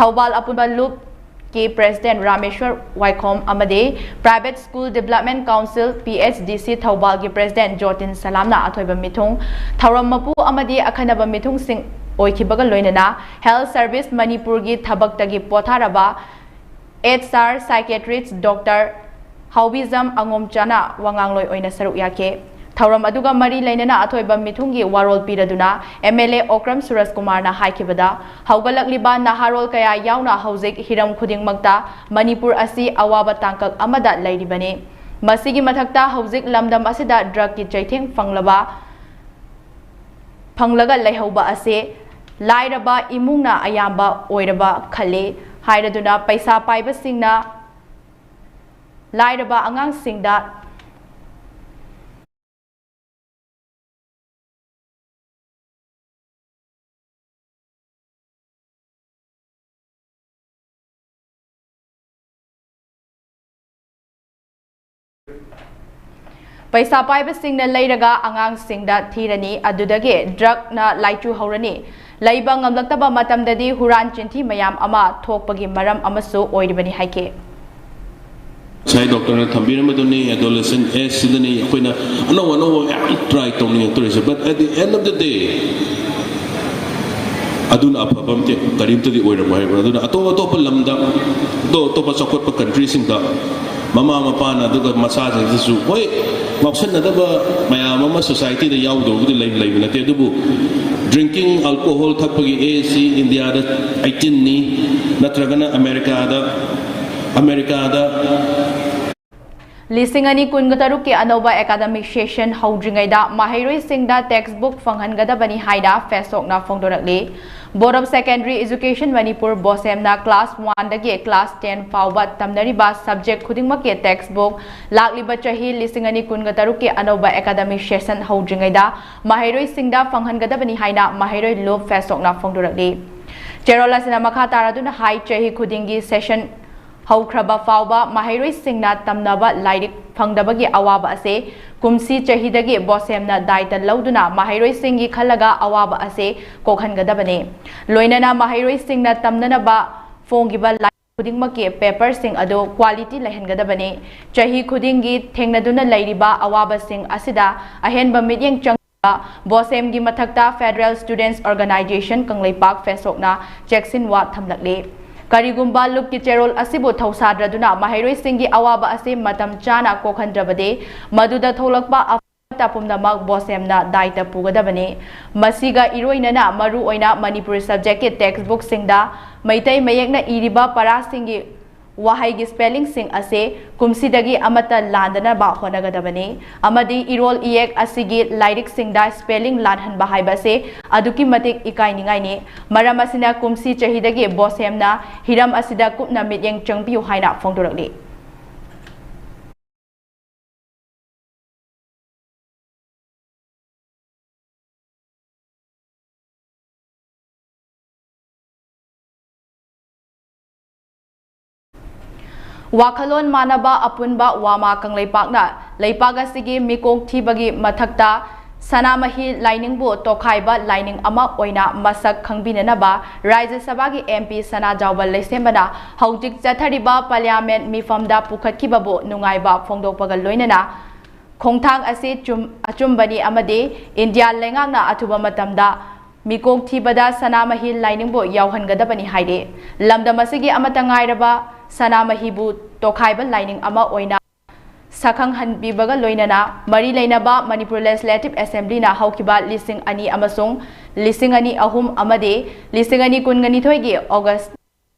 ꯊꯧꯕꯥꯜ ꯑꯄꯨꯟꯕ ꯂꯨꯞ ꯀꯤ ꯄ꯭ꯔꯦꯁꯤꯗꯦꯟꯠ ꯔꯥꯃꯦꯁ꯭ꯋꯔ ꯋꯥꯏꯈꯣꯝ ꯑꯃꯗꯤ Private School Development Council, P H D ꯁꯤ, ꯊꯧꯕꯥꯜꯒꯤ ꯄ꯭ꯔꯦꯁꯤꯗꯦꯟꯠ ꯖꯣꯇꯤꯟ ꯁꯂꯥꯝꯅ ꯑꯊꯣꯏꯕ ꯃꯤꯊꯨꯡ, ꯊꯧꯔꯝ ꯃꯄꯨ ꯑꯃꯗꯤ ꯑꯈꯟꯅꯕ ꯃꯤꯊꯨꯡꯁꯤꯡ ꯑꯣꯏꯈꯤꯕꯒ ꯂꯣꯏꯅꯅ Health Service ꯃꯅꯤꯄꯨꯔꯒꯤ ꯊꯕꯛꯇꯒꯤ ꯄꯣꯊꯥꯔꯕ ꯑꯦꯆ ꯑꯥꯔ psychiatrist Doctor ꯍꯥꯎꯕꯤꯖꯝ ꯑꯉꯣꯝꯆꯥꯅ ꯋꯥꯉꯥꯡꯂꯣꯏ ꯑꯣꯏꯅ ꯁꯔꯨꯛ ꯌꯥꯈꯤ꯫ ꯊꯧꯔꯝ ꯑꯗꯨꯒ ꯃꯔꯤ ꯂꯩꯅꯅ ꯑꯊꯣꯏꯕ ꯃꯤꯊꯨꯡꯒꯤ ꯋꯥꯔꯣꯜ ꯄꯤꯔꯗꯨꯅ ꯑꯦꯝ ꯑꯦꯜ ꯑꯦ ꯑꯣꯀ꯭ꯔꯝ ꯁꯨꯔꯖ ꯀꯨꯃꯥꯔꯅ ꯍꯥꯏꯈꯤꯕꯗ, ꯍꯧꯒꯠꯂꯛꯂꯤꯕ ꯅꯍꯥꯔꯣꯜ ꯀꯌꯥ ꯌꯥꯎꯅ ꯍꯧꯖꯤꯛ ꯍꯤꯔꯝ ꯈꯨꯗꯤꯡꯃꯛꯇ ꯃꯅꯤꯄꯨꯔ ꯑꯁꯤ ꯑꯋꯥꯕ ꯇꯥꯡꯀꯛ ꯑꯃꯗ ꯂꯩꯔꯤꯕꯅꯤ꯫ ꯃꯁꯤꯒꯤ ꯃꯊꯛꯇ ꯍꯧꯖꯤꯛ ꯂꯝꯗꯝ ꯑꯁꯤꯗ ꯗ꯭ꯔꯒꯀꯤ ꯆꯩꯊꯦꯡ ꯐꯪꯂꯕ, ꯐꯪꯂꯒ ꯂꯩꯍꯧꯕ ꯑꯁꯤ ꯂꯥꯏꯔꯕ ꯏꯃꯨꯡꯅ ꯑꯌꯥꯝꯕ ꯑꯣꯏꯔꯕ ꯈꯜꯂꯤ ꯍꯥꯏꯔꯗꯨꯅ ꯄꯩꯁꯥ ꯄꯥꯏꯕꯁꯤꯡꯅ ꯂꯥꯏꯔꯕ ꯑꯉꯥꯡꯁꯤꯡꯗ ꯄꯩꯁꯥ ꯄꯥꯏꯕꯁꯤꯡꯅ ꯂꯩꯔꯒ ꯑꯉꯥꯡꯁꯤꯡꯗ ꯊꯤꯔꯅꯤ, ꯑꯗꯨꯗꯒꯤ ꯗ꯭ꯔꯒꯅ ꯂꯥꯏꯆꯨ ꯍꯧꯔꯅꯤ꯫ ꯂꯩꯕ ꯉꯝꯂꯛꯇꯕ ꯃꯇꯝꯗꯗꯤ ꯍꯨꯔꯥꯟ ꯆꯤꯟꯊꯤ ꯃꯌꯥꯝ ꯑꯃ ꯊꯣꯛꯄꯒꯤ ꯃꯔꯝ ꯑꯃꯁꯨ ꯑꯣꯏꯔꯤꯕꯅꯤ ꯍꯥꯏꯈꯤ꯫ ꯉꯁꯥꯏ ꯗꯣꯛꯇꯔꯅ ꯊꯝꯕꯤꯔꯝꯕꯗꯨꯅꯤ, ꯑꯦꯗꯣꯂꯦꯁꯦꯟ ꯑꯦꯖꯁꯤꯗꯅꯤ ꯑꯩꯈꯣꯏꯅ ꯑꯅꯧ ꯑꯅꯧꯕ ꯃꯌꯥꯝ try ꯇꯧꯅꯤꯡꯉꯛꯇꯣꯔꯤꯁꯦ꯫ But at the end of the day, ꯑꯗꯨꯅ ꯑꯐꯕ ꯑꯝꯇ ꯀꯔꯤꯝꯇꯗꯤ ꯑꯣꯏꯔꯝꯃꯣꯏ ꯍꯥꯏꯕ꯫ ꯑꯗꯨꯅ ꯑꯇꯣꯞ ꯑꯇꯣꯞꯄ ꯂꯝꯗ, ꯑꯇꯣꯞ ꯑꯇꯣꯞꯄ ꯆꯥꯎꯈꯠꯄ ꯀꯟꯇ꯭ꯔꯤꯁꯤꯡꯗ ꯃꯃꯥ ꯃꯄꯥꯅ ꯑꯗꯨꯒ ꯃꯆꯥꯁꯤꯡꯁꯤꯁꯨ, ꯍꯣꯏ, ꯉꯥꯎꯁꯟꯅꯗꯕ ꯃꯌꯥꯝ ꯑꯃ ꯁꯣꯁꯥꯏꯇꯤꯗ ꯌꯥꯎꯗꯕꯕꯨꯗꯤ ꯂꯩ ꯂꯩꯕ ꯅꯠꯇꯦ, ꯑꯗꯨꯕꯨ ꯗ꯭ꯔꯤꯡꯀꯤꯡ ꯑꯜꯀꯣꯍꯣꯜ ꯊꯛꯄꯒꯤ ꯑꯦꯖꯁꯤ ꯏꯟꯗꯤꯌꯥꯗ ꯑꯩꯠꯇꯤꯟꯅꯤ, ꯅꯠꯇ꯭ꯔꯒꯅ ꯑꯃꯦꯔꯤꯀꯥꯗ, ꯑꯃꯦꯔꯤꯀꯥꯗ ꯂꯤꯁꯤꯡ ꯑꯅꯤ ꯀꯨꯟꯒ ꯇꯔꯨꯛꯀꯤ ꯑꯅꯧꯕ ꯑꯦꯀꯥꯗꯃꯤꯛ ꯁꯦꯁꯟ ꯍꯧꯗ꯭ꯔꯤꯉꯩꯗ ꯃꯍꯩꯔꯣꯏꯁꯤꯡꯗ ꯇꯦꯛꯁꯕꯨꯛ ꯐꯪꯍꯟꯒꯗꯕꯅꯤ ꯍꯥꯏꯅ ꯐꯦꯁꯣꯛꯅ ꯐꯣꯡꯗꯣꯔꯛꯂꯤ꯫ Board of Secondary Education Manipur, ꯕꯣꯁꯦꯝꯅ ꯀ꯭ꯂꯥꯁ ꯋꯥꯟꯗꯒꯤ ꯀ꯭ꯂꯥꯁ ꯇꯦꯟ ꯐꯥꯎꯕ ꯇꯝꯅꯔꯤꯕ ꯁꯕꯖꯦꯛ ꯈꯨꯗꯤꯡꯃꯛꯀꯤ ꯇꯦꯛꯁꯕꯨꯛ ꯂꯥꯛꯂꯤꯕ ꯆꯍꯤ ꯂꯤꯁꯤꯡ ꯑꯅꯤ ꯀꯨꯟꯒ ꯇꯔꯨꯛꯀꯤ ꯑꯅꯧꯕ ꯑꯦꯀꯥꯗꯃꯤꯛ ꯁꯦꯁꯟ ꯍꯧꯗ꯭ꯔꯤꯉꯩꯗ ꯃꯍꯩꯔꯣꯏꯁꯤꯡꯗ ꯐꯪꯍꯟꯒꯗꯕꯅꯤ ꯍꯥꯏꯅ ꯃꯍꯩꯔꯣꯏ ꯂꯨꯞ ꯐꯦꯁꯣꯛꯅ ꯐꯣꯡꯗꯣꯔꯛꯂꯤ꯫ ꯆꯦꯔꯣꯜ ꯑꯁꯤꯅ ꯃꯈꯥ ꯇꯥꯔꯗꯨꯅ ꯍꯥꯏ, ꯆꯍꯤ ꯈꯨꯗꯤꯡꯒꯤ ꯁꯦꯁꯟ ꯍꯧꯈ꯭ꯔꯕ ꯐꯥꯎꯕ ꯃꯍꯩꯔꯣꯏꯁꯤꯡꯅ ꯇꯝꯅꯕ ꯂꯥꯏꯔꯤꯛ ꯐꯪꯗꯕꯒꯤ ꯑꯋꯥꯕ ꯑꯁꯦ ꯀꯨꯝꯁꯤ ꯆꯍꯤꯗꯒꯤ ꯕꯣꯁꯦꯝꯅ ꯗꯥꯏꯇ ꯂꯧꯗꯨꯅ ꯃꯍꯩꯔꯣꯏꯁꯤꯡꯒꯤ ꯈꯜꯂꯒ ꯑꯋꯥꯕ ꯑꯁꯦ ꯀꯣꯛꯍꯟꯒꯗꯕꯅꯤ꯫ ꯂꯣꯏꯅꯅ ꯃꯍꯩꯔꯣꯏꯁꯤꯡꯅ ꯇꯝꯅꯅꯕ ꯐꯣꯡꯈꯤꯕ ꯂꯥꯏꯔꯤꯛ ꯈꯨꯗꯤꯡꯃꯛꯀꯤ ꯄꯦꯄꯔꯁꯤꯡ ꯑꯗꯨ ꯀ꯭ꯋꯥꯂꯤꯇꯤ ꯂꯩꯍꯟꯒꯗꯕꯅꯤ꯫ ꯆꯍꯤ ꯈꯨꯗꯤꯡꯒꯤ ꯊꯦꯡꯅꯗꯨꯅ ꯂꯩꯔꯤꯕ ꯑꯋꯥꯕꯁꯤꯡ ꯑꯁꯤꯗ ꯑꯍꯦꯟꯕ ꯃꯤꯠꯌꯦꯡ ꯆꯪ ꯕꯣꯁꯦꯝꯒꯤ ꯃꯊꯛꯇ Federal Students Organisation ꯀꯪꯂꯩꯄꯥꯛ ꯐꯦꯁꯣꯛꯅ ꯆꯦꯛꯁꯤꯟꯋꯥ ꯊꯝꯂꯛꯂꯤ꯫ ꯀꯔꯤꯒꯨꯝꯕ ꯂꯨꯞꯀꯤ ꯆꯦꯔꯣꯜ ꯑꯁꯤꯕꯨ ꯊꯧꯁꯥꯗ꯭ꯔꯗꯨꯅ ꯃꯍꯩꯔꯣꯏꯁꯤꯡꯒꯤ ꯑꯋꯥꯕ ꯑꯁꯤ ꯃꯇꯝ ꯆꯥꯅ ꯀꯣꯛꯍꯟꯗ꯭ꯔꯕꯗꯤ ꯃꯗꯨꯗ ꯊꯣꯛꯂꯛꯄ ꯑꯐꯠꯇ ꯄꯨꯝꯅꯃꯛ ꯕꯣꯁꯦꯝꯅ ꯗꯥꯏꯇ ꯄꯨꯒꯗꯕꯅꯤ꯫ ꯃꯁꯤꯒ ꯏꯔꯣꯏꯅꯅ ꯃꯔꯨꯑꯣꯏꯅ ꯃꯅꯤꯄꯨꯔꯤ ꯁꯕꯖꯦꯛꯀꯤ ꯇꯦꯛꯁꯕꯨꯛꯁꯤꯡꯗ ꯃꯩꯇꯩ ꯃꯌꯦꯛꯅ ꯏꯔꯤꯕ ꯄꯔꯥꯁꯤꯡꯒꯤ ꯋꯥꯍꯩꯒꯤ ꯁ꯭ꯄꯦꯂꯤꯡꯁꯤꯡ ꯑꯁꯦ ꯀꯨꯝꯁꯤꯗꯒꯤ ꯑꯃꯠꯇ ꯂꯥꯟꯗꯅꯕ ꯍꯣꯠꯅꯒꯗꯕꯅꯤ ꯑꯃꯗꯤ ꯏꯔꯣꯜ ꯏꯌꯦꯛ ꯑꯁꯤꯒꯤ ꯂꯥꯏꯔꯤꯛꯁꯤꯡꯗ ꯁ꯭ꯄꯦꯂꯤꯡ ꯂꯥꯟꯍꯟꯕ ꯍꯥꯏꯕ ꯑꯁꯤ ꯑꯗꯨꯛꯀꯤ ꯃꯇꯤꯛ ꯏꯀꯥꯏꯅꯤꯡꯉꯥꯏꯅꯤ꯫ ꯃꯔꯝ ꯑꯁꯤꯅ ꯀꯨꯝꯁꯤ ꯆꯍꯤꯗꯒꯤ ꯕꯣꯁꯦꯝꯅ ꯍꯤꯔꯝ ꯑꯁꯤꯗ ꯀꯨꯞꯅ ꯃꯤꯠꯌꯦꯡ ꯆꯪꯕꯤꯌꯨ ꯍꯥꯏꯅ ꯐꯣꯡꯗꯣꯔꯛꯂꯤ꯫ ꯋꯥꯈꯜꯂꯣꯟ ꯃꯥꯟꯅꯕ ꯑꯄꯨꯟꯕ ꯋꯥꯃꯥ ꯀꯪꯂꯩꯄꯥꯛꯅ ꯂꯩꯄꯥꯛ ꯑꯁꯤꯒꯤ ꯃꯤꯀꯣꯛ ꯊꯤꯕꯒꯤ ꯃꯊꯛꯇ ꯁꯅꯥꯃꯍꯤ ꯂꯥꯏꯅꯤꯡꯕꯨ ꯇꯣꯈꯥꯏꯕ ꯂꯥꯏꯅꯤꯡ ꯑꯃ ꯑꯣꯏꯅ ꯃꯁꯛ ꯈꯪꯕꯤꯅꯅꯕ ꯔꯥꯖ꯭ꯌ ꯁꯚꯥꯒꯤ M P ꯁꯅꯥꯖꯥꯎꯕ ꯂꯩꯁꯦꯝꯕꯅ ꯍꯧꯖꯤꯛ ꯆꯠꯊꯔꯤꯕ Parliament ꯃꯤꯐꯝꯗ ꯄꯨꯈꯠꯈꯤꯕꯕꯨ ꯅꯨꯡꯉꯥꯏꯕ ꯐꯣꯡꯗꯣꯛꯄꯒ ꯂꯣꯏꯅꯅ ꯈꯣꯡꯊꯥꯡ ꯑꯁꯤ ꯆꯨꯝ-, ꯑꯆꯨꯝꯕꯅꯤ ꯑꯃꯗꯤ ꯏꯟꯗꯤꯌꯥ ꯂꯩꯉꯥꯛꯅ ꯑꯊꯨꯕ ꯃꯇꯝꯗ ꯃꯤꯀꯣꯛ ꯊꯤꯕꯗ ꯁꯅꯥꯃꯍꯤ ꯂꯥꯏꯅꯤꯡꯕꯨ ꯌꯥꯎꯍꯟꯒꯗꯕꯅꯤ ꯍꯥꯏꯔꯤ꯫ ꯂꯝꯗꯝ ꯑꯁꯤꯒꯤ ꯑꯃꯠꯇ ꯉꯥꯏꯔꯕ ꯁꯅꯥꯃꯍꯤꯕꯨ ꯇꯣꯈꯥꯏꯕ ꯂꯥꯏꯅꯤꯡ ꯑꯃ ꯑꯣꯏꯅ ꯁꯛꯈꯪꯍꯟꯕꯤꯕꯒ ꯂꯣꯏꯅꯅ ꯃꯔꯤ ꯂꯩꯅꯕ ꯃꯅꯤꯄꯨꯔ Legislative Assemblyꯅ ꯍꯧꯈꯤꯕ ꯂꯤꯁꯤꯡ ꯑꯅꯤ ꯑꯃꯁꯨꯡ ꯂꯤꯁꯤꯡ ꯑꯅꯤ ꯑꯍꯨꯝ ꯑꯃꯗꯤ ꯂꯤꯁꯤꯡ ꯑꯅꯤ ꯀꯨꯟꯒ ꯅꯤꯊꯣꯏꯒꯤ August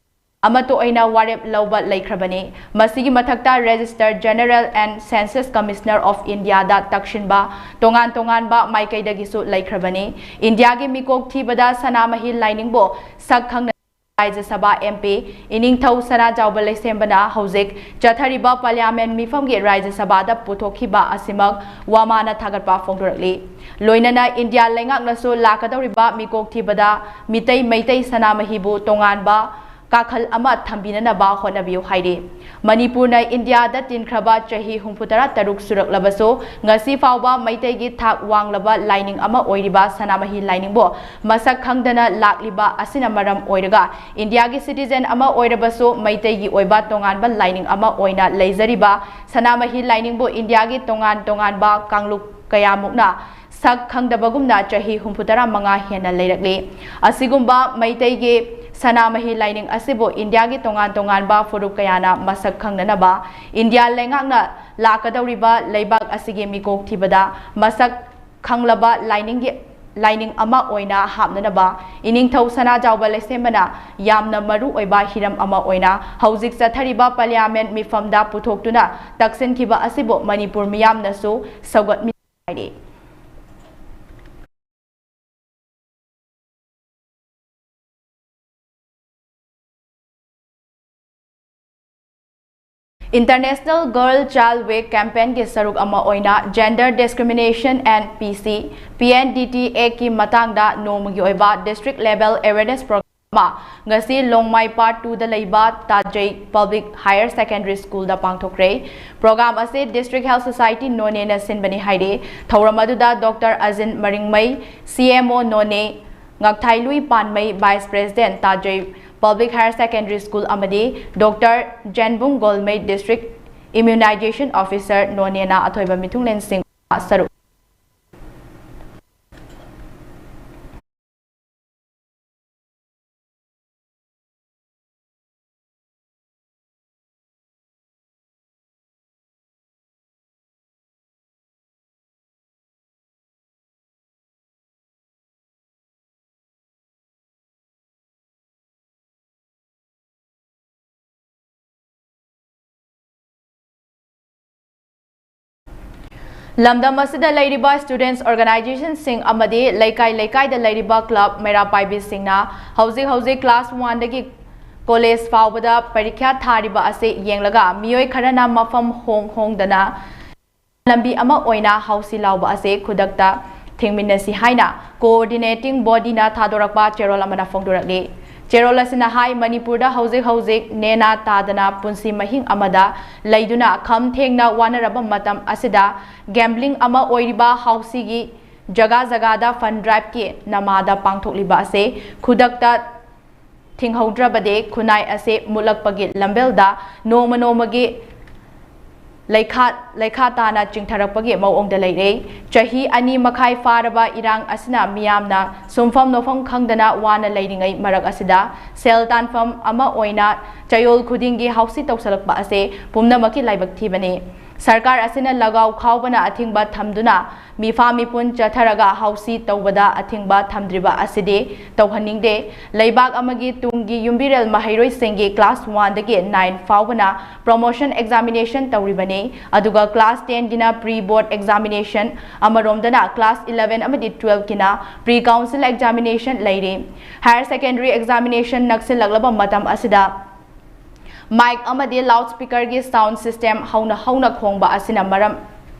ꯑꯃꯠꯇ ꯑꯣꯏꯅ ꯋꯥꯔꯦꯞ ꯂꯧꯕ ꯂꯩꯈ꯭ꯔꯕꯅꯤ꯫ ꯃꯁꯤꯒꯤ ꯃꯊꯛꯇ Registrar General and Census Commissioner of Indiaꯗ ꯇꯛꯁꯤꯟꯕ ꯇꯣꯉꯥꯟ ꯇꯣꯉꯥꯟꯕ ꯃꯥꯏꯀꯩꯗꯒꯤꯁꯨ ꯂꯩꯈ꯭ꯔꯕꯅꯤ꯫ ꯏꯟꯗꯤꯌꯥꯒꯤ ꯃꯤꯀꯣꯛ ꯊꯤꯕꯗ ꯁꯅꯥꯃꯍꯤ ꯂꯥꯏꯅꯤꯡꯕꯨ ꯁꯛ ꯈꯪꯅ ꯔꯥꯖ꯭ꯌ ꯁꯚꯥ M P ꯏꯅꯤꯡꯊꯧ ꯁꯅꯥꯖꯥꯎꯕ ꯂꯩꯁꯦꯝꯕꯅ ꯍꯧꯖꯤꯛ ꯆꯠꯊꯔꯤꯕ Parliament ꯃꯤꯐꯝꯒꯤ ꯔꯥꯖ꯭ꯌ ꯁꯚꯥꯗ ꯄꯨꯊꯣꯛꯈꯤꯕ ꯑꯁꯤꯃꯛ ꯋꯥꯃꯥꯅ ꯊꯥꯒꯠꯄ ꯐꯣꯡꯗꯣꯔꯛꯂꯤ꯫ ꯂꯣꯏꯅꯅ ꯏꯟꯗꯤꯌꯥ ꯂꯩꯉꯥꯛꯅꯁꯨ ꯂꯥꯛꯀꯗꯧꯔꯤꯕ ꯃꯤꯀꯣꯛ ꯊꯤꯕꯗ ꯃꯤꯇꯩ ꯃꯩꯇꯩ ꯁꯅꯥꯃꯍꯤꯕꯨ ꯇꯣꯉꯥꯟꯕ ꯀꯥꯈꯜ ꯑꯃ ꯊꯝꯕꯤꯅꯅꯕ ꯍꯣꯠꯅꯕꯤꯌꯨ ꯍꯥꯏꯔꯤ꯫ ꯃꯅꯤꯄꯨꯔꯅ ꯏꯟꯗꯤꯌꯥꯗ ꯇꯤꯟꯈ꯭ꯔꯕ ꯆꯍꯤ ꯍꯨꯝꯐꯨꯇꯔꯥ ꯇꯔꯨꯛ ꯁꯨꯔꯛꯂꯕꯁꯨ, ꯉꯁꯤ ꯐꯥꯎꯕ ꯃꯩꯇꯩꯒꯤ ꯊꯥꯛ ꯋꯥꯡꯂꯕ ꯂꯥꯏꯅꯤꯡ ꯑꯃ ꯑꯣꯏꯔꯤꯕ ꯁꯅꯥꯃꯍꯤ ꯂꯥꯏꯅꯤꯡꯕꯨ ꯃꯁꯛ ꯈꯪꯗꯅ ꯂꯥꯛꯂꯤꯕ ꯑꯁꯤꯅ ꯃꯔꯝ ꯑꯣꯏꯔꯒ, ꯏꯟꯗꯤꯌꯥꯒꯤ citizen ꯑꯃ ꯑꯣꯏꯔꯕꯁꯨ ꯃꯩꯇꯩꯒꯤ ꯑꯣꯏꯕ ꯇꯣꯉꯥꯟꯕ ꯂꯥꯏꯅꯤꯡ ꯑꯃ ꯑꯣꯏꯅ ꯂꯩꯖꯔꯤꯕ ꯁꯅꯥꯃꯍꯤ ꯂꯥꯏꯅꯤꯡꯕꯨ ꯏꯟꯗꯤꯌꯥꯒꯤ ꯇꯣꯉꯥꯟ ꯇꯣꯉꯥꯟꯕ ꯀꯥꯡꯂꯨꯞ ꯀꯌꯥꯃꯨꯛꯅ ꯁꯛ ꯈꯪꯗꯕꯒꯨꯝꯅ ꯆꯍꯤ ꯍꯨꯝꯐꯨꯇꯔꯥ ꯃꯉꯥ ꯍꯦꯟꯅ ꯂꯩꯔꯛꯂꯤ꯫ ꯑꯁꯤꯒꯨꯝꯕ ꯃꯩꯇꯩꯒꯤ ꯁꯅꯥꯃꯍꯤ ꯂꯥꯏꯅꯤꯡ ꯑꯁꯤꯕꯨ ꯏꯟꯗꯤꯌꯥꯒꯤ ꯇꯣꯉꯥꯟ ꯇꯣꯉꯥꯟꯕ ꯐꯨꯔꯨꯞ ꯀꯌꯥꯅ ꯃꯁꯛ ꯈꯪꯅꯅꯕ, ꯏꯟꯗꯤꯌꯥ ꯂꯩꯉꯥꯛꯅ ꯂꯥꯛꯀꯗꯧꯔꯤꯕ ꯂꯩꯕꯥꯛ ꯑꯁꯤꯒꯤ ꯃꯤꯀꯣꯛ ꯊꯤꯕꯗ ꯃꯁꯛ ꯈꯪꯂꯕ ꯂꯥꯏꯅꯤꯡꯒꯤ, ꯂꯥꯏꯅꯤꯡ ꯑꯃ ꯑꯣꯏꯅ ꯍꯥꯞꯅꯅꯕ ꯏꯅꯤꯡꯊꯧ ꯁꯅꯥꯖꯥꯎꯕ ꯂꯩꯁꯦꯝꯕꯅ ꯌꯥꯝꯅ ꯃꯔꯨ ꯑꯣꯏꯕ ꯍꯤꯔꯝ ꯑꯃ ꯑꯣꯏꯅ ꯍꯧꯖꯤꯛ ꯆꯠꯊꯔꯤꯕ Parliament ꯃꯤꯐꯝꯗ ꯄꯨꯊꯣꯛꯇꯨꯅ ꯇꯛꯁꯤꯟꯈꯤꯕ ꯑꯁꯤꯕꯨ Manipur ꯃꯤꯌꯥꯝꯅꯁꯨ ꯁꯧꯒꯠꯃꯤꯟꯅꯔꯤ꯫ International Girl Child Week campaignꯒꯤ ꯁꯔꯨꯛ ꯑꯃ ꯑꯣꯏꯅ Gender Discrimination and Peace, P N D T Actꯀꯤ ꯃꯇꯥꯡꯗ ꯅꯣꯡꯃꯒꯤ ꯑꯣꯏꯕ district level awareness program ꯑꯃ ꯉꯁꯤ ꯂꯣꯡꯃꯥꯏ Part two ꯗ ꯂꯩꯕ ꯇꯥꯖꯩ Public Higher Secondary School ꯗ ꯄꯥꯡꯊꯣꯛꯈ꯭ꯔꯦ꯫ Program ꯑꯁꯤ District Health Society ꯅꯣꯅꯦꯅ ꯁꯤꯟꯕꯅꯤ ꯍꯥꯏꯔꯤ꯫ ꯊꯧꯔꯝ ꯑꯗꯨꯗ Doctor ꯑꯖꯤꯟ ꯃꯔꯤꯡꯃꯩ, C M O ꯅꯣꯅꯦ, ꯉꯛꯊꯥꯏꯂꯨꯏ ꯄꯥꯟꯃꯩ, Vice President ꯇꯥꯖꯩ Public Higher Secondary School ꯑꯃꯗꯤ Doctor ꯖꯦꯟꯕꯨꯡ ꯒꯣꯜꯃꯩ, District Immunization Officer ꯅꯣꯅꯦꯅ ꯑꯊꯣꯏꯕ ꯃꯤꯊꯨꯡꯂꯦꯟꯁꯤꯡ ꯁꯔꯨꯛ ꯂꯝꯗꯝ ꯑꯁꯤꯗ ꯂꯩꯔꯤꯕ students organization ꯁꯤꯡ ꯑꯃꯗꯤ ꯂꯩꯀꯥꯏ ꯂꯩꯀꯥꯏꯗ ꯂꯩꯔꯤꯕ club ꯃꯩꯔꯥ ꯄꯥꯏꯕꯤꯁꯤꯡꯅ ꯍꯧꯖꯤꯛ ꯍꯧꯖꯤꯛ class one ꯗꯒꯤ college ꯐꯥꯎꯕꯗ ꯄꯔꯤꯈ꯭ꯌꯥ ꯊꯥꯔꯤꯕ ꯑꯁꯤ ꯌꯦꯡꯂꯒ ꯃꯤꯑꯣꯏ ꯈꯔꯅ ꯃꯐꯝ ꯍꯣꯡ ꯍꯣꯡꯗꯅ ꯂꯝꯕꯤ ꯑꯃ ꯑꯣꯏꯅ ꯍꯥꯎꯁꯤ ꯂꯥꯎꯕ ꯑꯁꯤ ꯈꯨꯗꯛꯇ ꯊꯤꯡꯃꯤꯟꯅꯁꯤ ꯍꯥꯏꯅ coordinating body ꯅ ꯊꯥꯗꯣꯔꯛꯄ ꯆꯦꯔꯣꯜ ꯑꯃꯅ ꯐꯣꯡꯗꯣꯔꯛꯂꯤ꯫ ꯆꯦꯔꯣꯜ ꯑꯁꯤꯅ ꯍꯥꯏ, ꯃꯅꯤꯄꯨꯔꯗ ꯍꯧꯖꯤꯛ ꯍꯧꯖꯤꯛ ꯅꯦꯅꯥ ꯇꯥꯗꯅ ꯄꯨꯟꯁꯤ ꯃꯍꯤꯡ ꯑꯃꯗ ꯂꯩꯗꯨꯅ ꯈꯝ ꯊꯦꯡꯅ ꯋꯥꯅꯔꯕ ꯃꯇꯝ ꯑꯁꯤꯗ gambling ꯑꯃ ꯑꯣꯏꯔꯤꯕ ꯍꯥꯎꯁꯤꯒꯤ ꯖꯒꯥ ꯖꯒꯥꯗ fund drive ꯀꯤ ꯅꯃꯥꯗ ꯄꯥꯡꯊꯣꯛꯂꯤꯕ ꯑꯁꯤ ꯈꯨꯗꯛꯇ ꯊꯤꯡꯍꯧꯗ꯭ꯔꯕꯗꯤ ꯈꯨꯟꯅꯥꯏ ꯑꯁꯤ ꯃꯨꯠꯂꯛꯄꯒꯤ ꯂꯝꯕꯦꯜꯗ ꯅꯣꯡꯃ ꯅꯣꯡꯃꯒꯤ ꯂꯩꯈꯥ, ꯂꯩꯈꯥ ꯇꯥꯅ ꯆꯤꯡꯊꯔꯛꯄꯒꯤ ꯃꯑꯣꯡꯗ ꯂꯩꯔꯦ꯫ ꯆꯍꯤ ꯑꯅꯤ ꯃꯈꯥꯏ ꯐꯥꯔꯕ ꯏꯔꯥꯡ ꯑꯁꯤꯅ ꯃꯤꯌꯥꯝꯅ ꯁꯨꯝꯐꯝ ꯅꯣꯐꯝ ꯈꯪꯗꯅ ꯋꯥꯅ ꯂꯩꯔꯤꯉꯩ ꯃꯔꯛ ꯑꯁꯤꯗ ꯁꯦꯜ ꯇꯥꯟꯐꯝ ꯑꯃ ꯑꯣꯏꯅ ꯆꯌꯣꯜ ꯈꯨꯗꯤꯡꯒꯤ ꯍꯥꯎꯁꯤ ꯇꯧꯁꯜꯂꯛꯄ ꯑꯁꯤ ꯄꯨꯝꯅꯃꯛꯀꯤ ꯂꯥꯏꯕꯛ ꯊꯤꯕꯅꯤ꯫ ꯁꯔꯀꯥꯔ ꯑꯁꯤꯅ ꯂꯒꯥꯎ ꯈꯥꯎꯕꯅ ꯑꯊꯤꯡꯕ ꯊꯝꯗꯨꯅ ꯃꯤꯐꯥ ꯃꯤꯄꯨꯟ ꯆꯠꯊꯔꯒ ꯍꯥꯎꯁꯤ ꯇꯧꯕꯗ ꯑꯊꯤꯡꯕ ꯊꯝꯗ꯭ꯔꯤꯕ ꯑꯁꯤꯗꯤ ꯇꯧꯍꯟꯅꯤꯡꯗꯦ꯫ ꯂꯩꯕꯥꯛ ꯑꯃꯒꯤ ꯇꯨꯡꯒꯤ ꯌꯨꯝꯕꯤꯔꯦꯜ ꯃꯍꯩꯔꯣꯏꯁꯤꯡꯒꯤ class one ꯗꯒꯤ nine ꯐꯥꯎꯕꯅ promotion examination ꯇꯧꯔꯤꯕꯅꯤ, ꯑꯗꯨꯒ class ten ꯒꯤꯅ pre board examination, ꯑꯃꯔꯣꯝꯗꯅ class eleven ꯑꯃꯗꯤ twelve ꯀꯤꯅ pre council examination ꯂꯩꯔꯤ꯫ Higher secondary examination ꯅꯛꯁꯤꯜꯂꯛꯂꯕ ꯃꯇꯝ ꯑꯁꯤꯗ mic ꯑꯃꯗꯤ loud speaker ꯒꯤ sound system ꯍꯧꯅ ꯍꯧꯅ ꯈꯣꯡꯕ ꯑꯁꯤꯅ ꯃꯔꯝ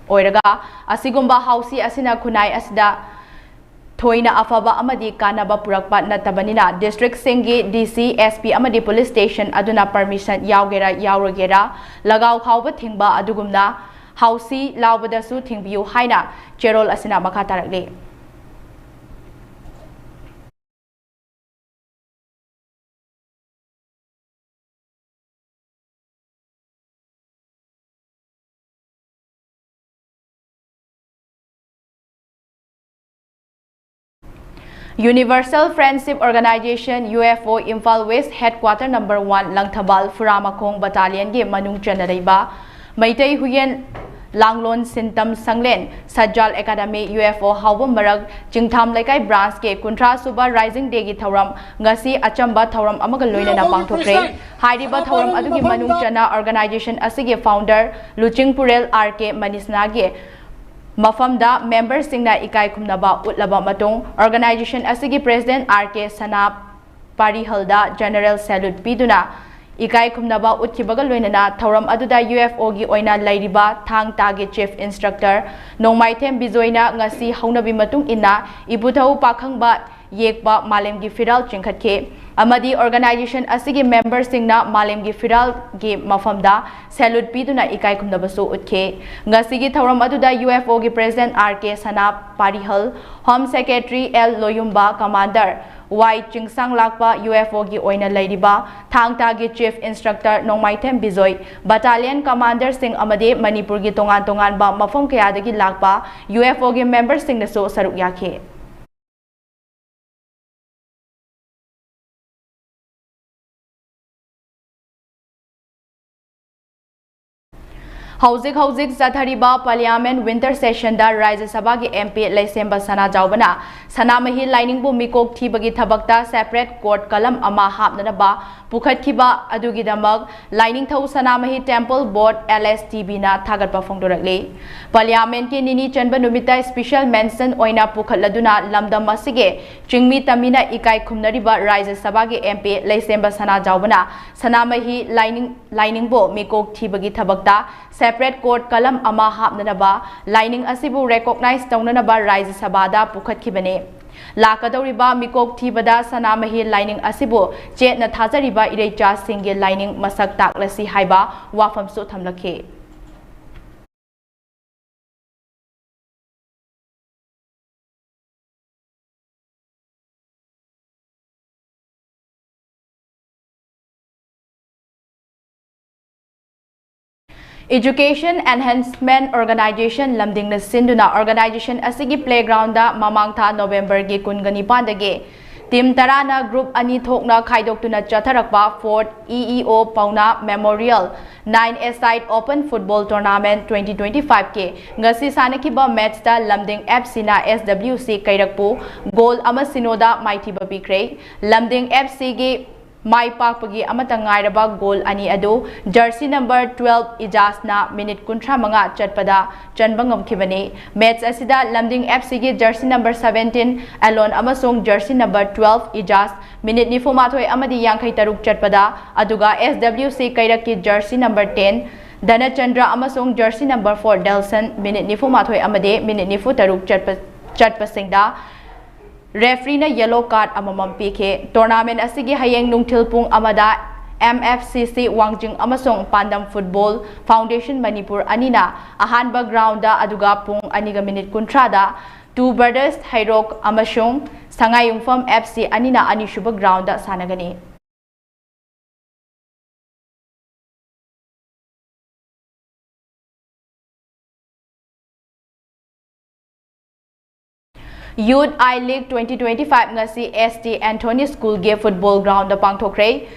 ꯑꯣꯏꯔꯒ ꯑꯁꯤꯒꯨꯝꯕ ꯍꯥꯎꯁꯤ ꯑꯁꯤꯅ ꯈꯨꯟꯅꯥꯏ ꯑꯁꯤꯗ ꯊꯣꯏꯅ ꯑꯐꯕ ꯑꯃꯗꯤ ꯀꯥꯟꯅꯕ ꯄꯨꯔꯛꯄ ꯅꯠꯇꯕꯅꯤꯅ, districtꯁꯤꯡꯒꯤ DC, SP ꯑꯃꯗꯤ police station ꯑꯗꯨꯅ permission ꯌꯥꯎꯒꯦꯔꯥ ꯌꯥꯎꯔꯣꯏꯒꯦꯔꯥ, ꯂꯒꯥꯎ ꯈꯥꯎꯕ ꯊꯤꯡꯕ ꯑꯗꯨꯒꯨꯝꯅ ꯍꯥꯎꯁꯤ ꯂꯥꯎꯕꯗꯁꯨ ꯊꯤꯡꯕꯤꯌꯨ ꯍꯥꯏꯅ ꯆꯦꯔꯣꯜ ꯑꯁꯤꯅ ꯃꯈꯥ ꯇꯥꯔꯛꯂꯤ꯫ Universal Friendship Organization, UFO, Imphal West Headquarter number one, Langthabal ꯐꯨꯔꯥꯃꯈꯣꯡ battalionꯒꯤ ꯃꯅꯨꯡ ꯆꯟꯅ ꯂꯩꯕ ꯃꯩꯇꯩ ꯍꯨꯌꯦꯟ ꯂꯥꯡꯂꯣꯟ ꯁꯤꯟꯇꯝ ꯁꯪꯂꯦꯟ ꯁꯠꯖꯥꯜ Academy, UFO ꯍꯥꯎꯕ ꯃꯔꯛ, ꯆꯤꯡꯊꯥꯝ ꯂꯩꯀꯥꯏ branchꯀꯤ ꯀꯨꯟꯊ꯭ꯔꯥ ꯁꯨꯕ Rising Dayꯒꯤ ꯊꯧꯔꯝ ꯉꯁꯤ ꯑꯆꯝꯕ ꯊꯧꯔꯝ ꯑꯃꯒ ꯂꯣꯏꯅꯅ ꯄꯥꯡꯊꯣꯛꯈ꯭ꯔꯦ꯫ ꯍꯥꯏꯔꯤꯕ ꯊꯧꯔꯝ ꯑꯗꯨꯒꯤ ꯃꯅꯨꯡ ꯆꯟꯅ organization ꯑꯁꯤꯒꯤ founder ꯂꯨꯆꯤꯡꯄꯨꯔꯦꯜ R K ꯃꯅꯤꯁꯅꯥꯒꯤ ꯃꯐꯝꯗ memberꯁꯤꯡꯅ ꯏꯀꯥꯏ ꯈꯨꯝꯅꯕ ꯎꯠꯂꯕ ꯃꯇꯨꯡ, organization ꯑꯁꯤꯒꯤ president R K ꯁꯅꯥ ꯄꯥꯔꯤꯍꯜꯗ general salute ꯄꯤꯗꯨꯅ ꯏꯀꯥꯏ ꯈꯨꯝꯅꯕ ꯎꯠꯈꯤꯕꯒ ꯂꯣꯏꯅꯅ, ꯊꯧꯔꯝ ꯑꯗꯨꯗ UFOꯒꯤ ꯑꯣꯏꯅ ꯂꯩꯔꯤꯕ ꯊꯥꯡ ꯇꯥꯒꯤ chief instructor ꯅꯣꯡꯃꯥꯏꯊꯦꯝ ꯕꯤꯖꯣꯏꯅ ꯉꯁꯤ ꯍꯧꯅꯕꯤ ꯃꯇꯨꯡ ꯏꯟꯅ ꯏꯕꯨꯙꯧ ꯄꯥꯈꯪꯕ ꯌꯦꯛꯄ ꯃꯥꯂꯦꯝꯒꯤ ꯐꯤꯔꯥꯜ ꯆꯤꯡꯈꯠꯈꯤ ꯑꯃꯗꯤ organization ꯑꯁꯤꯒꯤ memberꯁꯤꯡꯅ ꯃꯥꯂꯦꯝꯒꯤ ꯐꯤꯔꯥꯜꯒꯤ ꯃꯐꯝꯗ salute ꯄꯤꯗꯨꯅ ꯏꯀꯥꯏ ꯈꯨꯝꯅꯕꯁꯨ ꯎꯠꯈꯤ꯫ ꯉꯁꯤꯒꯤ ꯊꯧꯔꯝ ꯑꯗꯨꯗ UFOꯒꯤ president R K ꯁꯅꯥ ꯄꯥꯔꯤꯍꯜ, home secretary L ꯂꯣꯌꯨꯝꯕ, commander Y ꯆꯤꯡꯁꯥꯡ ꯂꯥꯛꯄ, UFOꯒꯤ ꯑꯣꯏꯅ ꯂꯩꯔꯤꯕ ꯊꯥꯡ ꯇꯥꯒꯤ chief instructor ꯅꯣꯡꯃꯥꯏꯊꯦꯝ ꯕꯤꯖꯣꯏ, battalion commanderꯁꯤꯡ ꯑꯃꯗꯤ ꯃꯅꯤꯄꯨꯔꯒꯤ ꯇꯣꯉꯥꯟ ꯇꯣꯉꯥꯟꯕ ꯃꯐꯝ ꯀꯌꯥꯗꯒꯤ ꯂꯥꯛꯄ UFOꯒꯤ memberꯁꯤꯡꯅꯁꯨ ꯁꯔꯨꯛ ꯌꯥꯈꯤ꯫ ꯍꯧꯖꯤꯛ ꯍꯧꯖꯤꯛ ꯆꯠꯊꯔꯤꯕ Parliament winter sessionꯗ ꯔꯥꯖ꯭ꯌ ꯁꯚꯥꯒꯤ MP ꯂꯩꯁꯦꯝꯕ ꯁꯅꯥꯖꯥꯎꯕꯅ ꯁꯅꯥꯃꯍꯤ ꯂꯥꯏꯅꯤꯡꯕꯨ ꯃꯤꯀꯣꯛ ꯊꯤꯕꯒꯤ ꯊꯕꯛꯇ separate court column ꯑꯃ ꯍꯥꯞꯅꯅꯕ ꯄꯨꯈꯠꯈꯤꯕ ꯑꯗꯨꯒꯤꯗꯃꯛ ꯂꯥꯏꯅꯤꯡꯊꯧ ꯁꯅꯥꯃꯍꯤ Temple Board, LSTBꯅ ꯊꯥꯒꯠꯄ ꯐꯣꯡꯗꯣꯔꯛꯂꯤ꯫ Parliamentꯀꯤ ꯅꯤꯅꯤ ꯆꯟꯕ ꯅꯨꯃꯤꯠꯇ special mention ꯑꯣꯏꯅ ꯄꯨꯈꯠꯂꯗꯨꯅ ꯂꯝꯗꯝ ꯑꯁꯤꯒꯤ ꯆꯤꯡꯃꯤ ꯇꯝꯃꯤꯅ ꯏꯀꯥꯏ ꯈꯨꯝꯅꯔꯤꯕ ꯔꯥꯖ꯭ꯌ ꯁꯚꯥꯒꯤ MP ꯂꯩꯁꯦꯝꯕ ꯁꯅꯥꯖꯥꯎꯕꯅ ꯁꯅꯥꯃꯍꯤ ꯂꯥꯏꯅꯤꯡ, ꯂꯥꯏꯅꯤꯡꯕꯨ ꯃꯤꯀꯣꯛ ꯊꯤꯕꯒꯤ ꯊꯕꯛꯇ separate court column ꯑꯃ ꯍꯥꯞꯅꯅꯕ ꯂꯥꯏꯅꯤꯡ ꯑꯁꯤꯕꯨ recognize ꯇꯧꯅꯅꯕ ꯔꯥꯖ꯭ꯌ ꯁꯚꯥꯗ ꯄꯨꯈꯠꯈꯤꯕꯅꯤ꯫ ꯂꯥꯛꯀꯗꯧꯔꯤꯕ ꯃꯤꯀꯣꯛ ꯊꯤꯕꯗ ꯁꯅꯥꯃꯍꯤ ꯂꯥꯏꯅꯤꯡ ꯑꯁꯤꯕꯨ ꯆꯦꯠꯅ ꯊꯥꯖꯔꯤꯕ ꯏꯔꯩꯆꯥꯁꯤꯡꯒꯤ ꯂꯥꯏꯅꯤꯡ ꯃꯁꯛ ꯇꯥꯛꯂꯁꯤ ꯍꯥꯏꯕ ꯋꯥꯐꯝꯁꯨ ꯊꯝꯂꯛꯈꯤ꯫ Education Enhancement Organisation ꯂꯝꯗꯤꯡꯅ ꯁꯤꯟꯗꯨꯅ organisation ꯑꯁꯤꯒꯤ playground ꯗ ꯃꯃꯥꯡ ꯊꯥ November ꯒꯤ ꯀꯨꯟꯒ ꯅꯤꯄꯥꯟꯗꯒꯤ team ꯇꯔꯥꯅ group ꯑꯅꯤ ꯊꯣꯛꯅ ꯈꯥꯏꯗꯣꯛꯇꯨꯅ ꯆꯠꯊꯔꯛꯄ fourth E E O Paona Memorial nine A side Open Football Tournament twenty twenty-five ꯀꯤ ꯉꯁꯤ ꯁꯥꯟꯅꯈꯤꯕ match ꯇ ꯂꯝꯗꯤꯡ F C ꯅ S W C ꯀꯩꯔꯛꯄꯨ goal ꯑꯃ ꯁꯤꯅꯣꯗ ꯃꯥꯏꯊꯤꯕ ꯄꯤꯈ꯭ꯔꯦ꯫ ꯂꯝꯗꯤꯡ F C ꯒꯤ ꯃꯥꯏ ꯄꯥꯛꯄꯒꯤ ꯑꯃꯠꯇ ꯉꯥꯏꯔꯕ goal ꯑꯅꯤ ꯑꯗꯨ jersey number twelve ꯏꯖꯥꯖꯅ minute ꯀꯨꯟꯊ꯭ꯔꯥ ꯃꯉꯥ ꯆꯠꯄꯗ ꯆꯟꯕ ꯉꯝꯈꯤꯕꯅꯤ꯫ Match ꯑꯁꯤꯗ ꯂꯝꯗꯤꯡ F C ꯒꯤ jersey number seventeen ꯑꯦꯂꯣꯟ ꯑꯃꯁꯨꯡ jersey number twelve ꯏꯖꯥꯖ minute ꯅꯤꯐꯨ ꯃꯥꯊꯣꯏ ꯑꯃꯗꯤ ꯌꯥꯡꯈꯩ ꯇꯔꯨꯛ ꯆꯠꯄꯗ, ꯑꯗꯨꯒ S W C ꯀꯩꯔꯛꯀꯤ jersey number ten ꯙꯅꯆꯟꯗ꯭ꯔ ꯑꯃꯁꯨꯡ jersey number four ꯗꯦꯜꯁꯟ minute ꯅꯤꯐꯨ ꯃꯥꯊꯣꯏ ꯑꯃꯗꯤ minute ꯅꯤꯐꯨ ꯇꯔꯨꯛ ꯆꯠꯄ, ꯆꯠꯄꯁꯤꯡꯗ referee ꯅ yellow card ꯑꯃꯃꯝ ꯄꯤꯈꯤ꯫ Tournament ꯑꯁꯤꯒꯤ ꯍꯌꯦꯡ ꯅꯨꯡꯊꯤꯜ ꯄꯨꯡ ꯑꯃꯗ M F C C ꯋꯥꯡꯖꯤꯡ ꯑꯃꯁꯨꯡ ꯄꯥꯟꯗꯝ Football Foundation ꯃꯅꯤꯄꯨꯔ ꯑꯅꯤꯅ ꯑꯍꯥꯟꯕ ground ꯗ, ꯑꯗꯨꯒ ꯄꯨꯡ ꯑꯅꯤꯒ minute ꯀꯨꯟꯊ꯭ꯔꯥꯗ Two Brothers ꯍꯩꯔꯣꯛ ꯑꯃꯁꯨꯡ ꯁꯉꯥꯏꯌꯨꯝꯐꯝ F C ꯑꯅꯤꯅ ꯑꯅꯤꯁꯨꯕ ground ꯗ ꯁꯥꯟꯅꯒꯅꯤ꯫ Youth I League twenty twenty-five ꯉꯁꯤ S T Anthony School ꯒꯤ football ground ꯗ ꯄꯥꯡꯊꯣꯛꯈ꯭ꯔꯦ꯫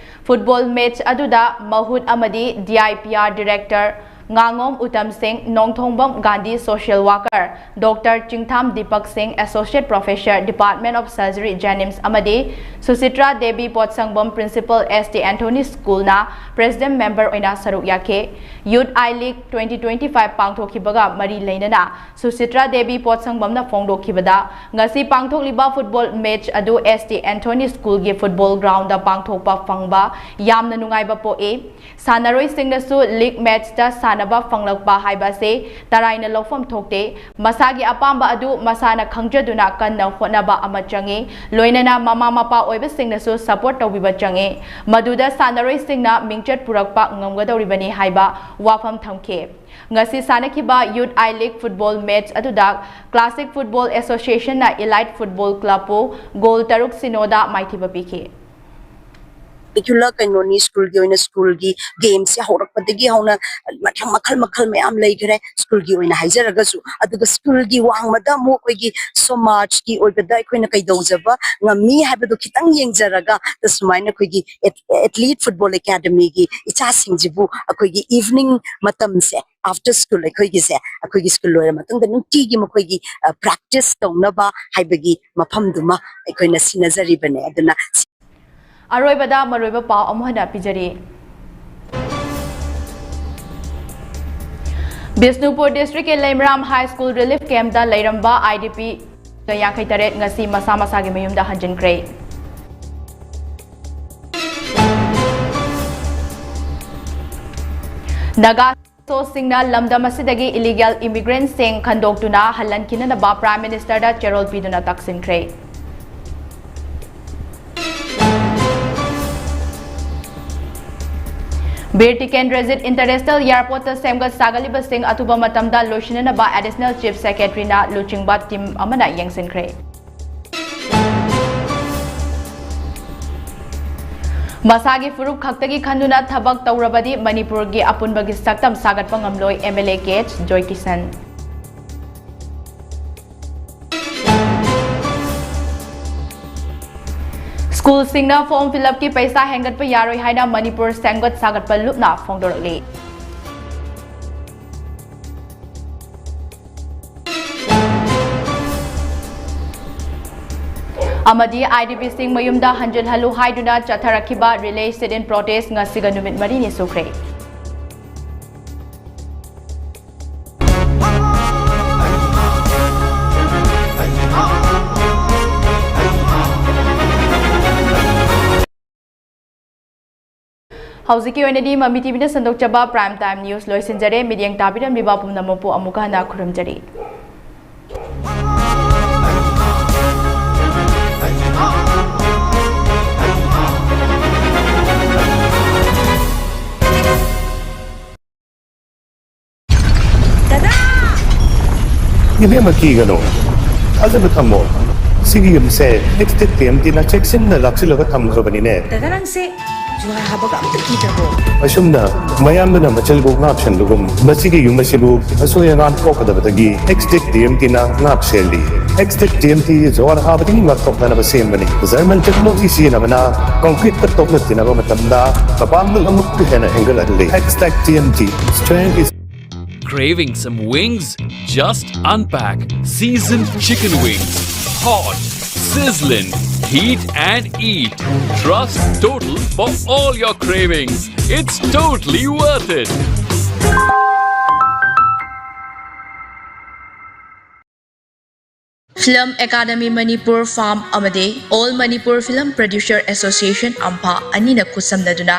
Football match ꯑꯗꯨꯗ ꯃꯍꯨꯠ ꯑꯃꯗꯤ D I P R Director ꯉꯥꯉꯣꯝ Uttam ꯁꯤꯡ, ꯅꯣꯡꯊꯣꯡꯕꯝ Gandhi social worker, Doctor ꯆꯤꯡꯊꯥꯝ Deepak ꯁꯤꯡ, Associate Professor, Department of Surgery, JNIMS, ꯑꯃꯗꯤ ꯁꯨꯁꯤꯇ꯭ꯔꯥ Devi ꯄꯣꯠꯁꯪꯕꯝ, Principal, S T Anthony School ꯅ President Member ꯑꯣꯏꯅ ꯁꯔꯨꯛ ꯌꯥꯈꯤ꯫ Youth I League twenty twenty-five ꯄꯥꯡꯊꯣꯛꯈꯤꯕꯒ ꯃꯔꯤ ꯂꯩꯅꯅ ꯁꯨꯁꯤꯇ꯭ꯔꯥ ꯗꯦꯕꯤ ꯄꯣꯠꯁꯪꯕꯝꯅ ꯐꯣꯡꯗꯣꯛꯈꯤꯕꯗ, ꯉꯁꯤ ꯄꯥꯡꯊꯣꯛꯂꯤꯕ football match ꯑꯗꯨ S T Anthony School ꯒꯤ football ground ꯗ ꯄꯥꯡꯊꯣꯛꯄ ꯐꯪꯕ ꯌꯥꯝꯅ ꯅꯨꯡꯉꯥꯏꯕ ꯄꯣꯛꯏ꯫ ꯁꯥꯟꯅꯔꯣꯏꯁꯤꯡꯅꯁꯨ league match ꯇ ꯁꯥꯟꯅ ꯅꯕ ꯐꯪꯂꯛꯄ ꯍꯥꯏꯕ ꯑꯁꯤ ꯇꯔꯥꯏꯅ ꯂꯧꯐꯝ ꯊꯣꯛꯇꯦ꯫ ꯃꯁꯥꯒꯤ ꯑꯄꯥꯝꯕ ꯑꯗꯨ ꯃꯁꯥꯅ ꯈꯪꯖꯗꯨꯅ ꯀꯟꯅ ꯍꯣꯠꯅꯕ ꯑꯃ ꯆꯪꯏ꯫ ꯂꯣꯏꯅꯅ ꯃꯃꯥ ꯃꯄꯥ ꯑꯣꯏꯕꯁꯤꯡꯅꯁꯨ ꯁꯄꯣꯔꯠ ꯇꯧꯕꯤꯕ ꯆꯪꯏ꯫ ꯃꯗꯨꯗ ꯁꯥꯟꯅꯔꯣꯏꯁꯤꯡꯅ ꯃꯤꯡꯆꯠ ꯄꯨꯔꯛꯄ ꯉꯝꯒꯗꯧꯔꯤꯕꯅꯤ ꯍꯥꯏꯕ ꯋꯥꯐꯝ ꯊꯝꯈꯤ꯫ ꯉꯁꯤ ꯁꯥꯟꯅꯈꯤꯕ ꯌꯨꯠ ꯑꯥꯏ ꯂꯤꯒ ꯐꯨꯠꯕꯣꯜ ꯃꯦꯆ ꯑꯗꯨꯗ ꯀ꯭ꯂꯥꯁꯤꯛ ꯐꯨꯠꯕꯣꯜ ꯑꯦꯁꯣꯁꯤꯌꯦꯁꯟꯅ ꯏꯂꯥꯏꯠ ꯐꯨꯠꯕꯣꯜ ꯀ꯭ꯂꯕꯄꯨ ꯒꯣꯜ ꯇꯔꯨꯛ ꯁꯤꯅꯣꯗ ꯃꯥꯏꯊꯤꯕ ꯄꯤꯈꯤ꯫ ꯔꯤꯒꯨꯂꯔ ꯀꯩꯅꯣꯅꯤ, ꯁ꯭ꯀꯨꯜꯒꯤ ꯑꯣꯏꯅ ꯁ꯭ꯀꯨꯜꯒꯤ ꯒꯦꯝꯁꯦ ꯍꯧꯔꯛꯄꯗꯒꯤ ꯍꯧꯅ ꯃꯊꯪ ꯃꯈꯜ ꯃꯈꯜ ꯃꯌꯥꯝ ꯂꯩꯈ꯭ꯔꯦ ꯁ꯭ꯀꯨꯜꯒꯤ ꯑꯣꯏꯅ ꯍꯥꯏꯖꯔꯒꯁꯨ꯫ ꯑꯗꯨꯒ ꯁ꯭ꯀꯨꯜꯒꯤ ꯋꯥꯡꯃꯗ ꯑꯃꯨꯛ ꯑꯩꯈꯣꯏꯒꯤ ꯁꯃꯥꯖꯀꯤ ꯑꯣꯏꯕꯗ ꯑꯩꯈꯣꯏꯅ ꯀꯩꯗꯧꯖꯕ ꯉꯝꯃꯤ ꯍꯥꯏꯕꯗꯣ ꯈꯤꯇꯪ ꯌꯦꯡꯖꯔꯒ, ꯁꯨꯃꯥꯏꯅ ꯑꯩꯈꯣꯏꯒꯤ ꯑꯦꯊꯂꯤꯠ ꯐꯨꯠꯕꯣꯜ ꯑꯦꯀꯥꯗꯃꯤꯒꯤ ꯏꯆꯥꯁꯤꯡꯁꯤꯕꯨ ꯑꯩꯈꯣꯏꯒꯤ ꯏꯚꯤꯅꯤꯡ ꯃꯇꯝꯁꯦ, ꯑꯥꯐꯇꯔ ꯁ꯭ꯀꯨꯜ ꯑꯩꯈꯣꯏꯒꯤꯁꯦ, ꯑꯩꯈꯣꯏꯒꯤ ꯁ꯭ꯀꯨꯜ ꯂꯣꯏꯔ ꯃꯇꯨꯡꯗ ꯅꯨꯡꯇꯤꯒꯤ ꯃꯈꯣꯏꯒꯤ ꯄ꯭ꯔꯦꯛꯇꯤꯁ ꯇꯧꯅꯕ ꯍꯥꯏꯕꯒꯤ ꯃꯐꯝꯗꯨꯃ ꯑꯩꯈꯣꯏꯅ ꯁꯤꯟꯅꯖꯔꯤꯕꯅꯦ꯫ ꯑꯗꯨꯅ ꯑꯔꯣꯏꯕꯗ ꯃꯔꯨꯑꯣꯏꯕ ꯄꯥꯎ ꯑꯃꯨꯛ ꯍꯟꯅ ꯄꯤꯖꯔꯤ꯫ ꯕꯤꯁꯅꯨꯄꯨꯔ ꯗꯤꯁꯇ꯭ꯔꯤꯛꯀꯤ ꯂꯩꯃꯔꯥꯝ ꯍꯥꯏ ꯁ꯭ꯀꯨꯜ ꯔꯤꯂꯤꯐ ꯀꯦꯝꯞꯇ ꯂꯩꯔꯝꯕ ꯑꯥꯏ ꯗꯤ ꯄꯤ ꯌꯥꯡꯈꯩ ꯇꯔꯦꯠ ꯉꯁꯤ ꯃꯁꯥ ꯃꯁꯥꯒꯤ ꯃꯌꯨꯝꯗ ꯍꯟꯖꯤꯟꯈ꯭ꯔꯦ꯫ ꯅꯥꯒꯥ ꯁꯣꯁꯤꯡꯅ ꯂꯝꯗꯝ ꯑꯁꯤꯗꯒꯤ ꯏꯂꯤꯒꯦꯜ ꯏꯃꯤꯒ꯭ꯔꯦꯟꯠꯁꯤꯡ ꯈꯟꯗꯣꯛꯇꯨꯅ ꯍꯜꯍꯟꯈꯤꯅꯅꯕ ꯄ꯭ꯔꯥꯏꯝ ꯃꯤꯅꯤꯁꯇꯔꯗ ꯆꯦꯔꯣꯜ ꯄꯤꯗꯨꯅ ꯇꯛꯁꯤꯟꯈ꯭ꯔꯦ꯫ ꯕꯤꯔ ꯇꯤꯀꯦꯟꯗ꯭ꯔꯖꯤꯠ ꯏꯟꯇꯔꯅꯦꯁꯅꯦꯜ ꯏꯌꯥꯔꯄꯣꯔꯠꯇ ꯁꯦꯝꯒꯠ ꯁꯥꯒꯠꯂꯤꯕꯁꯤꯡ ꯑꯊꯨꯕ ꯃꯇꯝꯗ ꯂꯣꯏꯁꯤꯟꯅꯅꯕ ꯑꯦꯗꯤꯁꯅꯦꯜ ꯆꯤꯐ ꯁꯦꯀ꯭ꯔꯦꯇꯔꯤꯅ ꯂꯨꯆꯤꯡꯕ ꯇꯤꯝ ꯑꯃꯅ ꯌꯦꯡꯁꯤꯟꯈ꯭ꯔꯦ꯫ ꯃꯁꯥꯒꯤ ꯐꯨꯔꯨꯞ ꯈꯛꯇꯒꯤ ꯈꯟꯗꯨꯅ ꯊꯕꯛ ꯇꯧꯔꯕꯗꯤ ꯃꯅꯤꯄꯨꯔꯒꯤ ꯑꯄꯨꯟꯕꯒꯤ ꯁꯛꯇꯝ ꯁꯥꯒꯠꯄ ꯉꯝꯂꯣꯏ, M L A K H Joykishan. ꯁ꯭ꯀꯨꯜꯁꯤꯡꯅ ꯐꯣꯔꯝ ꯐꯤꯜ ꯑꯞꯀꯤ ꯄꯩꯁꯥ ꯍꯦꯟꯒꯠꯄ ꯌꯥꯔꯣꯏ ꯍꯥꯏꯅ ꯃꯅꯤꯄꯨꯔ ꯁꯦꯝꯒꯠ ꯁꯥꯒꯠꯄ ꯂꯨꯞꯅ ꯐꯣꯡꯗꯣꯔꯛꯂꯤ꯫ ꯑꯃꯗꯤ ꯑꯥꯏ ꯗꯤ ꯄꯤꯁꯤꯡ ꯃꯌꯨꯝꯗ ꯍꯟꯖꯤꯜꯍꯜꯂꯨ ꯍꯥꯏꯗꯨꯅ ꯆꯠꯊꯔꯛꯈꯤꯕ ꯔꯤꯂꯦ ꯁꯤꯠ ꯏꯟ ꯄ꯭ꯔꯣꯇꯦꯁ ꯉꯁꯤꯒ ꯅꯨꯃꯤꯠ ꯃꯔꯤꯅꯤ ꯁꯨꯈ꯭ꯔꯦ꯫ ꯍꯧꯖꯤꯛꯀꯤ ꯑꯣꯏꯅꯗꯤ ꯃꯃꯤ ꯇꯤꯚꯤꯅ ꯁꯟꯗꯣꯛꯆꯕ Prime Time News ꯂꯣꯏꯁꯤꯟꯖꯔꯦ꯫ ꯃꯤꯠꯌꯦꯡ ꯇꯥꯕꯤꯔꯝꯂꯤꯕ ꯄꯨꯝꯅꯃꯛꯄꯨ ꯑꯃꯨꯛꯀ ꯍꯟꯅ ꯈꯨꯔꯨꯝꯖꯔꯤ꯫ ꯏꯕꯦꯝꯃ, ꯀꯤꯒꯅꯨ, ꯊꯥꯖꯕ ꯊꯝꯃꯣ꯫ ꯁꯤꯒꯤ ꯌꯨꯝꯁꯦ ꯑꯦꯛꯁꯇꯦꯛ ꯇꯤ ꯑꯦꯝ ꯇꯤꯅ ꯆꯦꯛꯁꯤꯟꯅ ꯂꯥꯛꯁꯤꯜꯂꯒ ꯊꯝꯈ꯭ꯔꯕꯅꯤꯅꯦ꯫ ꯗꯗꯥ, ꯅꯪꯁꯦ ꯖꯨꯍꯥꯔ ꯍꯥꯕꯒ ꯑꯝꯇ ꯀꯤꯗ꯭ꯔꯕꯣ? ꯑꯁꯨꯝꯅ ꯃꯌꯥꯝꯗꯨꯅ ꯃꯆꯜꯕꯨ ꯉꯥꯛ ꯁꯦꯟꯕꯒꯨꯝ, ꯃꯁꯤꯒꯤ ꯌꯨꯝ ꯑꯁꯤꯕꯨ ꯑꯁꯣꯏ ꯑꯉꯥꯝ ꯊꯣꯛꯀꯗꯕꯗꯒꯤ ꯑꯦꯛꯁꯇꯦꯛ ꯇꯤ ꯑꯦꯝ ꯇꯤꯅ ꯉꯥꯛ ꯁꯦꯜꯂꯤ꯫ ꯑꯦꯛꯁꯇꯦꯛ ꯇꯤ ꯑꯦꯝ ꯇꯤ ꯖꯨꯍꯥꯔ ꯍꯥꯕꯗꯒꯤ ꯉꯥꯛꯊꯣꯛꯅꯅꯕ ꯁꯦꯝꯕꯅꯤ꯫ ꯖꯔꯃꯟ ꯇꯦꯛꯅꯣꯂꯣꯖꯤ ꯁꯤꯖꯤꯟꯅꯕꯅ ꯀꯪꯀ꯭ꯔꯤꯠꯇ ꯇꯣꯛꯅ ꯇꯤꯟꯅꯕ ꯃꯇꯝꯗ ꯃꯄꯥꯡꯒꯜ ꯑꯃꯨꯛꯀ ꯍꯦꯟꯅ ꯍꯦꯟꯒꯠꯍꯜꯂꯤ꯫ ꯑꯦꯛꯁꯇꯦꯛ T M T, strength is Craving some wings? Just unpack seasoned chicken wings. Hot, sizzling, heat and eat. Trust Total for all your cravings. It's totally worth it. Film Academy Manipur, farm ꯑꯃꯗꯤ All Manipur Film Producer Association, ꯑꯝꯐꯥ, ꯑꯅꯤꯅ ꯈꯨꯠꯁꯝꯅꯗꯨꯅ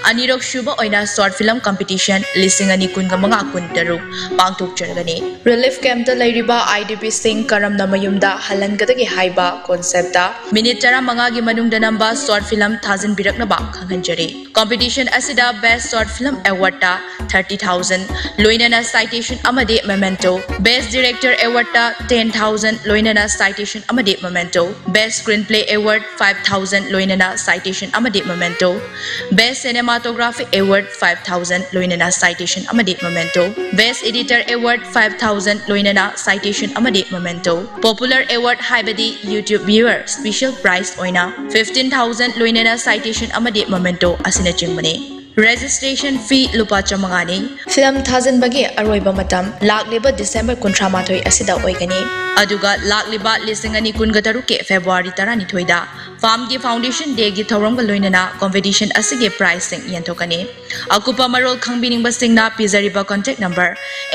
ꯑꯅꯤꯔꯛ ꯁꯨꯕ ꯑꯣꯏꯅ short film competition ꯂꯤꯁꯤꯡ ꯑꯅꯤ ꯀꯨꯟꯒ ꯃꯉꯥ ꯀꯨꯟꯇꯔꯨꯛ ꯄꯥꯡꯊꯣꯛꯆꯔꯒꯅꯤ꯫ Relief campꯇ ꯂꯩꯔꯤꯕ I D Pꯁꯤꯡ ꯀꯔꯝꯅ ꯃꯌꯨꯝꯗ ꯍꯜꯍꯟꯒꯗꯒꯦ ꯍꯥꯏꯕ conceptꯇ minute ꯇꯔꯥꯃꯉꯥꯒꯤ ꯃꯅꯨꯡꯗ ꯅꯝꯕ short film ꯊꯥꯖꯤꯟꯕꯤꯔꯛꯅꯕ ꯈꯪꯍꯟꯖꯔꯤ꯫ Competition ꯑꯁꯤꯗ Best Short Film Awardꯇ thirty thousand, ꯂꯣꯏꯅꯅ citation ꯑꯃꯗꯤ memento, Best Director Awardꯇ ten thousand, ꯂꯣꯏꯅꯅ citation ꯑꯃꯗꯤ memento, Best Screenplay Award five thousand, ꯂꯣꯏꯅꯅ citation ꯑꯃꯗꯤ memento, Best Cinematography Award five thousand, ꯂꯣꯏꯅꯅ citation ꯑꯃꯗꯤ memento, Best Editor Award five thousand, ꯂꯣꯏꯅꯅ citation ꯑꯃꯗꯤ memento, Popular Award ꯍꯥꯏꯕꯗꯤ YouTube Viewer Special Prize ꯑꯣꯏꯅ fifteen thousand, ꯂꯣꯏꯅꯅ citation ꯑꯃꯗꯤ memento ꯑꯁꯤꯅꯆꯤꯡꯕꯅꯤ꯫ Registration fee ꯂꯨꯄꯥ ꯆꯥꯃꯉꯥꯅꯤ꯫ Film ꯊꯥꯖꯤꯟꯕꯒꯤ ꯑꯔꯣꯏꯕ ꯃꯇꯝ ꯂꯥꯛꯂꯤꯕ December ꯀꯨꯟꯊ꯭ꯔꯥ ꯃꯥꯊꯣꯏ ꯑꯁꯤꯗ ꯑꯣꯏꯒꯅꯤ꯫ ꯑꯗꯨꯒ ꯂꯥꯛꯂꯤꯕ ꯂꯤꯁꯤꯡ ꯑꯅꯤ ꯀꯨꯟꯒ ꯇꯔꯨꯛꯀꯤ February ꯇꯔꯥꯅꯤꯊꯣꯏꯗ ꯐꯥꯝꯒꯤ Foundation Dayꯒꯤ ꯊꯧꯔꯝꯒ ꯂꯣꯏꯅꯅ competition ꯑꯁꯤꯒꯤ prizeꯁꯤꯡ ꯌꯦꯟꯊꯣꯛꯀꯅꯤ꯫ ꯑꯀꯨꯞꯄ ꯃꯔꯣꯜ ꯈꯪꯕꯤꯅꯤꯡꯕꯁꯤꯡꯅ ꯄꯤꯖꯔꯤꯕ contact number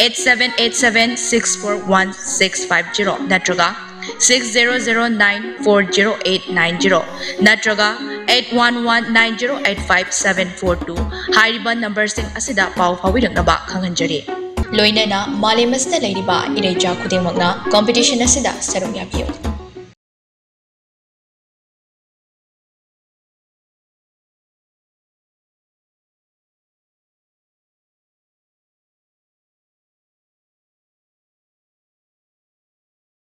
eight seven eight seven six four one six five zero ꯅꯠꯇ꯭ꯔꯒ six zero zero nine four zero eight nine zero ꯅꯠꯇ꯭ꯔꯒ eight one one nine zero eight five seven four two ꯍꯥꯏꯔꯤꯕ ꯅꯝꯕꯔꯁꯤꯡ ꯑꯁꯤꯗ ꯄꯥꯎ ꯐꯥꯎꯕꯤꯔꯛꯅꯕ ꯈꯪꯍꯟꯖꯔꯤ꯫ ꯂꯣꯏꯅꯅ ꯃꯥꯂꯦꯝ ꯑꯁꯤꯗ ꯂꯩꯔꯤꯕ ꯏꯔꯩꯆꯥ ꯈꯨꯗꯤꯡꯃꯛꯅ ꯀꯝꯄꯤꯇꯤꯁꯟ ꯑꯁꯤꯗ ꯁꯔꯨꯛ ꯌꯥꯕꯤꯌꯨ꯫